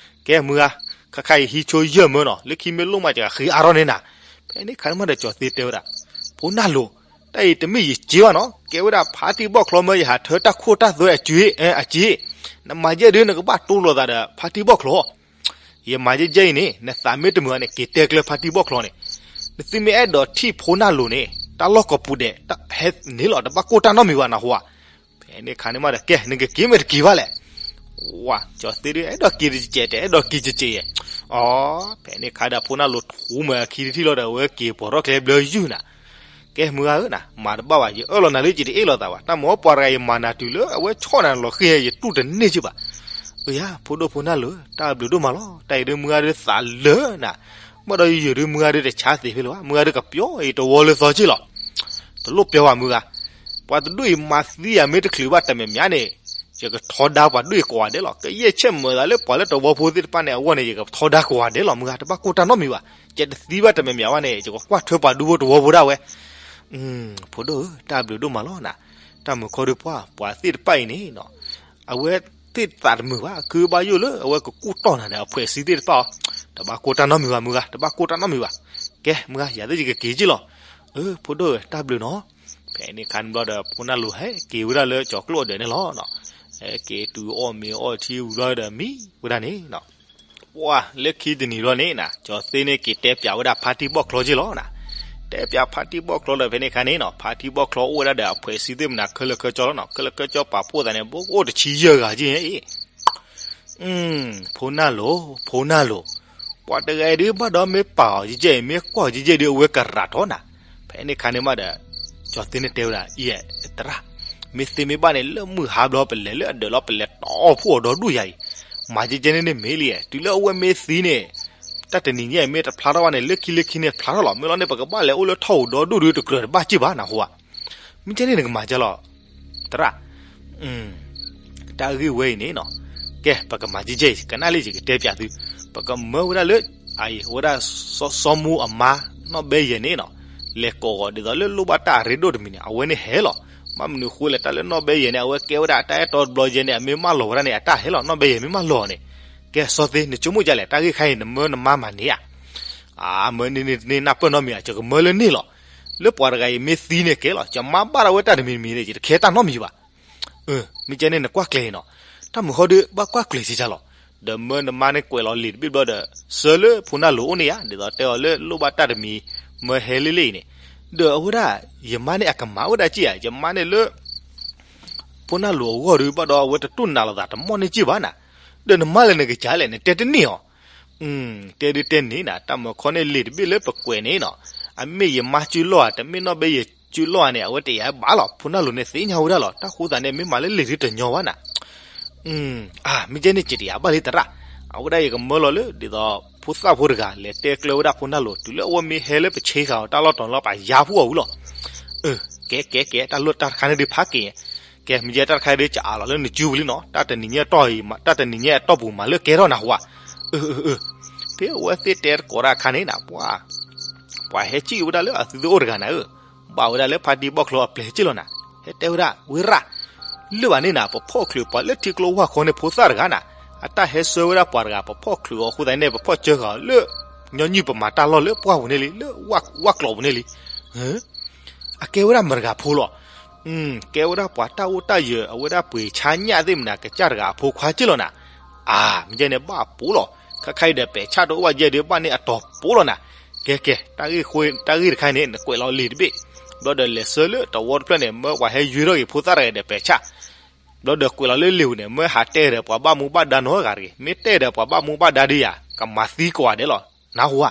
ကဲမုၢ်ဂၤ, ခါခါအံၤဟံးဆိယဲၢ်မၢနီၤ, လၢခံမ့ၢ်လိၣ်မး ယကဃ့အါထီၣ်န့ၢ်နၤ. ဖဲန့ၣ်အခါန့ၣ်မးဒီးကၠီၤသ့တဲဝဲဒၣ်, ဖိနၢ်လိၤ, တၢ်အံၤတမ့ၢ်ယကၠ့ဘၣ်နီၤ, ကဲဝဲဒၣ်ဖါတံၢ်ဘီၣ်ချီမၢ ယဟးထၢတၢ်ခိၣ်တၢ်သွဲအကၠ့, အကၠ့, နမၤယဲၢ်ဒုး နကဘၣ်တိၢ်လိာ်သးဒီးဖါတံၢ်ဘီၣ်ချီ. ယမၤယဲၢ်ယဲၢ်အံၤန့ၣ် နသးမ့ၢ်တမုာ်ဘၣ်န့ၣ် က့ၤတဲကျၢၤဖါတံၢ်ဘီၣ်ချီန့ၣ်, နသုမ့ၢ်အဲၣ်ဒိးထံၣ်ဖိနၢ်လိၤန့ၣ် တၢ်လီၢ်ကိးပူၤဒဲး ဟဲန့ၣ်လီၤ, တဘၣ်ကိၢ်တၢ်နီတမံၤဘၣ်နၢ်ဟူဧါ. ဖဲန့ၣ်အခါန့ၣ်မးဒီး ကဲ နကက့ၤမ့ၢ်တက့ၤဘၣ်လဲၣ်. ဝါ ကၠီၤသ့ဒုး အဲၣ်ဒိးက့ၤတကဲး တအဲၣ်ဒိးက့ၤကကဲးယဲၢ်. အီ, ဖဲန့ၣ်အခါဒီး ဖိနၢ်လိၤထူးမၢအခံတထံၣ်လီၤဒီး အဝဲက့ၤပိာ်ထီၣ်ကျဲဘျၢယုၢ်နၤ. ကဲမုၢ်ဂၤဧၢနၤ, မၤတဘၣ်ဘၣ်, ယအၢၣ်လီၤနၤလၢယတအ့ၣ်လိာ်သးဘၣ်, တၢ်မၤပှၤတဂၤ ယမၤနၤတုၤလၢအဝဲဆီၣ်နၤလီၤဃံၤ ယတူၢ်တန့ၢ်က့ဘၣ်. အၢယၤ ဖိဒိၣ်ဖိနၢ်လိၤ တၢ်ဘျုးဒိၣ်မးလီၤ, တၢ်အံၤဒုးမုၢ်ဂၤဒုးသးလၢာ်နၤ, ဘၣ်ဒီးယယုၢ်ဒုးမုၢ်ဂၤဒုးတဆါသ့ဖဲလဲၣ်ဘၣ်, မုၢ်ဂၤဒုးကပျီအံၤတဝီလၢသီက့လီၤ. တလိၣ်ပျီဘၣ်မုၢ်ဂၤ, ပှၤတဒူၣ်အံၤမၤသံယၤမ့ၢ်တချုးဘၣ်တမဲာ်မးန့ၣ်, ယကထီဒါပှၤဒူၣ်အံၤကိးဂၤဒဲးလီၤ, ကယဲၢ်ဆဲးမုာ်သးလၢပှၤလၢတဝီဖိသ့ၣ်တဖၣ်န့ၣ် အဂီၢ်န့ၣ် ယကထီဒါကိးဂၤဒဲးလီၤမုၢ်ဂၤ, တဘၣ်ကိၢ်တၢ်နီတမံၤဘၣ်, ယတသံဘၣ်တမဲာ်မးဘၣ်န့ၣ် ယကကွၢ်ထွဲပှၤဒူဖိတဝီဖိဒၣ်ဝဲ. ဖိဒိၣ်ဧၢ တၢ်ဘျုးဒိၣ်မးလီၤနၤ, တၢ်မုာ်ခီဒုးပှၤ ပှၤသ့ၣ်တဖၣ်အံၤန့ၣ် အဝဲသ့ၣ်သးတမုာ်ဘၣ်, ခုဘၣ်ယိၣ်လၢအဝဲကကူၣ်တီၢ်နၤဒီးအဖှဲးစံသ့ၣ်တဖၣ်အီၤ, တဘၣ်ကိၢ်တၢ်နီတမံၤဘၣ်မုၢ်ဂၤ, တဘၣ်ကိၢ်တၢ်နီတမံၤဘၣ်. ကဲမုၢ်ဂၤ ယၤသ့ၣ်ယကက့ၤက့လီၤ. အၢ ဖိဒိၣ်ဧၢ တၢ်ဘျုးနီၤ. ဖဲန့ၣ်အခါန့ၣ်ဘျီဒီး ဖိနၢ်လိၤဟဲက့ၤဝဲဒၣ်လၢကၠီၤကျိၣ်အဒၢးန့ၣ်လီၤ. ဟဲက့ၤတုၤအီၣ်မ့ၤအီထံဝံၤဘျီဒီးမံဝဲဒၣ်န့ၣ် ပှၤလၢခံတနံၤဘျီန့ၣ်နၤ ကၠီၤသ့န့ၣ်က့ၤတဲပၠးဝဲဒၣ်ဖါတံၢ်ဘီၣ်ချီက့လီၤနၤ. တဲပၠးဖါတံၢ်ဘီၣ်ချီဒီးဖဲန့ၣ်အခါန့ၣ်နီၤ ဖါတံၢ်ဘီၣ်ချီအိၣ်ဝဲဒၣ်ဒီးအဖှဲးစံသ့ၣ်မနၤ ခဲလၢာ်ခဲဆ့လီၤနီၤ. ခဲလၢာ်ခဲဆ့ပာ်ဖှိၣ်သးန့ၣ် ဘိအိၣ်တဆံယဲၢ်ဂၤက့အံၤ. ဖိနၢ်လိၤ ဖိနၢ်လိၤ, ပှၤတဂၤအံၤဒုးဘၣ်ဒီးမ့ၢ်ပာ်အီၤယဲၢ်ယဲၢ်အံၤ မ့ၢ်ကွၢ်အီၤယဲၢ်ယဲၢ်ဒုး အဝဲကရၤထီၣ်နၤ. ဖဲန့ၣ်အခါန့ၣ်မးဒီး ကၠီၤသ့န့ၣ်တဲဝဲဒၣ် အံၤသရၣ်, မ့ၢ်သ့မ့ၢ်ဘၣ်န့ၣ် လၢမုၢ်ဟါဘျီပလဲၤလၢအဒၢးလီၤ ပလဲၤတီၢ်ဖှိၣ်အီၤဒီဒူၣ်ယၤအံၤ, မၤကဲကဲန့ၣ်န့ၣ်မ့ၢ်လံ, တုၤလၢအဝဲမ့ၢ်သံန့ၣ် တၢ်တနံၤညါအံၤမ့ၢ်တဖျါထီၣ်ဘၣ်န့ၣ် လၢခံလၢခံန့ၣ်ဖျါထီၣ်လီၤ. မ့ၢ်လီၤန့ၣ် ပကဘၣ်လဲၤအိၣ်လၢထီၣ်ဧိၤဒီဒူၣ်ဒုးတကြၢးတဘၣ်က့ၢ်ဘၣ်နၢ်ဟူဧါ. မ့ၢ်ကဲန့ၣ်နကမၤကဲလီၤ သရၣ်. တၢ်ဂ့ၢ်ဝဲအံၤန့ၣ်နီၤ, ကဲ ပကမၤကဲကဲအံၤ ကနၣ်လံ ယကတဲပၠးသု, ပကမၢဝဲဒၣ်လၢ အဝဲဒၣ် စီၤမူအမါ နီၢ်ဘဲယဲၢ်န့ၣ်နီၤ, လဲၤကိးဂီၤဒ်သိးလၢလိၣ်ဘၣ်တၢ်အရ့ဒိၣ်တမံၤန့ၣ် အဝဲန့ၣ်ဟဲလီၤ. ဘၣ်မနုၤဃိလဲၣ် တၢ်လၢနီၢ်ဘဲယဲၢ်န့ၣ် အဝဲကဲဝဲဒၣ်တၢ်အဲၣ်တီတဘျီယဲၢ်န့ၣ် အမ့ၢ်မၢလီၤဝဲဒၣ်န့ၣ် အတၢ်ဟဲလီၤ နီၢ်ဘဲယဲၢ်မ့ၢ်မၢလီၤန့ၣ်. ကဲစီၤသ့ နဆိကမိၣ်ဒ်လဲၣ် တၢ်ဂ့ၢ်ခါအံၤ နမၢနမါမၤန့ၢ်ဧါ. အမၢန့ၢ်န့ၢ်တန့ၢ်နၢ်ပၢၢ်နီတမံၤဧါ, ယကမၢလၢန့ၣ်လီၤ. လၢပှၤတဂၤအံၤမ့ၢ်သံန့ၣ်ကဲလီၤ, ယမါဘၣ်ဒၣ်ဝဲတၢ်တမံၤတမံၤန့ၣ် ယတခဲတၢ်နီတမံၤဘၣ်. မ့ၢ်ကဲန့ၣ်နကွၢ်ကျဲၤအံၤနီၤ, တၢ်မုာ်ဃီဒီး ဘၣ်ကွၢ်ကျဲၤစ့ၢ်ကီးလီၤ. ဒီးမၢနမါန့ၣ်ကွဲးလီၤလံာ်တဘ့ၣ်ဘျီဒီး ဆၢလၢဖိနၢ်လိၤအိၣ်န့ၣ်ဧါ, ဒ်သိးတဲအီၤလၢလိၣ်ဘၣ်တၢ်တမံၤ မၢဟဲလံလံအံၤန့ၣ်, ဒီးအဝဲဒၣ် ယမါန့ၣ်အကမၤဝဲဒၣ်က့ၢ်ဧါ, ယမါန့ၣ်လၢ ဖိနၢ်လိၤအဂီၢ်ဒီး ဘၣ်ဒီးအဝဲတတိၢ်နးလိာ်သးတမီၢ်န့ၢ်က့ၢ်ဘၣ်နၤ, ဒီးနမါလဲၣ်နကစၢ်လဲၣ် နတဲတန့ၢ်အီၤ. တဲဒုးတဲန့ၣ်နၤ, တၢ်မုာ်ခီန့ၣ်လံာ်တဘ့ၣ်လၢပကွဲးန့ၣ်နီၤ, အမ့ၢ်ယမါစုလီၢ်ဧါ, တမ့ၢ်နီၢ်ဘဲယဲၢ်စုလီၢ်ဧါန့ၣ် အဝဲတယာ်ဘၣ်လီၤ. ဖိနၢ်လိၤန့ၣ်သ့ၣ်ညါဝဲဒၣ်လီၤ, တၢ်ဃိသးန့ၣ် မ့ၢ်မၤလၢလံာ်ဒုးတညီဘၣ်နၤ. အၢ မ့ၢ်ကဲန့ၣ် ကတယာ်ဘၣ်လံသရၣ်, အဝဲဒၣ်ယကမၢလီၤလၢ ဒ်သိးဖိသၣ်ဖိတဂၤ လဲၤတဲကျၢၤဝဲဒၣ်ဖိနၢ်လိၤ တုၤလၢအဝဲမ့ၢ်ဟဲလၢပဆ့ဃာ်အီၤတၢ်လီၢ်တီၤလီၤ ပှၤယါဖှိၣ်အီၤဝံၤလီၤ. အၢ ကဲကဲကဲ တၢ်လီၢ်တၢ်တခါန့ၣ်ဒုးဖးက့ၤ, ကဲ မ့ၢ်ကဲတၢ်တခါဒုး ကအးလီၤလၢနစုပူၤလံနီၤ, တၢ်တနံၤညါအတီၢ်အံၤ တၢ်တနံၤညါအတီၢ်ပူၤမၤလၢကဲထီၣ်နၢ်ဟူဧါ. အၢ အၢ အၢ ဖဲအဝဲသ့ၣ်တဲတကိးတၢ်အခါန့ၣ်နၤ ပှၤ ပှၤဟဲစံၣ်ဝဲဒၣ်လၢအသုသ့ၣ်အိၣ်တဂၤနၤဧၢ, ဘၣ်ဝဲဒၣ်လၢဖါတံၢ်ဘီၣ်ချီအပျဲၢ်က့ၢ်လီၤနၤ, ဟဲတဲဝဲဒၣ် ဝ့ရၣ်, လၢဘၣ်န့ၣ်နၤ ပဖီၣ်ချုးပှၤလၢထံကျိဝၢ်ခီန့ၣ်ဖိသၣ်တဂၤနၤ, အတၢ်ဟဲဆှၢဝဲဒၣ်ပှၤတဂၤ ပဖီၣ်ချုးအီၤအဃိသတးန့ၣ် ပဖီၣ်စၢဃာ်အီၤလၢ ညီနုၢ်ပမၤတၢ်လီၢ်လၢပှၢ်ပူၤန့ၣ်လံ လၢဝၣ်ကျိာ်ပူၤန့ၣ်လံ. အကဲဝဲဒၣ်မတၤတဂၤဖိလီၤ. ကဲဝဲဒၣ်ပှၤတၢ်အိၣ်တၢ်ယၢၤ အဝဲဒၣ်ပှ့ၤဆါညၣ်သ့ၣ်မနၤ ကစၢ်တဂၤအဖိခွါက့ၢ်လီၤနၤ. အၢ မ့ၢ်ကဲန့ၣ်ဘၣ်အပူၤလီၤ, ခါခါအံၤဒီးပဲာ်ဆၣ်တအိၣ်ဘၣ်ယဲၢ်ဒုးဘၣ်န့ၣ်အတီၤပူၤလီၤနၤ. ကဲကဲ တၢ်ဂ့ၢ်ဃိ တၢ်ဂ့ၢ်တခါန့ၣ် နကွဲးလီၤလံာ်တဘ့ၣ်, ဘျီဒီးလဲၤဆှၢလၢတဝီတဖျၢၣ်န့ၣ် မၢပှၤဟဲယွ့ထီၣ်က့ၤဖိသၣ်တဂၤဒီးပဲာ်ဆၣ် ဘျီဒီးကွဲးလီၤလၢလံာ်ပူၤန့ၣ် မၢဟးတဲဒီးပှၤဘၣ်မူဘၣ်ဒါနီတဂၤတဂ့ၤ, မ့ၢ်တဲဒီးပှၤဘၣ်မူဘၣ်ဒါဒုးယၤ ကမၤသံကိးဂၤဒဲးလီၤ, နၢ်ဟူဧါ.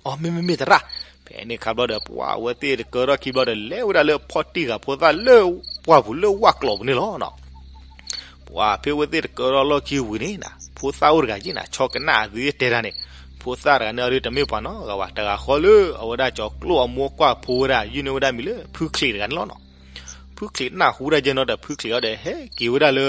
အီ မ့ၢ်မ့ၢ်မ့ၢ်သရၣ်. ဖဲန့ၣ်အခါဘျီဒီး ပှၤအဝဲသ့ၣ်တကၢထီၣ်ခံဘျီဒီး လဲၤဝဲဒၣ်လၢဖီၣ်တံၢ်ဃာ်ဖိသၣ်လၢပှၢ်ပူၤလၢဝၣ်ကျိာ်ပူၤန့ၣ်လီၤ. ပှၤဖဲအဝဲသ့ၣ်တကၢထီၣ်လီၢ်ခံဝံၤန့ၣ်နၤ ဖိသၣ်အိၣ်တဂၤက့နၤ ဆီကနၣ်အသုတဲတၢ်န့ၣ်, ဖိသၣ်တဂၤန့ၣ်အီၤဒုးတမ့ၢ်ပှၤနီတဂၤဘၣ်, တဂၤဃီလၢအဝဲဒၣ်ကၠီၤကျိၣ်အမိၢ်ကွၢ်ဖိဝဲဒၣ်ယုၢ်န့ၢ်ဝဲဒၣ်မံၤလၢဖုချံးတဂၤန့ၣ်လီၤနီၤ. ဖုချံးနၢ်ဟူဒၣ်ယဲနီၤဒီး ဖုချံးအီၤဒီးဟဲက့ၤဝဲဒၣ်လၢ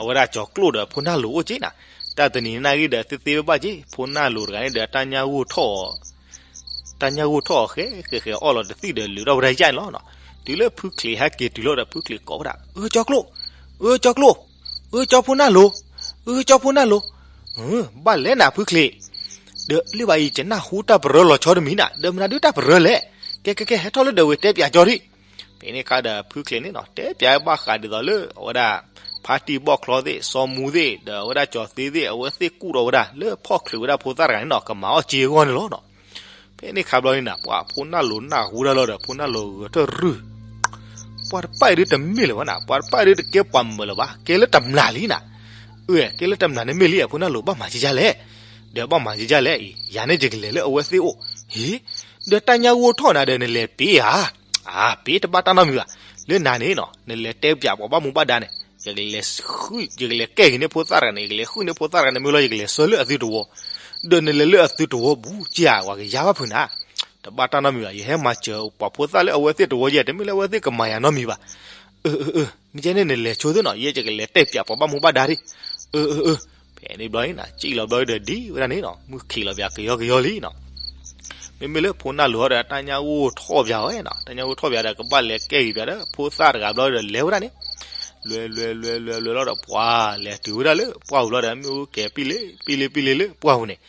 အဝဲဒၣ်ကၠီၤကျိၣ်ဒီးဖိနၢ်လိၤအိၣ်က့နၤ, တၢ်တနံၤန့ၣ်နာ်ဂ့ၤဒီးသ့သ့ဘၣ်ဘၣ်က့, ဖိနၢ်လိၤတဂၤန့ၣ်ဒီးတၢ်ညၣ်ဂိၢ်ထီၣ်အီၤ တၢ်ညၣ်ဂိၢ်ထီၣ်အီၤဃဲဃဲဃဲအီၣ်လီၤတသံၣ်ဒီးလုာ်ထီၣ်ဝဲဒၣ်ယဲန့ၣ်လီၤနီၤ. တုၤလၢဖုချံးဟဲက့ၤတုၤလီၤဒီးဖုချံးကိးဝဲဒၣ် အၢ ကၠီၤကျိၣ်, အၢ ကၠီၤကျိၣ်, အၢ ကၠီၤဖိနၢ်လိၤ, အၢ ကၠီၤဖိနၢ်လိၤ, ဘၣ်လဲၣ်နၤဖုချံး, ဒီးလၢဘၣ်အံၤ ယနၢ်ဟူတၢ်ပရၢလီၤဆီတမံၤနၤ, ဒီးမနုၤဒုတၢ်ပရၢလဲၣ်, ကဲကဲကဲ ဟဲထီၣ်လၢဒီးဝဲတဲပၠးကၠီၤဒံး ဖဲန့ၣ်ခါဒီးဖုချံးန့ၣ်နီၤ တဲပၠးဘၣ်ဃးဒ်သိးလၢ အဝဲဒၣ် ဖါတံၢ်ဘီၣ်ချီသ့ၣ် စီၤမူသ့ၣ် ဒီးအဝဲဒၣ်ကၠီၤသ့သ့ၣ် အဝဲသ့ၣ်ကူၣ်ထီၣ်ဝဲဒၣ်လၢဖီၣ်ချုးဝဲဒၣ်ဖိသၣ်တဂၤန့ၣ်နီၤ ကမၤအီၣ်က့အဂီၢ်န့ၣ်လီၤနီၤ. ဖဲန့ၣ်ခါဘျီန့ၣ်နၤ ပှၤဖိနၢ်လိၤနၢ်ဟူဒၣ်လီၤဒီး ဖိနၢ်လိၤဂဲၤထၢၣ်ရုၢ် ပှၤတပၣ်အံၤဒုတမ့ၢ်လၢၤဘၣ်နၤ, ပှၤတပၣ်အံၤဒုတကဲပှၤမုာ်လၢၤဘၣ်, ကဲလၢတမျၢ်လံနၤ, အၢ ကဲလၢတမျၢ်န့ၣ်မ့ၢ်လံ အဖိနၢ်လိၤ ဘၣ်မၤက့ၤဒ်လဲၣ်, ဒီးဘၣ်မၤက့ၤဒ်လဲၣ်အံၤ ယၤန့ၣ်ယကလဲၤလၢအဝဲသ့ၣ်အိၣ်, ဟ့ ဒီးတၢ်ညၣ်ဂိၢ်ထီၣ်နၤဒီးနလဲၤပ့ၤဧါ, အါ ပ့ၤတဘၣ်တၢ်နီတမံၤဘၣ်, လၢနၤန့ၣ်နီၤ နလဲၤတဲပၠးပှၤဘၣ်မူဘၣ်ဒါန့ၣ် ယကလဲၤဃု ယကလဲၤကဲက့ၤန့ၢ်ဖိသၣ်တဂၤန့ၣ် ယကလဲၤဃုန့ၢ်ဖိသၣ်တဂၤန့ၣ် မ့ၢ်လီၤ ယကလဲၤဆှၢလၢအသုတဝီ, ဒီးနလဲၤလၢအသုတဝီဘူး က့ဧါ ပှၤကယါဘၣ်ဖုးနၤ, တဘၣ်တၢ်နီတမံၤဘၣ်, ယဟဲမၤစၢၤပှၤဖိသၣ်လၢအဝဲသ့ၣ်တဝီယဲ တမ့ၢ်လၢအဝဲသ့ၣ်ကမၤယၤနီတမံၤဘၣ်, အၢ အၢ အၢ မ့ၢ်ကဲန့ၣ် နလဲၤဆိသ့ၣ်နီၤ ယဲယကလဲၤတဲပၠးပှၤဘၣ်မူဘၣ်ဒါဒံး, အၢ အၢ အၢ ဖဲန့ၣ်ဘျီန့ၣ်နၤ စံၣ်လီၤဘျီဒီးဒ်ဝဲဒၣ်န့ၣ်နီၤ မုၢ်ခံးလီၤပၠးကယီကယီလံနီၤ မ့မ့ၢ်လၢဖိနၢ်လိၤဟီဒီးတၢ်ညၣ်ဂိၢ်ထီၣ်ပၠးဝဲနီၤ တၢ်ညၣ်ဂိၢ်ထီၣ်ပၠးဒီးကဘၣ်လဲၤကဲက့ၤပၠးဒီး ဖိသၣ်တဂၤဘျီဒီးလဲၤဝဲဒၣ်န့ၣ်, လွဲလွဲလွဲလွဲလွဲလီၤဒီးပှၤလဲၤတုၤဝဲဒၣ်လၢပှၢ်ပူၤလီၤဒီး မ့ၣ်အူကဲၤပံလ့ပံလ့ပံလ့ပှၢ်ပူၤန့ၣ်,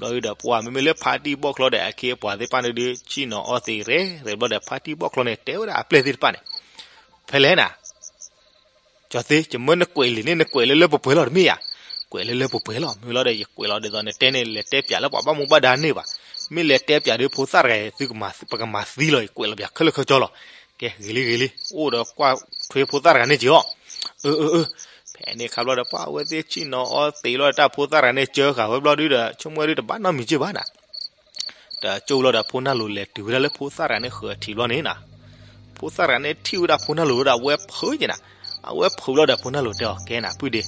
ဘျီဒီးပှၢ်မ့မ့ၢ်လၢဖါတံၢ်ဘီၣ်ချီဒီးအခ့အပှၤသ့ၣ်တဖၣ်န့ၣ်ဒုး ဆ့ၣ်နီၤအီသံးရဲၣ်ရဲၣ်ဘျီဒီး ဖါတံၢ်ဘီၣ်ချီန့ၣ် တဲဝဲဒၣ်အပျဲၢ်သ့ၣ်တဖၣ်န့ၣ်, ဖဲလဲၣ်နၤ ကၠီၤသ့ ယမၢနကွဲးလံာ်န့ၣ် နကွဲးလၢလၢပှဲၤပှဲၤလီၤတမ့ၢ်ဧါ, ကွဲးလၢလၢပှဲၤပှဲၤလီၤ မ့ၢ်လီၤဒီး ယကွဲးလီၤဒ်သိးနတဲန့ၣ် လဲၤတဲပၠးလၢပှၤဘၣ်မူဘၣ်ဒါန့ၣ်ဘၣ်, မ့ၢ်လဲၤတဲပၠးဒီးဖိသၣ်တဂၤ သုကမၤ ပကမၤသံလီၤ ယကွဲးလီၤပၠးခဲလၢာ်ခဲဆ့လီၤ, ကဲဂ့ၤလံဂ့ၤလံ အိၣ်ဒီးကွၢ်ထွဲဖိသၣ်တဂၤန့ၣ်က့ၤအီၤ, အၢ အၢ အၢ ဖဲန့ၣ်ခါဘျီဒီး ပှၢ်အဝဲသ့ၣ်ဆ့ၣ်နီၤအီသံးလီၤဒီး တၢ်ဖိသၣ်တဂၤန့ၣ်ကၢဃာ်ဝဲဘျီဒုဒီး ဆိကမိၣ်ဝဲဒုတဘၣ်နီတမံၤက့ဘၣ်နၤ တကၠိလီၤဒီး ဖိနၢ်လိၤလဲၤတုၤဝဲဒၣ်လၢဖိသၣ်တဂၤန့ၣ်ဃၢၤထံးဘျီန့ၣ်နၤ, ဖိသၣ်တဂၤန့ၣ်ထံၣ်ဝဲဒၣ်ဖိနၢ်လိၤဒီး အဝဲဖုးက့ၤနၤ, အဝဲဖုးဘျီဒီး ဖိနၢ်လိၤတဲအီၤ ကဲနၤ ပုၢ်ဒ့,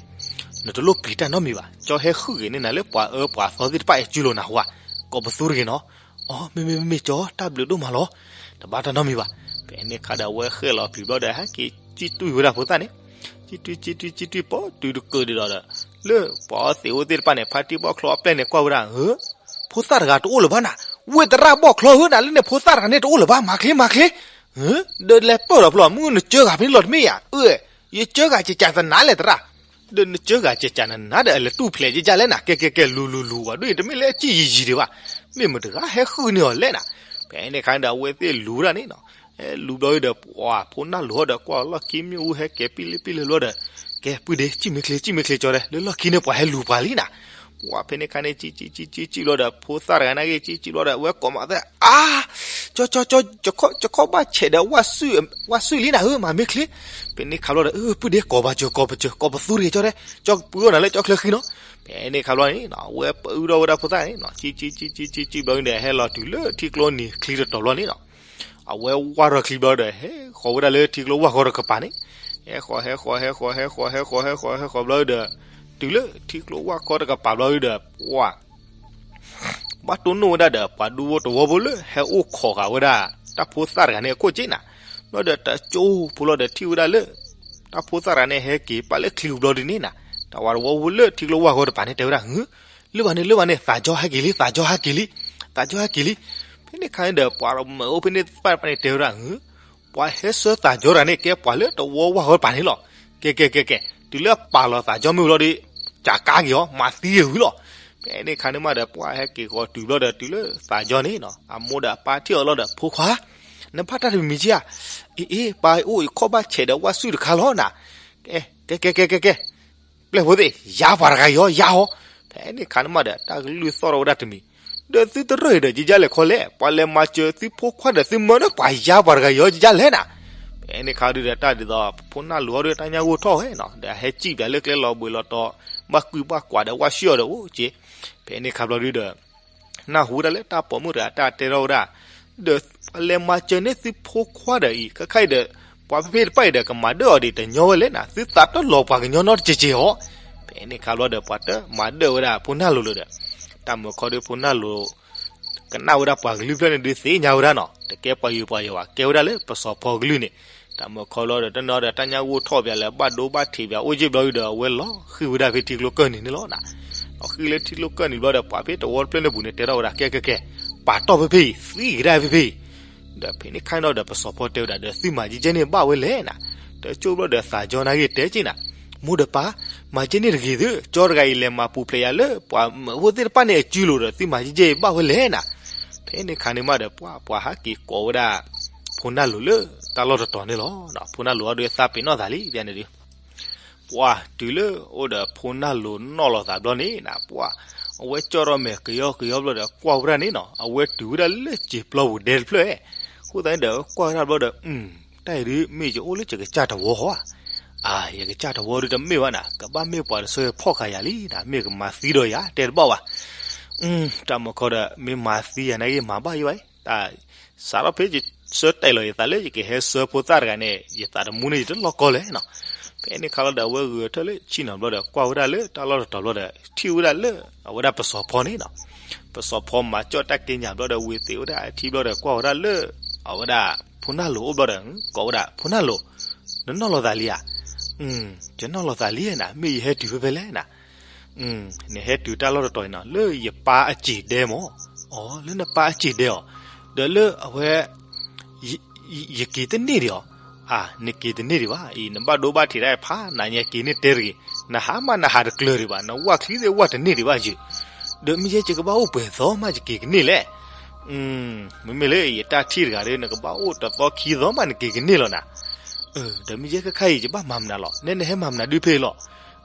နတလိၣ်ပျံၤတၢ်နီတမံၤဘၣ်, ကၠီဟဲဃုက့ၤန့ၢ်နၤလၢပှၤအၢပှၤသီသ့ၣ်တဖၣ်အဲၣ်ကၠူလိာ်နၤဟူဧါ, ကိးပသူတဂ့ၤနီၤ, အိ မ့မ့ၢ်မ့မ့ၢ်ကၠီ တၢ်ဘျုးဒိၣ်မးလီၤ, တဘၣ်တၢ်နီတမံၤဘၣ်, ဖဲန့ၣ်ခါဒီး အဝဲဃဲၣ်လီၤပျံၤဘျီဒီး ဟဲက့ၤစံၣ်တွံၢ်ဝဲဒၣ်ဖိသၣ်န့ၣ်, စံၣ်တွံၢ်စံၣ်တွံၢ်စံၣ်တွံၢ်ပိာ်တုၤတကၢၢ်ဒံးဒီး လၢပှၤအီသံးအိၣ်သ့ၣ်တဖၣ်န့ၣ် ဖါတံၢ်ဘီၣ်ချီအပျဲၢ်န့ၣ်ကွၢ်ဝဲဒၣ် ဧၢ, ဖိသၣ်တဂၤတအိၣ်လၢၤဘၣ်နၤ, ဝ့ၢ်သရၣ်ဘီၣ်ချီဧၢ နၤလၢန့ၣ်ဖိသၣ်တဂၤန့ၣ်တအိၣ်လၢၤဘၣ် မၤချ့မၤချ့, ဒီးလဲၤပၢၢ်ဒီးဖျီ မုၢ်နကၢဃာ်ဖဲန့ၣ်လီၤတမ့ၢ်ဧါ, အၢ, ယကၢဃာ်ကကးသနၤလဲၣ်သရၣ်, ဒီးနကၢဃာ်ကကးနနၤဒီး အလဲၤတူၢ်ဖျဲးကကးလဲၣ်နၤ, ကဲကဲကဲ လူၤလူၤလူၤ ပှၤဒ်အံၤတမ့ၢ်လၢအစံၣ်ယံာ်ယံာ်ဒံးဘၣ်, မ့ၢ်မတၤတဂၤဟဲဃုန့ၢ်အီၤလဲၣ်နၤ, ဖဲန့ၣ်ခါန့ၣ်ဒီး အဝဲသ့ၣ်လူၤဝဲဒၣ်န့ၣ်နီၤ ဟဲလူၤဘျီဒီး ပှၤဖိနၢ်လိၤဟီဒီး ကွၢ်လီၢ်ခံမ့ၣ်အူဟဲကဲၤပံလ့ပံလ့ဘျီဒီး, ကဲ ပုၢ်ဒ့ စံၣ်မ့ၢ်ချ့ စံၣ်မ့ၢ်ချ့ကၠီတဲ လၢလီၢ်ခံန့ၣ် ပှၤဟဲလူၤပှၤလံနၤ, ပှၤဖဲန့ၣ်ခါန့ၣ် စံၣ်စံၣ်စံၣ်စံၣ်စံၣ်ဘျီဒီး ဖိသၣ်တဂၤန့ၣ်က့ၤ စံၣ်စံၣ်ဘျီဒီး အဝဲကိးမးသဲ အါ ကၠီကၠီကၠီ ယခီၣ်ဘၣ်ဆဲးဒီးဝၣ်စွံၣ်လံနၤဧၢ မၤမ့ၢ်ချ့, ဖဲန့ၣ်ခါဘျီဒီး ပုၢ်ဒ့ ကိးပာ်စၢၤ ကိးပာ်စၢၤ ကိးပသူတဂ့ၤကၠီတဲ ကၠီပုၢ်အိၣ်နၤလၢကၠီချၢဃံနီၤ, ဖဲန့ၣ်ခါဘျီန့ၣ် အဝဲပၢအုၣ်ထီၣ်ဝဲဒၣ်ဖိသၣ်န့ၣ် စံၣ်စံၣ်စံၣ်စံၣ်စံၣ်ဘျီန့ၣ်ဒီး ဟဲလီၤတုၤလၢထံကျိနံၤချံတတီၤဘျီန့ၣ်နီၤ အဝဲဝၢ်ထီၣ်ချံဘျီဒီး ဟဲဃီၤဝဲဒၣ်လၢထံကျိဝၢ်ဃီတကပၤန့ၣ်, ဟဲဃီၤ ဟဲဃီၤ ဟဲဃီၤ ဟဲဃီၤ ဟဲဃီၤ ဟဲဃီၤ ဟဲဃီၤဘျီဒီး, တုၤလၢထံကျိဝၢ်ဃီတကပၤဘျီဒီး, ပှၤ ဘၣ်တိၢ်နီၣ်ဝဲဒၣ်ဒီး ပှၤဒူဖိတဝီဖိလၢဟဲအိၣ်ခိးဃာ်ဝဲဒၣ် တၢ်ဖိသၣ်တဂၤန့ၣ်အခိၣ်က့နၤ, ဘျီဒီးတကၠိဖိလီၤဒီးထံၣ်ဝဲဒၣ်လၢ တၢ်ဖိသၣ်တဂၤန့ၣ်ဟဲက့ၤပာ်လၢချံဘျီဒ်န့ၣ်နၤ, တၢ်ဝၤတဝီဖိလၢထံကျိဝၢ်ဃီတပၤန့ၣ်တဲဝဲဒၣ် လၢဘၣ်န့ၣ် လၢဘၣ်န့ၣ် သးကၠီဟဲက့ၤလံ သးကၠီဟဲက့ၤလံ, သးကၠီဟဲက့ၤလံ, ဖဲန့ၣ်ခါန့ၣ်ဒီး ပှၤမၢအိၣ်ဖဲန့ၣ်သ့ၣ်တဖၣ်န့ၣ်တဲဝဲဒၣ် ပှၤဟဲဆှၢသးကၠီတဂၤန့ၣ် ကဲပှၤလၢတဝီဝၢ်ဃီတပၤန့ၣ်လီၤ, ကဲကဲကဲကဲ, တုၤလၢအပာ်လီၤသးကၠီမ့ၢ်ဝံၤလီၤဒီး, ကးကါက့ၤအီၤ မၤသံက့ၤဝံၤလီၤ, ဖဲန့ၣ်ခါန့ၣ်မးဒီး ပှၤဟဲက့ၤဃီၤတုၤဘျီဒီး တုၤလၢသးကၠီန့ၣ် အမိၢ်ဒီးအပၢ်ထံၣ်အီၤလီၤဒီး ဖိခွါ, နဘၣ်တၢ်တမံၤမံၤက့ဧါ, အ့အ့ ပၢ်အိၣ်ယခီၣ်ဘၣ်ဆဲးဒီးဝၣ်စွံၣ်တခါလီၤနၤ, ကဲကဲကဲကဲကဲ ပျဲၢ်ဖိသ့ၣ် ယါပှၤတဂၤအံၤအီၤ ယါအီၤ, ဖဲန့ၣ်ခါန့ၣ်မးဒီး တၢ်ကလုၢ်သီၣ်ထီၣ်ဝဲဒၣ်တမံၤ, ဒီးသုတရၢၢ်အံၤဒီး ယယါလဲၤခီလဲၣ်, ပှၤလဲၤမၤစၢၤသုဖိခွါဒီး သုမၢဒီးပှၤယါပှၤတဂၤအံၤအီၤ ယယါလဲၣ်နၤ, ဖဲန့ၣ်ခါဒုဒီး တၢ်ဒ်သိး ဖိနၢ်လိၤဟီဒုတၢ်ညၣ်ဂိၢ်ထီၣ်ဝဲနီၤ ဒီးဟဲစံၣ်ပၠးလၢကျဲလီၤဘှံးလီၤတီၤ, ဘၣ်ကွံဘၣ်ကွၢ်ဒီးဝၣ်ဆံၣ်အီၤဒီးအိၣ်က့, ဖဲန့ၣ်ခါဘျီဒုဒီး နၢ်ဟူဝဲဒၣ်လၢတၢ်ပိာ်မုၣ်တဂၤအတၢ်တဲထီၣ်ဝဲဒၣ်, ဒီးပှၤလဲၤမၤစၢၤန့ၢ်သုဖိခွါဒီးအံၤ ခဲခါအံၤဒီး, ပှၤဖဲဖဲတဖၣ်အံၤဒီး ကမၤဒၢၣ်အီၤဒံးတညီဝဲလဲၣ်နၤ, သုသးတလီၤပှၤကညီနီတစဲးစဲးအီၤ. ဖဲန့ၣ်ခါဘျီဒီး ပှၤတမၤဒၢၣ်ဝဲဒၣ်ဖိနၢ်လိၤလၢၤဒီး တၢ်မုၢ်ခီဒုးဖိနၢ်လိၤ ကနၣ်ဝဲဒၣ်ပှၤကလုၢ်ဖျၢၣ်န့ၣ်ဒုးသ့ၣ်ညါဝဲဒၣ်နီၤ, တကဲပှၤယုာ်ပှၤယီၤဘၣ်, ကဲဝဲဒၣ်လၢပစီၤဖီကလုၢ်န့ၣ်. တၢ်မုၢ်ခီလီၤဒီး တနီၤဒီးတၢ်ညၣ်ဂိၢ်ထီၣ်ပၠးလၢဘၣ်ဒိဘၣ်ထံးပၠးအိၣ်က့ၢ်ဘျီဒုးဒီး အဝဲလီၤဃံၤဝဲဒၣ်ဖဲထံကျိကၢၢ်နံၤန့ၣ်လီၤနၤ. လီၤဃံၤလၢထံကျိကၢၢ်နံၤဘျီဒီး ပှၤဖဲတဝီတဖျၢၣ်န့ၣ်ပူၤန့ၣ် တဲထီၣ်ဝဲဒၣ် ကဲကဲကဲ, ပာ်တီၢ်ဖဲဖဲအံၤ သံကဒါဖဲဖဲအံၤ ဒီးဖဲန့ၣ်ခါန့ၣ်ဒီး ပစီၤဖီတဲဝဲဒၣ်ဒီး သုမၤကဲကဲန့ၣ်ဘၣ်ဝဲလဲၣ်နၤ. တကၠိဘျီဒီးသးကၠီနာ်က့ၤတဲက့ၤနၤ, မိၢ်ဒီးပၢ်, မၤကဲန့ၣ်တဂ့ၤသု, ကၠီတဂၤအံၤလဲၤမၤပူၤဖျဲးယၤလၢ ပှၤမုၢ်ဖိသ့ၣ်တဖၣ်န့ၣ်အစုလိၤဒီး သုမၤကဲကဲအံၤဘၣ်ဝဲလဲၣ်နၤ. ဖဲန့ၣ်ခါန့ၣ်မးဒီး ပှၤပှၤဟးက့ၤကိးဝဲဒၣ် ဖိနၢ်လိၤလၢတၢ်လီၢ်တတီၤန့ၣ်လီၤ. ဖိနၢ်လိၤအဒုးသးပ့ၤနီၣ်သးလံ ဖဲန့ၣ်ဒုး ပှၤတုၤလၢအိၣ်ဒီးဖိနၢ်လိၤနီၣ်လီၤသးဘျီန့ၣ်နၤ, ပှၤ အဝဲကၠီၣ်ထီၣ်မဲာ်ကယီကယီဘျီဒီးကွၢ်ဝဲဒၣ်န့ၣ်နီၤ, အဝဲတုၤဝဲဒၣ်လၢစံာ်ပျီပူၤဒဲတဖျၢၣ်, အဃိသတးန့ၣ်ဒီးကွၢ်ဝဲဒၣ်ဘျီဒီး တၢ်အံၤဒုး မ့ၢ်ယအိၣ်လၢယကစၢ်တဝီဧါ, အါ ယကစၢ်တဝီဒုးတမ့ၢ်ဘၣ်နၤ, ကဘၣ်မ့ၢ်ပှၤတဆၢဖီၣ်ဃာ်ယၤလံနၤ, မ့ၢ်ကမၤသံဒီးယၤတဲတဘၣ်ဘၣ်. တၢ်မုၢ်ခီဒီး မ့ၢ်မၤသံယၤန့ၣ်ဂ့ၤ မၤဘၣ်ယၤဘၣ်, တၢ် စးထီၣ်ဖဲယဆၢတဲာ်လီၤယသးလၢယကဟဲဆှၢဖိသၣ်တဂၤန့ၣ် ယသးတမူန့ၣ် ယတလီၢ်ကီလဲၣ်နီၤ. ဖဲန့ၣ်ခါလီၤဒီး အဝဲဂုာ်ထၢၣ်လၢဆ့ၣ်နီၤဘျီဒီး ကွၢ်ဝဲဒၣ်လၢတၢ်လီၢ်တတီၤဘျီဒီး ထံၣ်ဝဲဒၣ်လၢ အဝဲဒၣ်ပစီၤဖီန့ၣ်နီၤ. ပစီၤဖီမၤကၠီၣ်တၢ်က့ညၣ်ဘျီဒီး ဝံၤသ့ၣ်ဝဲဒၣ်အထံဘျီဒီး ကွၢ်ဝဲဒၣ်လၢ အဝဲဒၣ်ဖိနၢ်လိၤအိၣ်ဘျီဒီး ကိးဝဲဒၣ် ဖိနၢ်လိၤ, နနီၣ်လီၤသးလံဧါ. ယနီၣ်လီၤသးလံနၤ, မ့ၢ်ယဟဲတုၤဖဲဖဲလဲၣ်နၤ. နဟဲတုၤတၢ်လီၢ်တတီၤအံၤနီၤ လၢယပၢ်အစံာ်ဒဲမၢ်. အိ လၢနပၢ်အစံာ်ဒဲအီၤ, ဒီးလၢအဝဲ ယက့ၤတန့ၢ်ဒံးအီၤ. အါ နက့ၤတန့ၢ်ဒံးဘၣ်အံၤ, နဘၣ်ဒိဘၣ်ထံးတၢ်ဖးနၤညါက့ၤန့ၢ်တဲတဂ့ၤ, နဟးမးနဟးတကျၢၤဒံးဘၣ်, နဝၢ်ချံသ့ၣ်ဝၢ်တန့ၢ်ဒံးဘၣ်ယုၢ်. ဒီးမ့ၢ်ယဲယကဘၣ်အိၣ်ပှဲၤသီမးယက့ၤကန့ၢ်လဲၣ်. မ့မ့ၢ်လၢယတၢ်ထံၣ်တဂၤဒီး နကဘၣ်အိၣ်တသီခံသီမးနက့ၤကန့ၢ်လီၤနၤ. ဒီးမ့ၢ်ယဲခဲခါအံၤ ယဘၣ်မၤမနုၤလီၤ, နဲနဟဲမၤမနုၤဒုဖဲအံၤလီၤ.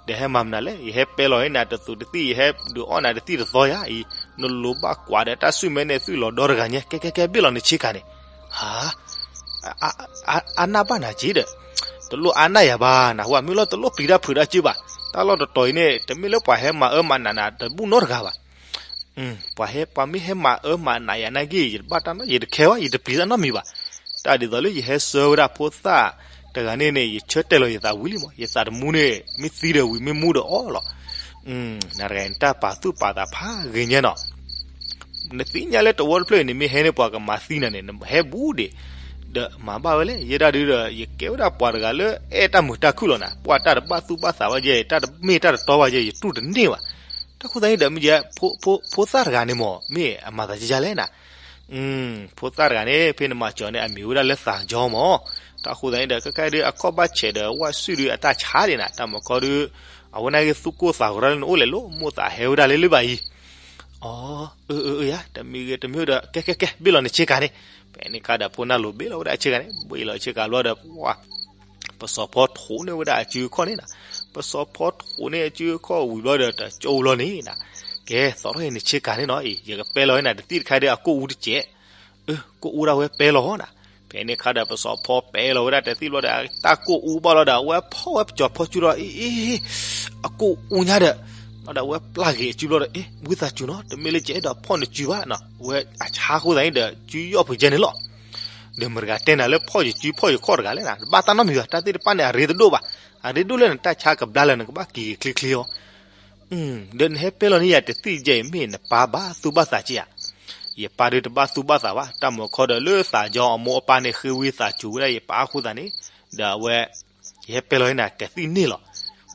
ဒီးဟဲမၤမနုၤလဲၣ်, ယဟဲပဲလီၤန့ၢ်နၤတသူးတသံၣ်, ယဟဲဒုးအီၣ်နၤတသံၣ်တသီယၤအံၤ, နလိၤဘၣ်ကွၢ်ဒီးတၢ်ဆူၣ်မဲန့ၣ် သုးလီၤဒီတဂၤညါ, ကဲကဲကဲ ဘ့ၣ်လီၤနဆ့ကၤန့ၣ်. ဟါ အါနၢ်ဘၣ်နၤက့ဒီး, တလိၣ်အါနၢ်ယၤဘၣ်နဟူဧါ, မ့ၢ်လီၤတလိၣ်ပျံၤတၢ်ဖုးတၢ်စုဘၣ်. တၢ်လီၢ်တတီၤအံၤန့ၣ် တမ့ၢ်လၢပှၤဟဲမၤအၢမၤနးနၤတဘူၣ်နီတဂၤဘၣ်. ပှၤဟဲ ပှၤမ့ၢ်ဟဲမၤအၢမၤနးယၤနာ်က့ ယတဘၣ်တၢ်နီတမံၤဘၣ်, ယတပျံၤတၢ်နီတမံၤဘၣ်. တၢ်ဒ်သိးလၢယဟဲဆှၢဝဲဒၣ်ဖိသၣ်တဂၤန့ၣ်န့ၣ် ယဆၢတဲာ်လီၤယသးဝံၤလံမး, ယသးတမူန့ၣ် မ့ၢ်သံဒီးဝံၤ မ့ၢ်မူဒီးအီလီၤ. နတဂၤန့ၣ် တၢ်ပာ်သူၣ်ပာ်သးဖးဂ့ၤညါနီၤ. နသ့ၣ်ညါလၢတဝီတဖျၢၣ်အံၤန့ၣ် မ့ၢ်ဟဲန့ၢ်ပှၤကမၤသံနၤန့ၣ် နဟဲဘူးဒံး, ဒီးမၤဘၣ်ဝဲလဲၣ်. ယဲဒၣ်ဒုဒီး ယကဲဝဲဒၣ်ပှၤတဂၤလၢအဲၣ်တၢ်မုာ်တၢ်ခုၣ်လီၤနၤ, ပှၤတၢ်တဘၣ်သူၣ်ဘၣ်သးဘၣ်ယဲ, တၢ်တမ့ၢ်တၢ်တတီဘၣ်ယဲ ယတူၢ်တန့ၢ်ဘၣ်. တၢ်ဃိသတးန့ၣ်ဒီး မ့ၢ်ယဲ ဖိသၣ်တဂၤန့ၣ်မး မ့ၢ်အမၤသးကယါလဲၣ်နၤ. ဖိသၣ်တဂၤန့ၣ် ဖဲနမၤစၢၤန့ၣ် အမံၤဝဲဒၣ်လၢသးကၠီမး. တၢ်ဃိသတးန့ၣ်ဒီး ခဲခါဒု အခီၣ်ဘၣ်ဆဲးဒီးဝၣ်စုၣ်ဒုအတၢ်ဆါဒံးနၤ, တၢ်မုၢ်ခီဒု အဝဲန့ၣ်ဂ့ၤ သူၣ်ကိၢ်သးဂီၤတၢ်လၢနအိၣ်လဲၣ်လိၤ, မိၢ်သးဟဲဝဲဒၣ်လၢလၢဘၣ်အံၤ. အိ အၢ အၢ ယၤ တမံၤဂ့ၤတမံၤဒီး ကဲကဲကဲ ဘ့ၣ်လီၤနဆ့ကၤန့ၣ်. ဖဲန့ၣ်ခါဒီး ဖိနၢ်လိၤဘ့ၣ်လီၤဝဲဒၣ်အဆ့ကၤန့ၣ်, ဘ့ၣ်လီၤဆ့ကၤဘျီဒီး ပှၤ ပစီၤဖီထိးန့ၢ်ဝဲဒၣ်အစုအခီၣ်န့ၣ်နၤ. ပစီၤဖီထိးန့ၢ်အစုအခီၣ်ဝံၤဘျီဒီး တကၠိလီၤန့ၣ်နၤ. ကဲ သီထီၣ်အံၤနဆ့ကၤန့ၣ်နီၤအံၤ, ယကပဲလီၤဝဲနၤတသံၣ်တခါဒီးအကိၣ်အူတစဲး. အၢ ကိၣ်အူဒၣ်ဝဲပဲလီၤနၤ. ဖဲန့ၣ်ခါဒီး ပစီၤဖီပဲလီၤဝဲဒၣ်တသံၣ်ဘျီဒီး တၢ်ကိၣ်အူဘၣ်လီၤဒီး အဝဲဖီၣ်ဝဲပစီၤဖီစုဒီး အ့ အ့ အကိၣ်အူညါဒီး ဒီးအဝဲပျၢ်ဂ့ၤအစုဘျီဒီး အ့ ဝံသးစူၤနီၤ တမ့ၢ်လၢယအဲၣ်ဒိးဖီၣ်နစုဘၣ်နီၤ, အဝဲအဆါဃိသးန့ၣ်ဒီး စုယီၣ်ပှ့ၤကဲန့ၣ်လီၤ. ဒီးမတၤတဂၤတဲနၤလၢဖီၣ်ယစုဖီၣ်ယခီၣ်တဂၤလဲၣ်နၤ, တဘၣ်တၢ်နီတမံၤဘၣ်, တၢ်သ့ၣ်တဖၣ်န့ၣ် အရ့တဒိၣ်ဘၣ်, အရ့ဒိၣ်လၢနတၢ်ဆါကဘျါလၢနကဘၣ်က့ၤက့ၤချ့ချ့အီၤ. ဒီးနဟဲပဲလီၤန့ၢ်ယၤတသံၣ်ယဲအံၤ မ့ၢ်နပၢ်ဘၣ်သူၣ်ဘၣ်သးက့ဧါ. ယပၢ်ဒုးတဘၣ်သူၣ်ဘၣ်သးဘၣ်, တၢ်မုၢ်ခီဒီးလၢသးကၠီအမိၢ်အပၢ်န့ၣ် ဃ့ဝံသးစူၤဝဲဒၣ်ယပၢ်အဃိသတးန့ၣ်, ဒီးအဝဲ ယဟဲပဲလီၤန့ၢ်နၤတသံၣ်န့ၣ်လီၤ.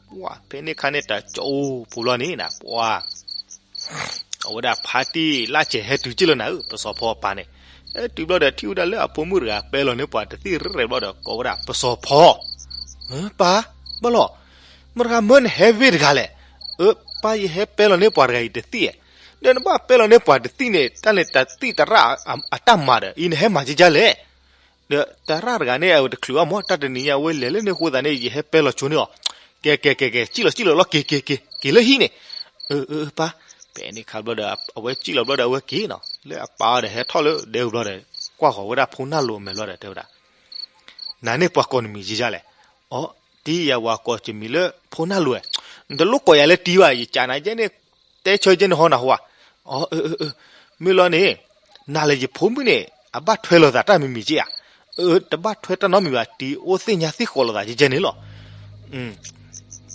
ပှၤ ဖဲန့ၣ်ခါန့ၣ် တၢ်ကၠီအိၣ်ဖိဘျီန့ၣ်နၤ ပှၤ အဝဲဒၣ်ဖါတံၢ်လၢ်စဲၤဟဲတုၤက့ၢ်လၢနၤဧၢ ပစီၤဖီအပၢ်န့ၣ်, ဟဲတုၤဘျီဒီးထံၣ်ဝဲဒၣ်လၢအဖိမုၣ်တဂၤပဲလီၤန့ၢ်ပှၤတသံၣ်ရဲၣ်ဘျီဒီးကိးဝဲဒၣ် ပစီၤဖီ, ပၢ်, ဘၣ်လီၤ, မတၤတဂၤမၢနဟဲဝ့ၢ်တဂၤလဲၣ်, အၢ ပၢ်ယဟဲပဲလီၤန့ၢ်ပှၤတဂၤအံၤတသံၣ်, ဒီးနဘၣ်ပဲလီၤန့ၢ်ပှၤတသံၣ်န့ၣ် တၢ်န့ၣ်တၢ်သံၣ်တရၣ်အတၢ်မၤဒီး အံၤနဟဲမၤကကလဲၣ် ဒီးတရၣ်တဂၤန့ၣ် အဝဲတချုးဘၣ်မး တၢ်တနံၤညါအဝဲလဲၤလၢန့ၣ်အဃိသတးန့ၣ် ယဟဲပဲလီၤဆိန့ၢ်အီၤ, ကဲကဲကဲကဲ စံၣ်လီၤစံၣ်လီၤလီၤ က့ၤက့ၤက့ၤ က့ၤလၢဟံၣ်န့ၣ်, အၢ အၢ ပၢ်, ဖဲန့ၣ်ခါဘျီဒီး အဝဲစံၣ်လီၤဘျီဒီးအဝဲက့ၤနီၤ လၢအပၢ်အီၤဒီးဟဲထီၣ်လၢဒဲအူဘျီဒီး ကွၢ်ဃီၤဝဲဒၣ်ဖိနၢ်လိၤအမဲာ်ဘျီဒီးတဲဝဲဒၣ် နၤန့ၣ်ပှၤကိးနမံၤယံၤယါလဲၣ်, အိ တံၢ်ယၤဝၤကိးယမံၤလၢဖိနၢ်လိၤဝဲ, နတလိၣ်ကိးယၤလၢတံၢ်ဘၣ် ယကးနၤယဲန့ၣ် တဲဆၢယဲန့ၣ်ဟီနၤဟီဧါ, အိ အၢ အၢ အၢ မ့ၢ်လီၤန့ၣ် နၤလၢယဖိမုၣ်န့ၣ် အဘၣ်ထွဲလီၤသးတၢ်မံၤမံၤက့ဧါ, တဘၣ်ထွဲတၢ်နီတမံၤဘၣ်, တံၤအိၣ်သ့ၣ်ညါသံဃိးလိာ်သးကဲကဲန့ၣ်လီၤ.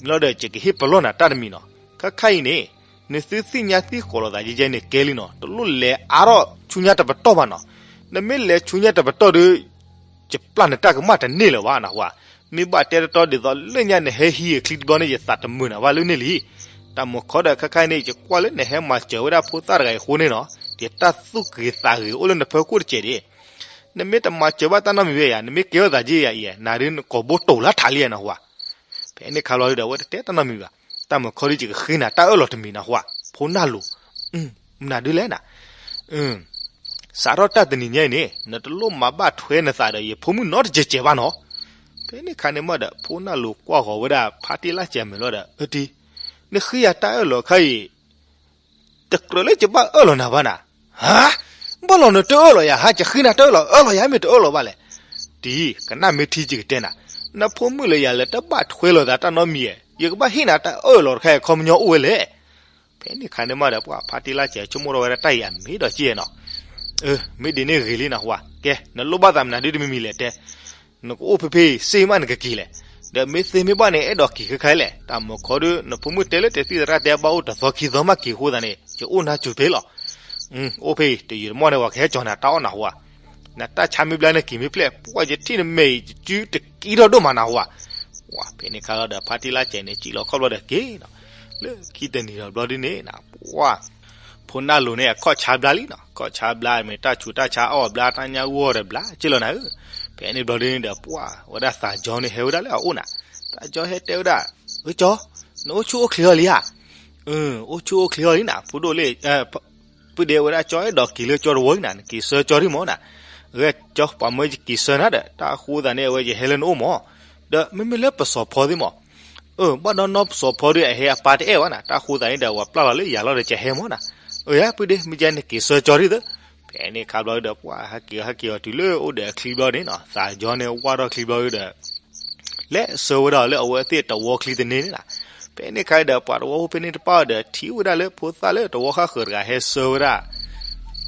လီၤဒီး ယကဟ့ၣ်ပလီၢ်နၤတၢ်တမံၤနီၤ, ခဲခါအံၤန့ၣ် နသုသ့ၣ်ညါသံဃိးလိာ်သးကဲကဲန့ၣ်ကဲလံနီၤ, တလိၣ်လဲၤအါထီၣ်ဆူညါတပတီၢ်ဘၣ်နီၤ. နမ့ၢ်လဲၤဆူညါတပတီၢ်ဒီး ယပျၢ်နတၢ်ကမၣ်တန့ၢ်လၢၤဘၣ်နဟူဧါ. မ့ၢ်ဘၣ်တဲတတီဒ်သိးလၢညါနဟဲဟံးအချံတဘျီန့ၣ် ယသးတမုာ်နၤဘၣ်လၢန့ၣ်လံ. တၢ်မုာ်ခီဒီး ခဲခါအံၤန့ၣ် ယကွၢ်လၢနဟဲမၤစၢၤဝဲဒၣ်ဖိသၣ်တဂၤအံၤအဃိန့ၣ်နီၤ, ယတၢ်သူၣ်ဂ့ၤသးဂ့ၤအိၣ်လၢနဖၢခိၣ်တစဲးဒံး. နမ့ၢ်တမၤစၢၤဘၣ်တၢ်နီတမံၤဝဲယၤ, နမ့ၢ်ကဲထီၣ်သးကဲယၤအံၤ နၤဒုးနကိာ်ဘိတိာ်လၢထးလံနဟူဧါ. ဖဲန့ၣ်ခါဘျီဒီး အဝဲတတဲတၢ်နီတမံၤဘၣ်. တၢ်မုာ်ခီဒီး ယကဃ့နၤတၢ်အၢၣ်လီၤတမံၤနဟူဧါ, ဖိနၢ်လိၤ. မနုၤဒုလဲၣ်နၤ. စးထီၣ်တၢ်တနံၤညါအံၤန့ၣ် နတလိၣ်မၤဘၣ်ထွဲနသးဒီးယဖိမုၣ်နီတစဲးစဲးဘၣ်နီၤ. ဖဲန့ၣ်ခါန့ၣ်မးဒီး ဖိနၢ်လိၤကွၢ်ဃီၤဝဲဒၣ်ဖါတံၢ်လၢ်စဲးမဲာ်လီၤဒီး အၢတံၤ, နဃ့ယၤတၢ်အၢၣ်လီၤခါအံၤ တကြၢးလၢယဘၣ်အၢၣ်လီၤနၤဘၣ်နၤ. ဟါ, ဘၣ်လီၤနတအၢၣ်လီၤယၤဟါ, ယဃ့နၤတၢ်အၢၣ်လီၤ အၢၣ်လီၤယၤမ့ၢ်တအၢၣ်လီၤဘၣ်လဲၣ်. တံၤ, ကနၣ်မ့ၢ်ထံယကတဲနၤ, နဖိမုၣ်လၢယၤလၢတဘၣ်ထွဲလိာ်သးတၢ်နီတမံၤဧါ, ယကဘၣ်ဟ့ၣ်နၤတၢ်အၢၣ်လီၤတခါအံၤ ခီပညီအိၣ်ဝဲလဲၣ်. ဖဲန့ၣ်ခါန့ၣ်မးဒီး ပှၤဖါတံၢ်လၢ်စဲးဆိကမိၣ်ထီၣ်ဝဲဒၣ်တၢ်အံၤအမ့ၢ်ဒီးက့နီၤ. မ့ၢ်ဒ်န့ၣ်ဂ့ၤလံနဟူဧါ, ကဲ နလိၣ်ဘၣ်သးမနုၤဒုတမံၤမံၤလဲၣ်တဲ နကအိၣ်ဖဲဖဲအံၤစ့မးနကက့ၤလဲၣ်. ဒီးမ့ၢ်သ့မ့ၢ်ဘၣ်န့ၣ် အဲၣ်ဒိးက့ၤခဲခါလဲၣ်. တၢ်မုာ်ခီဒီး နဖိမုၣ်တဲလၢတသံၣ်သရၣ်တဲဘၣ်အိၣ်တသီခံသီမးက့ၤအဃိသတးန့ၣ် ယအိၣ်နါစူၤဖဲလီၤ. အိၣ်ဖဲအံၤ တယံာ်တမီၢ်န့ၣ် ပှၤကဟဲကၠီၤနၤတၢ်အီၣ်နၤဟူဧါ. နတၢ်ဆါမ့ၢ်ဘျါန့ၣ်က့ၤမ့ၢ်ဖျဲၣ် ပှၤယထံၣ်နမဲာ်အံၤ ယစုတကံထီၣ်ဒိၣ်မးနဟူဧါ. ဖဲန့ၣ်ခါလီၤဒီး ဖါတံၢ်လၢ်စဲးန့ၣ် စံၣ်လီၤခီၣ်ဘျီဒီးက့ၤနီၤ. လၢခံတနံၤဒီးဘျီဒ်န့ၣ်န ပှၤ ဖိနၢ်လိၤန့ၣ် အခီၣ်ဆါဘျါလံနီၤ, အခီၣ်ဆါဘျါ မ့ၢ်တၢ်ဆူးတၢ်ဆါအီၣ်ဘျါ တၢ်ညၣ်ဂီၢ်ဒီးဘျါက့လီၤနၤဧၢ. ဖဲန့ၣ်ဘျီဒ်န့ၣ်ဒီး ပှၤဝဲဒၣ်သးကၠီန့ၣ် ဟဲဝဲဒၣ်လၢအအိၣ်နၤ, သးကၠီဟဲတဲဝဲဒၣ်, အၢကၠီ, နအိၣ်ဆူၣ်အိၣ်ချ့အီၤလံဧါ. အိၣ်ဆူၣ်အိၣ်ချ့အီၤလံနၤ, ဖိဒိၣ်လ့ၣ် ပုၢ်ဒ့ဝဲဒၣ်ကၠီအဲၣ်ဒိးက့ၤလၢကၠီတဝီအံၤနၤ, နက့ၤဆၢကၠီဒံးမၢ်နၤ. ဂဲကၠီ ပှၤမၢယက့ၤဆၢနၤဒီး တၢ်အဃိသတးန့ၣ် အဝဲယဟဲလၢနအိၣ်မၢ်. ဒီးမ့မ့ၢ်လၢပစီၤဖီသ့ၣ်မၢ်, အၢ ဘၣ်ဒီးနီၢ်ပစီၤဖီဒီးအဟဲအပၢ်တအဲၣ်ဘၣ်နၤ, တၢ်အဃိသတးန့ၣ်ဒီး ပှၤပျၢ်လီၤလၢယၤလီၤဒီးကဟဲမၢ်နၤ. အၢ ယၤ ပုၢ်ဒ့ မ့ၢ်ကဲနက့ၤဆၢကၠီဒံးသၢ. ဖဲန့ၣ်ခါဘျီဒီး ပှၤဟဲက့ၤဟဲက့ၤအီၤတုၤလၢအိၣ်ဒီးအချံဘျီန့ၣ်နီၤ, သးကၠီန့ၣ်ဝၢ်ထီၣ်ချံဘျီဒီး လဲၤဆှၢဝဲဒၣ်လၢအဝဲသ့ၣ်တဝီချံတန့ၢ်န့ၣ်နၤ. ဖဲန့ၣ်ခါဒီး ပှၤတဝီဖိဖဲန့ၣ်တပၣ်ဒီး ထံၣ်ဝဲဒၣ်လၢဖိသၣ်လၢတဝီဃၣ်ဃၢၤတဂၤဟဲဆှၢဝဲဒၣ်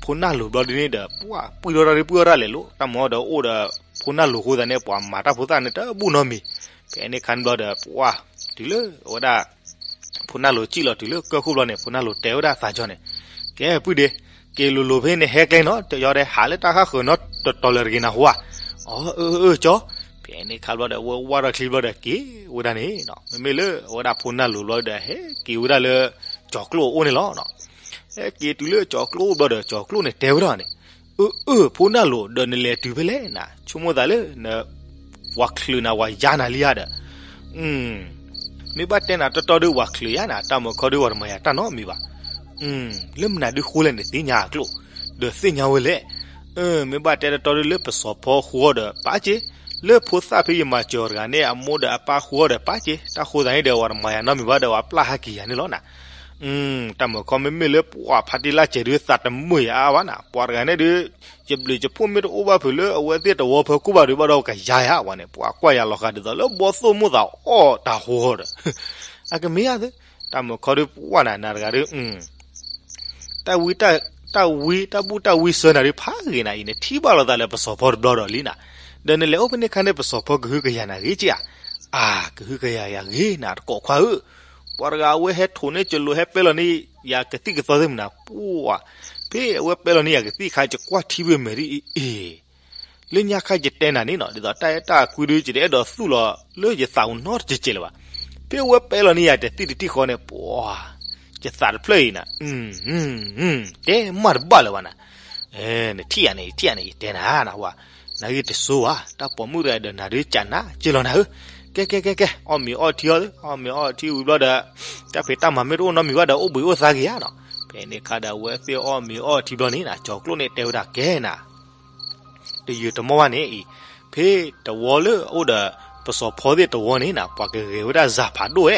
ဖိနၢ်လိၤဘျီဒ်န့ၣ်ဒီး ပှၤပှံၢ်ထီၣ်တၢ်ဒ်ပှံၢ်ထီၣ်တၢ်လဲၤလိၤ တၢ်မၢဒီးအိၣ်ဒီး ဖိနၢ်လိၤအဃိသတးန့ၣ် ပှၤမၤတၢ်ဖိသၣ်န့ၣ်တဘူၣ်နီတမံၤ. ဖဲန့ၣ်ခါန့ၣ်ဘျီဒီး ပှၤတုၤလၢဝဲဒၣ် ဖိနၢ်လိၤစံၣ်လီၤတုၤလၢကၢၢ်ခိၣ်ဘျီန့ၣ် ဖိနၢ်လိၤတဲဝဲဒၣ်သးကၠီန့ၣ်, ကဲ ပုၢ်ဒ့, က့ၤလိၤလိၤဖဲန့ၣ်ဟဲကျဲနီၤ, တယီဒဲးဟးလၢတၢ်ဃၣ်ဃၢၤနီတတီၤလၢၤတဂ့ၤနၤဟူဧါ. အၢ အၢ အၢ ကၠီ. ဖဲန့ၣ်ခါဘျီဒီး ဝဲဝၢ်ထီၣ်ချံဘျီဒီးက့ၤဝဲဒၣ်န့ၣ်နီၤ, မ့မ့ၢ်လၢအဝဲဒၣ်ဖိနၢ်လိၤဘျီဒီး ဟဲက့ၤဝဲဒၣ်လၢ ကၠီၤကျိၣ်အအိၣ်န့ၣ်လီၤ. ဟဲက့ၤတုၤလၢကၠီၤကျိၣ်အအိၣ်ဘျီဒီး ကၠီၤကျိၣ်န့ၣ်တဲဝဲဒၣ်န့ၣ်, အၢ အၢ ဖိနၢ်လိၤ ဒီးနလဲၤတုၤဖဲလဲၣ်နၤ, ဆိကမိၣ်သးလၢ ပှၤချုးနၤ ပှၤယါနၤလံဧါဒီး မ့ၢ်ဘၣ်တဲနၤတီတီဒီး ပှၤချုးယါနၤ, တၢ်မုာ်ခီဒီး ပှၤတမၤယၤတၢ်နီတမံၤဘၣ်. လၢမနုၤဒုဃိလဲၣ်န့ၣ် သ့ၣ်ညါအကျိၣ်, ဒီးသ့ၣ်ညါဝဲလဲၣ်. မ့ၢ်ဘၣ်တဲတီတီဒီး လၢပစီၤဖီဃုအီၤဒီးပာ်က့, လၢဖိသၣ်ဖဲယမၤစၢၤအီၤတဂၤန့ၣ် အမိၢ်ဒီးအပၢ်ဃုအီၤဒီးပာ်က့, တၢ်ဃိသတးန့ၣ်ဒီး ပှၤတမၤယၤနီတမံၤဘၣ်ဒီး ပှၤပျၢ်ဟဲက့ၤယၤန့ၣ်လီၤနၤ. တၢ်မုာ်ခီမ့မ့ၢ်လၢပှၤဖါတံၢ်လၢ်စဲးဒုး သးတမုာ်ယၤအါအါဘၣ်နၤ, ပှၤတဂၤန့ၣ်ဒုး ယဘျုးယဖှိၣ်မ့ၢ်တအိၣ်ဘၣ်ဖုးလၢ အဝဲသ့ၣ်တဝီဖၢခိၣ်ဘၣ်ဒုးဘၣ်ဒီး ကယါယၤဝဲန့ၣ် ပှၤကွၢ်ယၤလီၤဃာ်ဒ်သိးလၢဘီသိၣ်မိၢ်သးအီၣ်တၢ်ဟီဒီး အကမ့ၢ်ဧါသ့, တၢ်မုာ်ခီဒုးပှၢ်နၤ နၤတဂၤဒုး တၢ်ဝံ တၢ်ဝံ တၢ်ဘူၣ်တၢ်ဝံစၢနၤဒုး ဖးဂ့ၤနၤအံၤ နထံၣ်ဘၣ်လိာ်သးလၢပစီၤဖီတဘျီဒီးလံနၤ. ဒီးနလဲၤအိၣ်ဖဲန့ၣ်ခါန့ၣ် ပစီၤဖီကဟုကယာ်နၤဂ့ၤက့ဧါ. အၢ ကဟုကယာ်ယၤဂ့ၤနၤတကိးခွါဧၢ, ပှၤတဂၤအဝဲဟဲထိးန့ၢ်ကလိၤ ဟဲပဲလီၤန့ၢ်ယၤကသံၣ်ကသီသ့ၣ်မနၤ ပှၢ်, ဖဲအဝဲပဲလီၤန့ၢ်ယၤကသံၣ်ခါ ယကွၢ်ထံဝဲမဲာ်ဒ်အံၤ အ့ လၢညါခါယတဲနၤန့ၣ်နီၤ ဒ်သိးတၢ်အဲၣ်တၢ်ကွံဒုး ယတအဲၣ်ဒိးသူၣ်လီၤလၢယသးပူၤနီတစဲးစဲးလၢၤဘၣ်. ဖဲအဝဲပဲလီၤန့ၢ်ယၤတသံၣ်တထံၣ်ဃီန့ၣ် ပှၢ်, ယသးတဖျၢၣ်အံၤနၤ, တဲမးတဘၣ်လၢၤဘၣ်နၤ. နထံၣ်ယၤန့ၣ် ယထံၣ်ယၤန့ၣ် ယတဲနၤနဟူဧါ, နဂ့ၢ်တဆိဧါ, တၢ်ပိာ်မုၣ်တဂၤဒီးနၤဒုးကနၣ်က့လီၤနၤဧၢ. ကဲ ကဲ ကဲ ကဲ အီၣ်မ့ၤအီထံအီသ့, အီၣ်မ့ၤအီထံဝံၤဘျီဒီး တၢ်ဖံးတၢ်မၤမ့ၢ်တအိၣ်နီတမံၤဘၣ်ဒီး အိၣ်ဘှံးအိၣ်သါက့ၤဧါနီၤ. ဖဲန့ၣ်ခါဒီး အဝဲသ့ၣ်အီၣ်မ့ၤအီထံဘျီန့ၣ်နၤ ကၠီၤကျိၣ်န့ၣ်တဲဝဲဒၣ်ကဲနၤ တယုၢ်တမီၢ်ဘၣ်န့ၣ်အံၤ, ဖဲတဝီလၢအအိၣ်ဒီး ပစီၤဖီသ့ၣ်တဝီန့ၣ်နၤ ပှၤကဂဲၤဝဲဒၣ်စၤဖးဒိၣ်ဝဲ,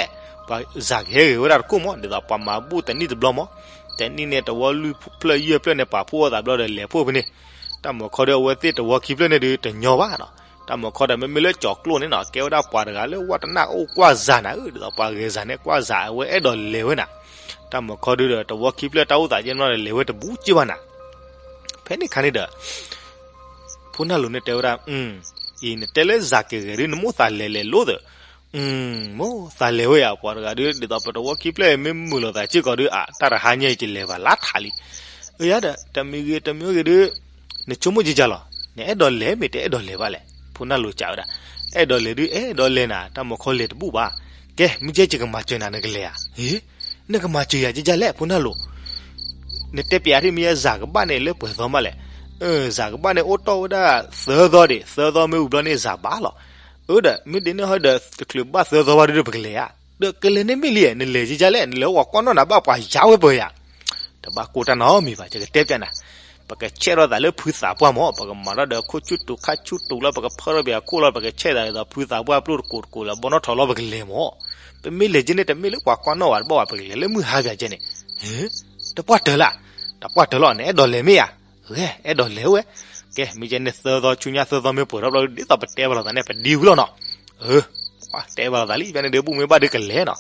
ပှၤစၤကဟဲဂဲၤဝဲဒၣ်တခိၣ်မး ဒ်သိးပှၤမၤဘူၣ်တနံၣ်တဘျီမး, တနံၣ်န့ၣ်တဝီလွံၢ်ဖျၢၣ်ယဲၢ်ဖျၢၣ်န့ၣ် ပာ်ဖှိၣ်အသးဘျီဒီးလဲၤဖှိၣ်ဖဲန့ၣ်, တၢ်မုာ်ခီဒီးအဝဲသ့ၣ်တဝီခံဖျၢၣ်န့ၣ်ဒုးတညီဘၣ်နီၤ. တၢ်မုာ်ခီဒီးမ့မ့ၢ်လၢကၠီၤကျိၣ်န့ၣ်နီၤ ကဲဝဲဒၣ်ပှၤတဂၤလၢဝဲတနၢ်အိၣ်ကွၢ်စၤနၤဧၢ, ဒ်သိးပှၤဂဲၤစၤန့ၣ်ကွၢ်စၤအဝဲအဲၣ်ဒိးလဲၤဝဲနၤ. တၢ်မုာ်ခီဒုးဒီးတဝီခံဖျၢၣ်တၢ်အိၣ်သးကဲန့ၣ်ဒီးလဲၤဝဲတဘူးက့ဘၣ်နၤ. ဖဲန့ၣ်ခါန့ၣ်ဒီး ဖိနၢ်လိၤန့ၣ်တဲဝဲဒၣ်, အံၤနတဲလၢစၤက့ၤဂဲၤဒုး နမိၢ်သးလဲၤလဲၤလိသၢ, မိၢ်သးလဲၤဝဲယၤ ပှၤတဂၤဒုး ဒ်သိးပတဝီခံဖျၢၣ်မ့ၢ်မုာ်လိာ်သးစ့ၢ်ကီးဒုး အ တၢ်တဟါညါအံၤ ယလဲၤဘၣ်လါထးလံ. အၢယၤဒီး တမံၤဂ့ၤတမံၤဂ့ၤဒုး နဆိကမိၣ်က့ၤကလီၤ, နအဲၣ်ဒိးလဲၤမ့ၢ်တအဲၣ်ဒိးလဲၤဘၣ်လဲၣ်. ဖိနၢ်လိၤကးဝဲဒၣ်, အဲၣ်ဒိးလဲၤဒုး အဲၣ်ဒိးလဲၤနၤ တၢ်မီၤခီလဲၤတဘူၣ်ဘၣ်. ကဲ မ့ၢ်ကဲယကမၤစၢၤနၤ နကလဲၤဧါ. နကမၤစၢၤယၤကကလဲၣ် ဖိနၢ်လိၤ. နတဲပျးထံၣ်မ့ၢ်ယဲ စၤကဘၣ်န့ၣ်လၢပှဲၤသီမးလဲၣ်. စၤကဘၣ်န့ၣ်အိၣ်တီၢ်ဝဲဒၣ်သၢသီဒံး, သၢသီမ့ၢ်ဝံၤဘျီန့ၣ် စၤဘၣ်လီၤ. အၢဒီး မ့ၢ်ဒ်န့ၣ်ဟီဒီး တချုးဘၣ်သၢသီဘၣ်ဒုး ပကလဲၤဧါ. ဒီးကလဲၤန့ၣ်မ့ၢ်လံ, နလဲၤကကလဲၣ်, နလဲၤဝဲပှၤကွၢ်နီၣ်နၤဘၣ် ပှၤယါဝဲပၢၤယၤ တဘၣ်ကိၢ်တၢ်နီတမံၤဘၣ် ယကတဲပျးနၤ. ပကဆဲးထီၣ်သးလၢဖုသးပှၢ်မး, ပကမၤထီၣ်ဒီးခိၣ်ဆူၣ်တူာ်ခါဆူၣ်တူာ်လီၤ, ပကဖၢထီၣ်ပယီၤခိၣ်လီၤ, ပကဆဲးသးဒ်သိးဖုသးပှၢ်ပျိၢ်တကိးတကိးလၢ ဘီနီၣ်ထီၣ်လီၤ ပကလဲၤမး. ပမ့ၢ်လဲၤကဲန့ၣ် တမ့ၢ်လၢပှၤကွၢ်နီၣ်ဝဲတဘၣ်ဘၣ်, ပကလဲၤလၢမုၢ်ဟါပၠးကဲန့ၣ်. တပှၢ်တၢၢ်လၢ, တပှၢ်တၢၢ်လီၤ, နအဲၣ်ဒိးလဲၤမ့ၢ်ဧါ. ဂဲၤ အဲၣ်ဒိးလဲၤဝဲ. ကဲ မ့ၢ်ကဲန့ၣ် သၢသီဆူညါ သၢသီမ့ၢ်ပှဲၤထီၣ်ဘျီ ဒ်သိးပတဲဘၣ်လိာ်သးန့ၣ် ပဒံဝံၤလီၤနီၤ. အၢ တဲဘၣ်လိာ်သးလံ ဖဲန့ၣ်ဒုး ဘူၣ်မ့ၢ်ဘၣ်ဒုးကလဲၤနီၤ.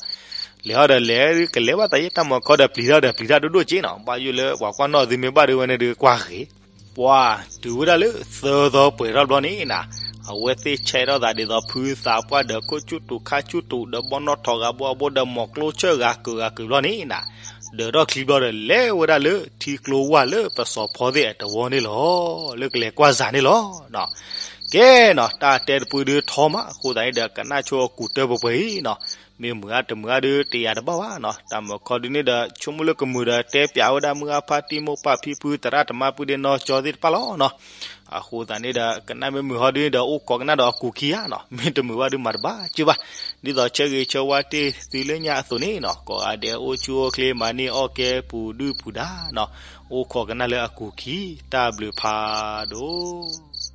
လဲၤဟီဒီးလဲၤကလဲၤဘၣ်သးယဲ တၢ်မီၤခီဒီးပျံၤထီၣ်ဒီး ပျံၤထီၣ်ဒိၣ်ဒိၣ်က့နီၤ. ဘၣ်ယိၣ်လၢပှၤကွၢ်နီၣ်သုမ့ၢ်ဘၣ်ဒုးဝဲန့ၣ်ဒုး ကွၢ်ဂ့ၤ. ပှၤတုၤဝဲဒၣ်လၢသၢသီပှဲၤထီၣ်ဘျီန့ၣ်နီၤ, အဝဲသ့ၣ်ဆဲးထီၣ်သးဒ်သိးဖုသးပှၢ်ဒီးခိၣ်ဆူၣ်တူာ်ခါဆူၣ်တူာ် ဒီးဘီနီၣ်ထီၣ်ဂၤဘိအဘိဒီး မီၤကျိဆၢၣ်ဂၤကုာ်ဂၤကုာ်ဘျီန့ၣ်နီၤ, ဒၢးထီၣ်ချံဘျီဒီး လဲၤဝဲဒၣ်လၢထံကျိဝၢ်လၢပစီၤဖီသ့ၣ်အတဝီန့ၣ်လီၤ. လၢကလဲၤကွၢ်စၤန့ၣ်လီၤ. ကဲနီၤ တၢ်တဲတပူၤဒုးထီမး အဃိသတးန့ၣ်ဒီး ကနၣ်ဆိအကူးတၢ်ပှဲၤပှဲၤအံၤနီၤ. မ့ၢ်မုာ်အါတမုာ်အါဒုး တယာ်တဘၣ်ဘၣ်နီၤ. တၢ်မီၤခီဒုးန့ၣ်ဒီး ဆိကမိၣ်လၢကမုာ်ဒီး တဲပျးဝဲဒၣ်မုၢ်အါဖါတံၢ်မိၢ်ပၢ်ဖံဖု သရၣ်သမါဖုဒ့နီၢ်ကၠီသ့ၣ်တဖၣ်လီၤနီၤ. အဃိသတးန့ၣ်ဒီး ကနၣ်မ့ၢ်မုာ်ဟီဒုးန့ၣ်ဒီး အိၣ်ခိးကနၣ်ဒီးအကူးခံဧါနီၤ. မ့ၢ်တမုာ်ဘၣ်ဒုးမၤတဘၣ်က့ၤဘၣ်. ဒ်သိးဆၢဂ့ၤဆၢဝါတ့ၢ်သုလၢညါအသိးန့ၣ်နီၤ, ကိးဂၤဒဲးအိၣ်ဆူၣ်အိၣ်ချ့ မၤန့ၢ်အီၣ်ကဲပူၤဒုၣ်ပူၤဒါနီၤ. အိၣ်ခိးကနၣ်လၢအကူးခံ တၢ်ဘျုးဖးဒိၣ်.